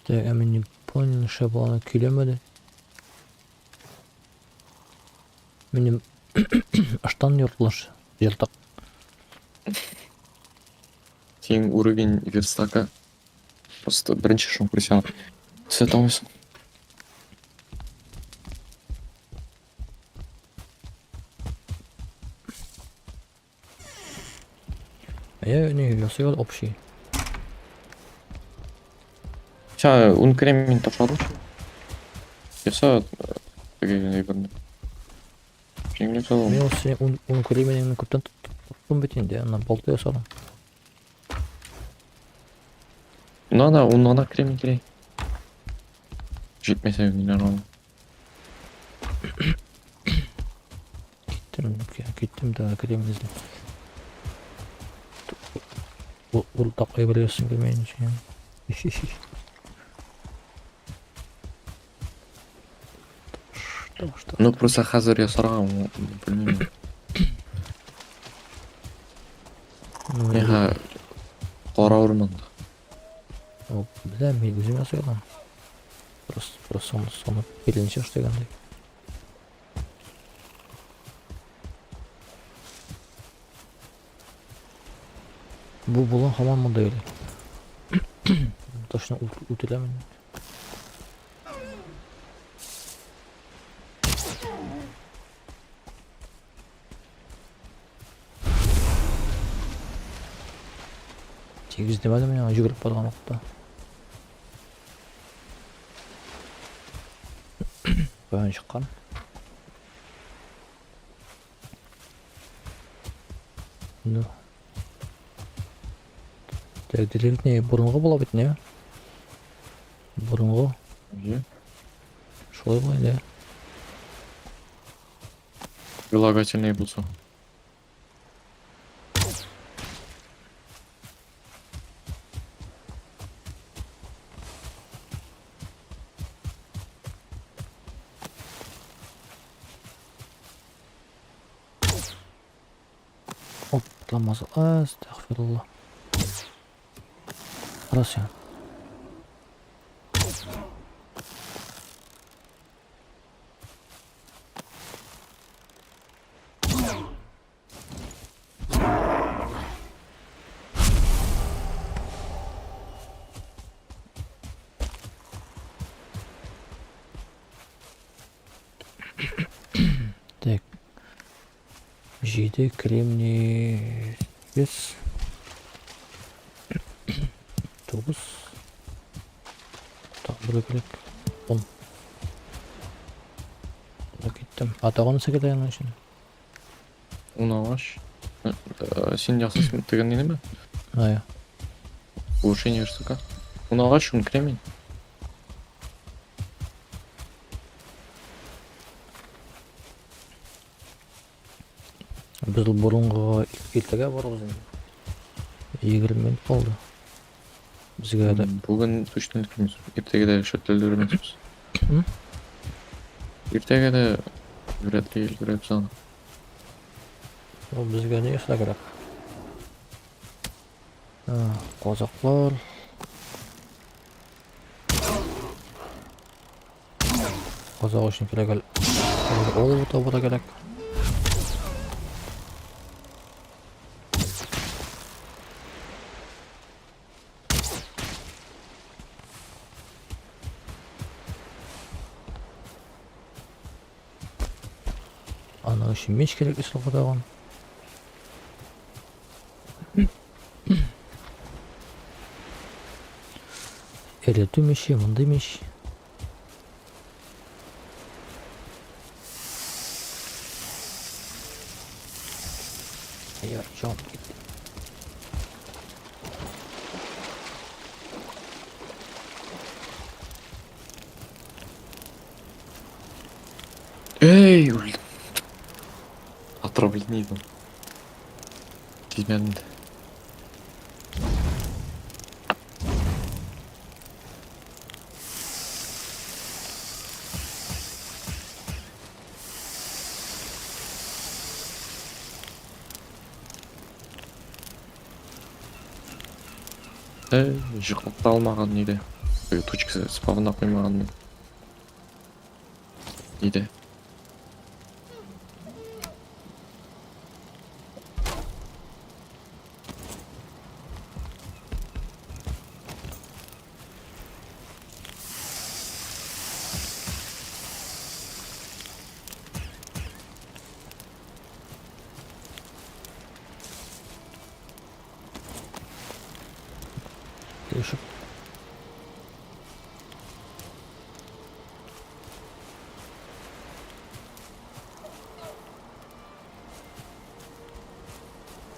Так, ә мин не понял, нишләп аны көйләмәде. Минем ыштан йортлыш, ертык. Синең уровень верстака просто беренче шуны күрсәң төзәтә алмыйсың. Я не ясый ул общий. Ща, ун кремень ташладым. Яса теге әйберне. Җиңел салам. Мин ул синең ун кременеңне күптән тоттым бит инде, аннан балта ясадым. Надо, ун гына кремень кирәк. Җитмәсә мин аны. Киттем, киттем дә кремень эзләп. Ул так әйбер ясыйм килмәенчә. Что, что? Ну просто хәзер ясарга белмим. Ну, Миңа кара урманда. О, беләм, мин үзем ясый алам. Просто соны беренче эшләгәндәй. Бу болан һаман монда йөри. Точно үтерәм инде. Тигез демәдем миңа йөгереп барган вакытта. Каян чыккан? Ну. Так, деревня борынгы була бит, не? Борынгы. Әйе. Шулай була инде. Прилагательный булса. Hoplamaz. Estağfirullah. Кара син. Җиде кремний сигез. Тугыз. Тагын бер кирәк. Ун. Бunda киттем. А тагын нәрсә кирәк аның өчен? Ун агач. Син ясыйсың дигән инеме? Ая. Улучшение верстака. Ун агач, ун кремень. Без борынгыга иртәгә барабыз инде. 20 минут калды. Безгә дә Бүген точно өлгермибез. Иртәгә дә шәт өлгермәсбез. М? Иртәгә дә вряд ли өлгерәбез аны. Ул безгә ни эшләр кирәк? Казаклар. Казак өчен кирәк әле. Олову табырга кирәк. Аның өчен меч кирәк ясарга тагын. Эретү миче, мондый мич. Я, җан китте. Эй, үлдем. Отравление идем. Сизмәдем дә. Эй, йоклап та алмаган иде. Точка спавна куймаган мин. Иде. Төшеп.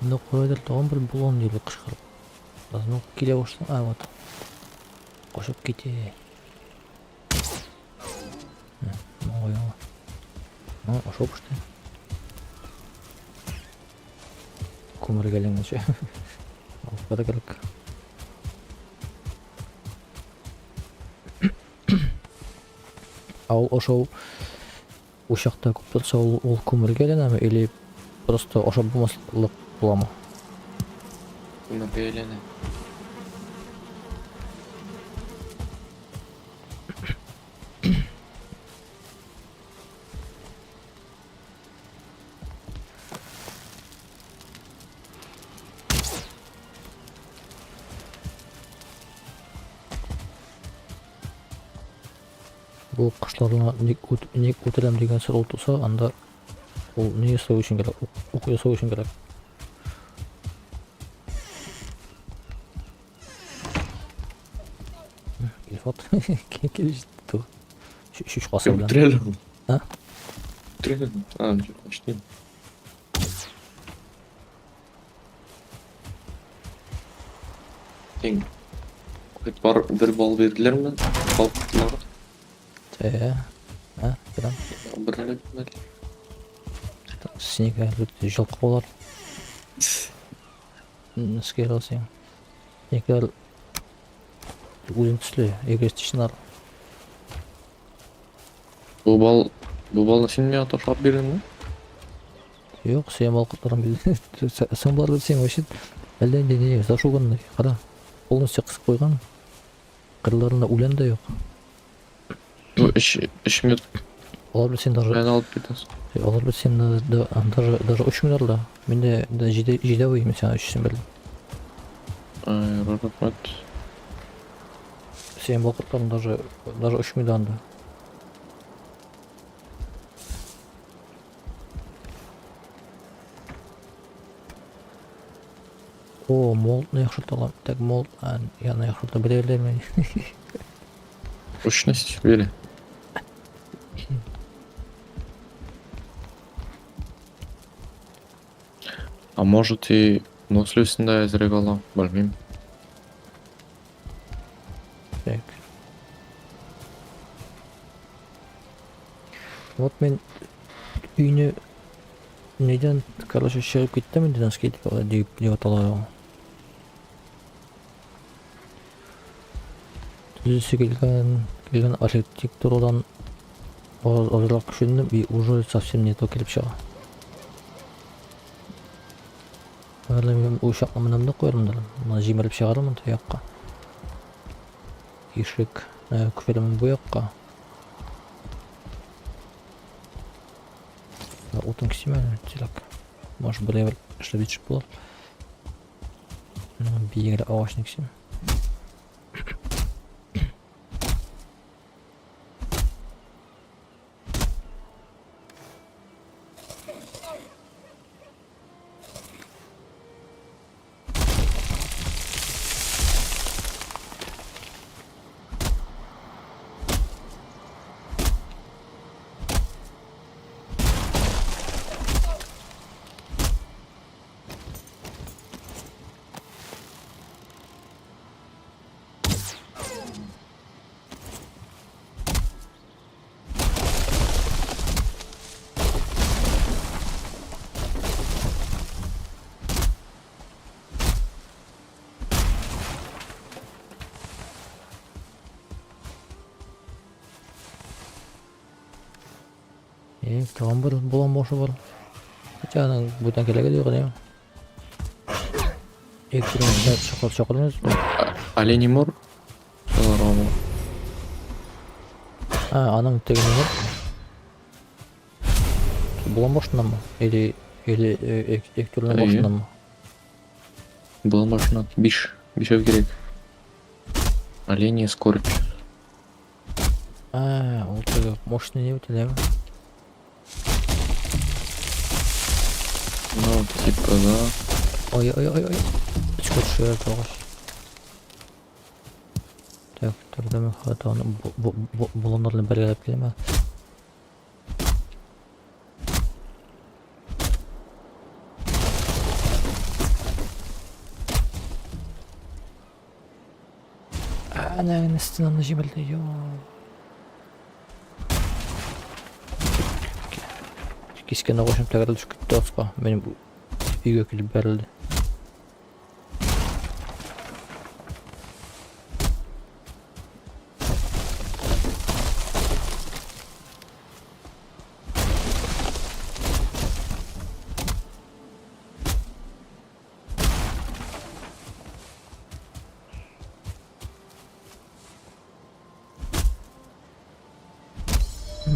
Монда каядыр тагын бер болан йөри кычкырып. Азмы килә башлый. А, вот. Качып китә. Ой, ой. Ашап пеште. Күмергә әйләнгәнче. Алып кара кирәк. Ә ул ашау учакта күп торса, ул күмергә әйләнәме или просто ашап булмаслык буламы? Күмергә әйләнә. Бу кошларны ник үт, ник үтерәм дигән сорау туса, анда ул ни ясау өчен кирәк? Ук, ук ясау өчен кирәк. Илфат килеп җитте. Чучкасы белән. Үтерәләр. А? Үтерәләр. А, почти. Син бар бер балл бирделәрме? Балл куттылар. Ә, ә, прям. Бер әле бирмәделәр. Синеке әлбәттә җылкы булыр. Нескә син. Синекеләр үзең төсле, эгоистичныйлар. Бу балл бу баллны син миңа ташлап бирдеңме? Юк, син бал кортларын бил. Син бар син вообще әллә нинди не зашуганный. Кара. Полностью кысып куйган. Кырларында үлән дә юк. Бу өч минут Алар белән син даже белән алып бирдең. Алар белән син даже очмыйлар да. Миндә дә җиде җиде буй мин сиңа өчесен бирдем. Ай, рәхмәт. Син бал кортларын даже очмый да анда. О, молотны яхшырта алам. Так, молот, яны яхшырта беләләрме? Прочность бирә. А может и выносливостен дә әзрәк ала, белмим. Так. Вот мин өйне нидән, короче, чыгып киттем инде носки дип дип атала ул. Төзесе килгән, килгән архитектурадан азрак төшендем и уже совсем не то килеп чыга. Әле мин учакны менәм дә куярмын да. Моны җимереп чыгарырмын теге якка. Ишек күчерәмен бу якка. Утын кисим әле, тизрәк. Может, бер әйбер эшләп җитешеп булыр. Биегрәк агачны кисим. И, тагын бер болан башы бар. Хотя аның бүтән кирәге дә юк, әйе. Ике чакыр чакырмыз. Оленей мор. Рома. А, аның тегене бар. Болан башыннанмы? Или или эктүрнең Әйе. башыннанмы? Болан башыннан биш. Бишәү кирәк. Оленья скорбь. А, ул теге мощный не бит, әйеме? Ну, типа, да. Ой, ой, ой, ой. Эчкә төшә агач. Так, тогда мин хатаны боланнарны бергәләп киләм. Әнә генә стенаны җимерде, йо. Кискән агачым тәгәрәлеп төшеп китте аска. Минем өйгә килеп бәрелде.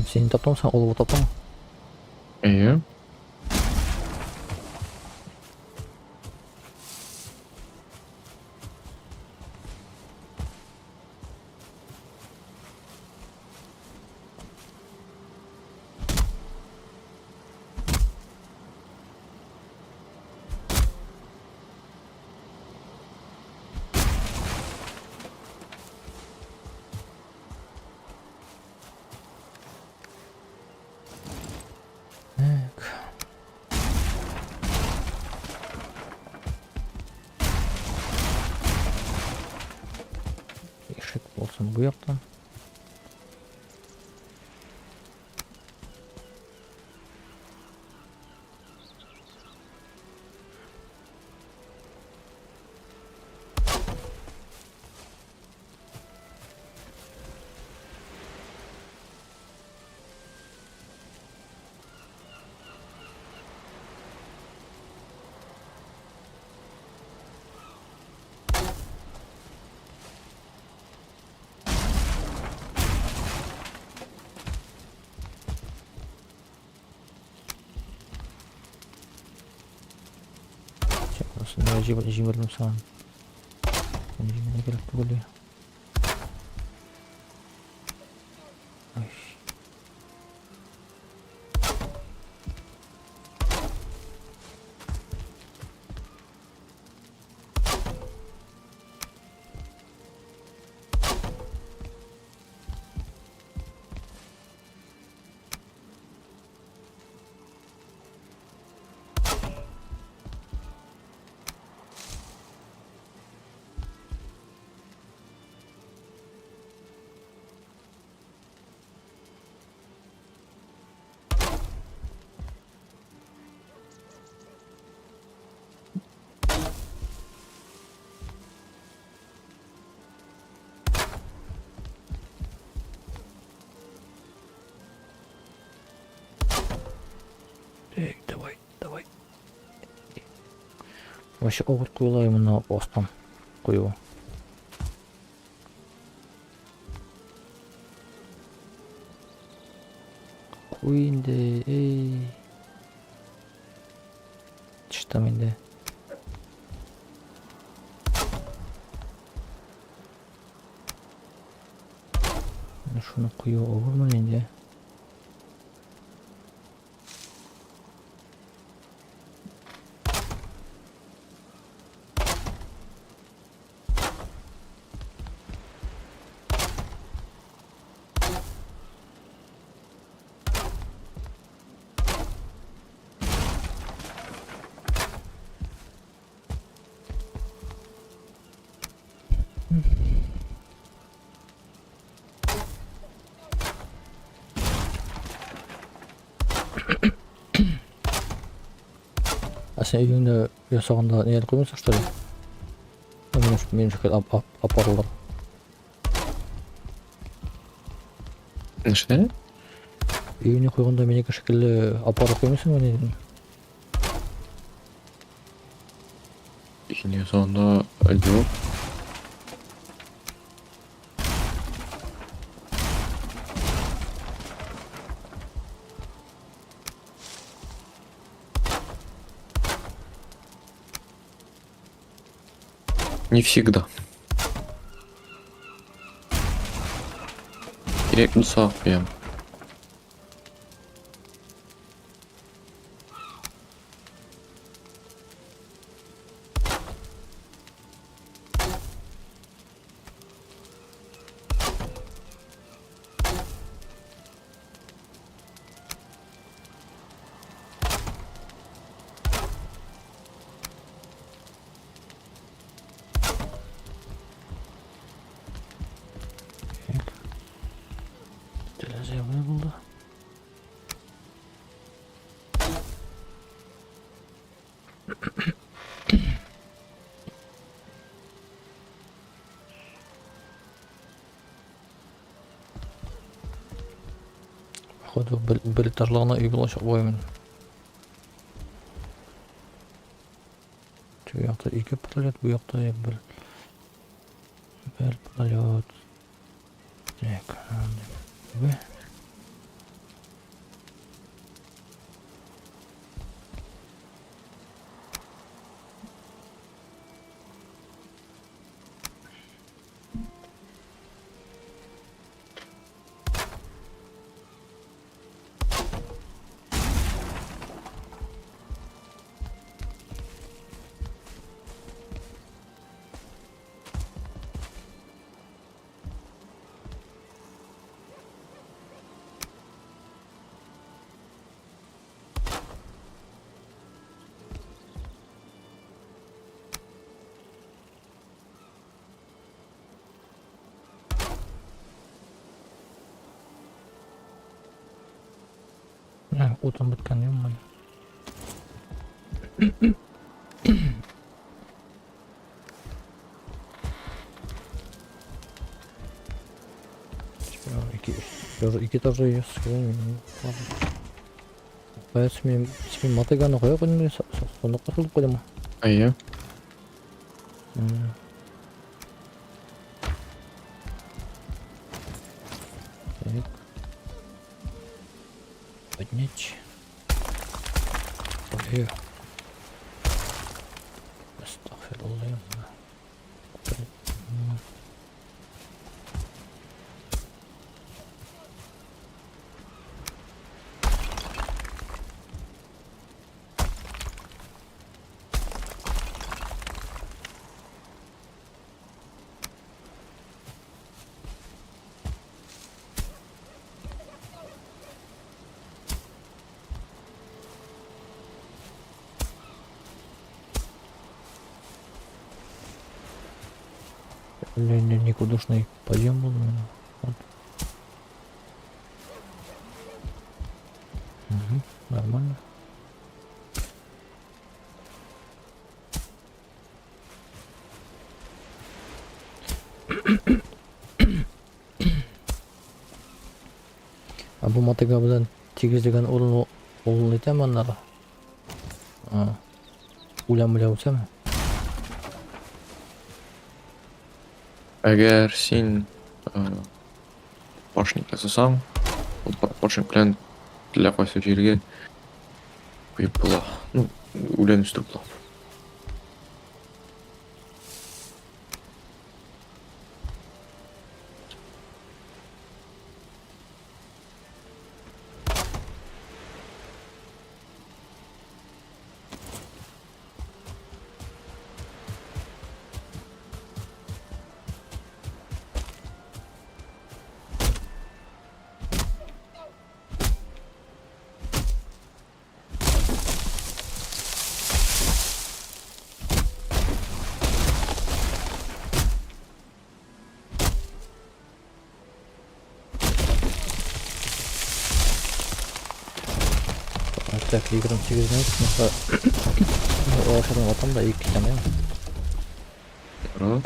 Син таптың, син олы таптың. Әйе. Так. Ишек булсын бу яктан. Җибәрдем саған. Җибәргә кирәк түгел. Ай. Вообще авыр куела моны астан куюы. Куй инде, эй. Төштем инде. Шуны кую авырмы инде? Ә син өеңдә ясаганда ниләр куймыйсың, что ли? Минем шикелле апаралар. Нәрсә? Өеңне куйганда минеке шикелле апара куймыйсыңмы ни дидем? Өеңне ясаганда юк. Не всегда. Кирәк булса куям. Тәрәзә ябык булды. Походу, бер этажлы гына өй булачак бу именно. Теге якта ике пролет, бу якта бер пролет. Так, б. Менә утын беткән ё-моё. Ике этажда Мин син мотыганы кая куйдың? Сандыкка салып куйдыңмы? Әйе. Так. Поднять. Ой. Астагфирулла. Никудышный подъем был у меня. Вот. Угу, нормально. Ә бу мотыга белән тигезләгән урын ул нитәме аннары? Үләм белән үсәме? Әгәр син башник ясасаң, ул башник белән телә кайсы җиргә куеп була. Ну, үлән үстереп була. Так, 28 минут, ну-ка, алашадан атам да ике китәм, әйме? Ярар.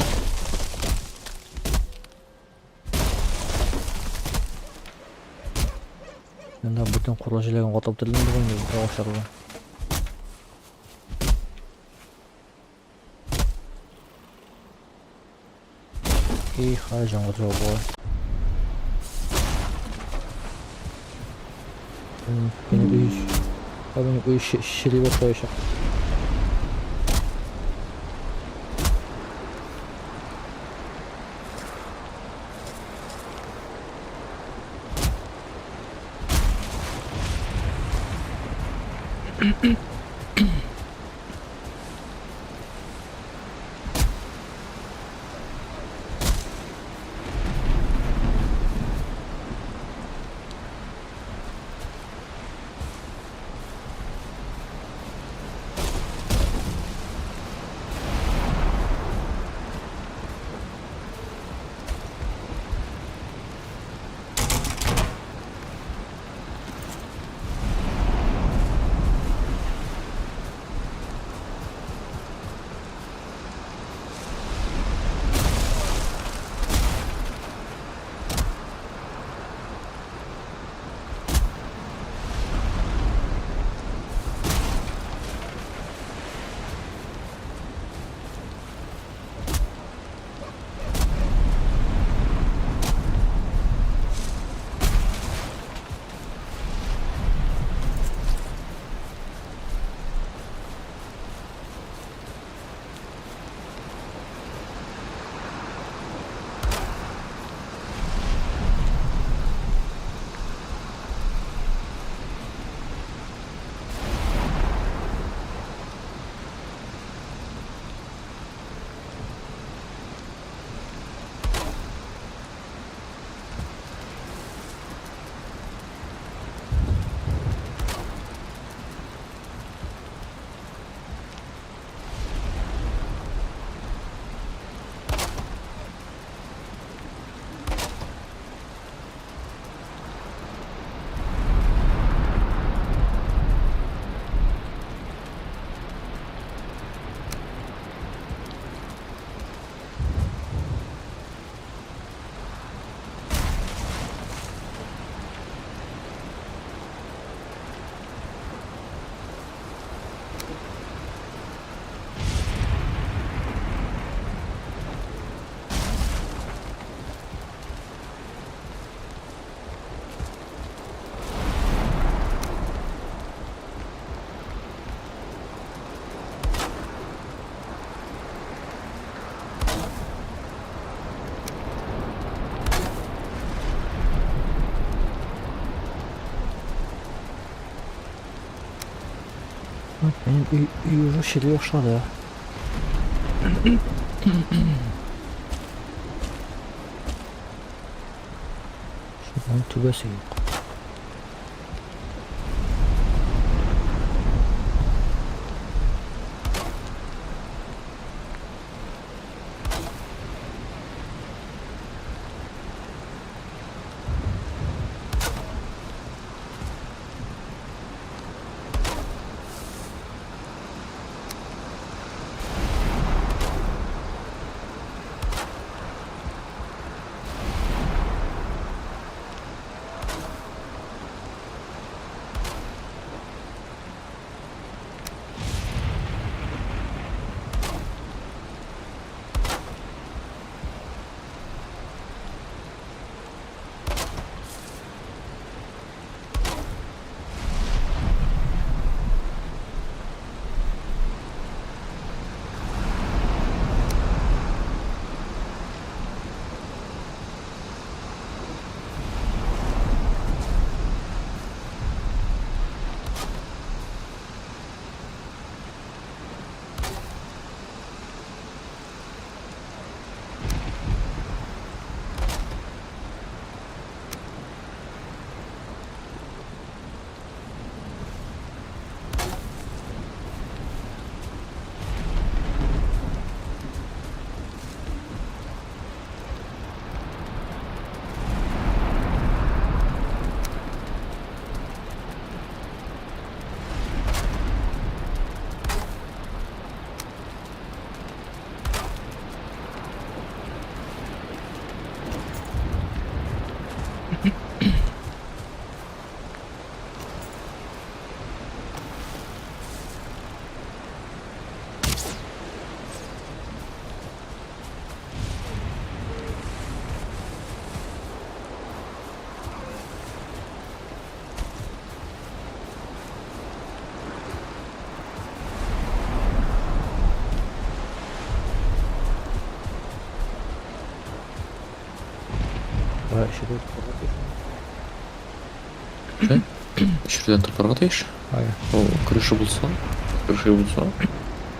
Монда бөтен курлы җиләген катып бетердем бүген инде бөтен агачларны. И хай җаңгыр җавап була. Минем өй, минем өй чери башлаячак. Минем өй, өй уже чери башлады. Шуның түбәсе юк. Өчедә торырга тиеш. Өчедән торырга тиеш. Ай. Ул крыша булса, крыша булса.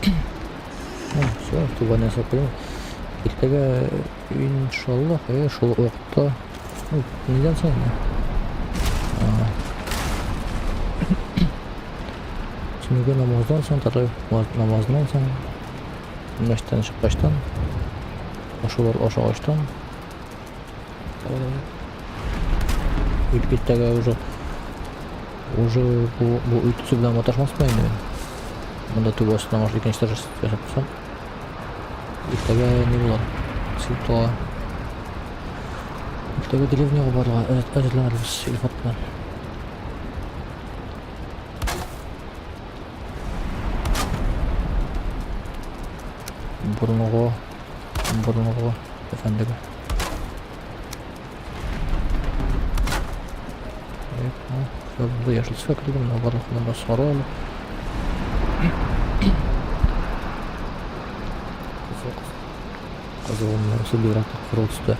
Ну, все, туган ясап куям. Иртәгә иншаллаһ, шул вакытта, ну, нидән соң инде? Төнге намаздан соң, таравих намазыннан соң, мәчеттән чыккачтан, ашулар ашагачтан, иртәгә уже уже бу бу өй төзү белән маташмаспын инде мин. Монда түбә астына может икенче этаж ясап куйсам. Иртәгә ни була? Сыйфтала. Иртәгә деревняга барырга әзерләнербез Илфат белән. Борынгы, борынгы әфәндегә. Все, булды, яшел төскә керде, менә барлык монда сары әле. Кызыл монысы бигрәк тә кызыл төстә.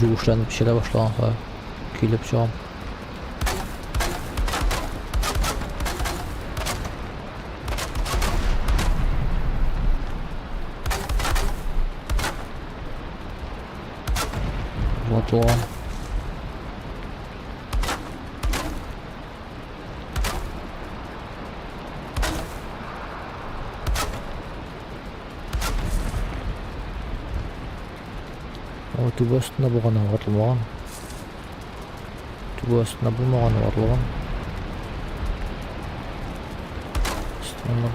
Җуышланып пешерә башлаганга килеп чыгам. Ватылган. О, түбә астында булган, ватылмаган. Түбә астында булмаган, ватылган. Странно.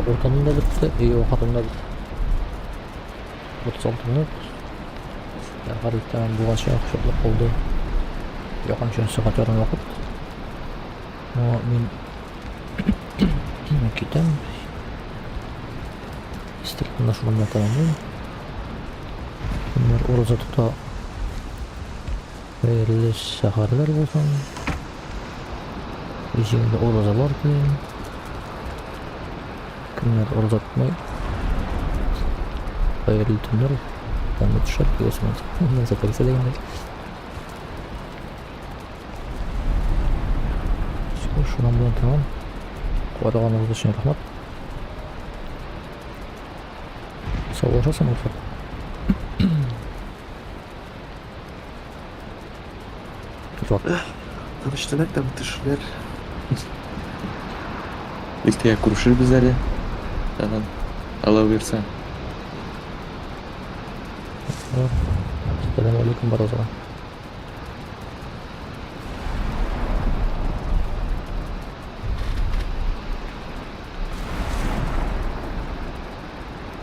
Ортаның да бетте, и вакытым да бетте. 36 минут. Хәзер тәмам булганча яхшылык булды. Якынча сәгать ярым вакыт. Но мин китәм. Стримны шуның белән тәмамлыйм. Кемнәр ураза тота, хәерле сәхәрләр булсын. Җиңел уразалар телим. Кемнәр ураза тотмый, хәерле төннәр. Тәмле төшләр киләсе нәрсә теләсә дигәндәй. Все, шуның белән тәмам. Караганыгыз өчен рәхмәт. Саулашасың, Илфат. Илфат. Таныштылар там төшләр. Иртәгә күрешербез әле. Тагын. Алла бирсә. Ассаламу алейкум барыгызга.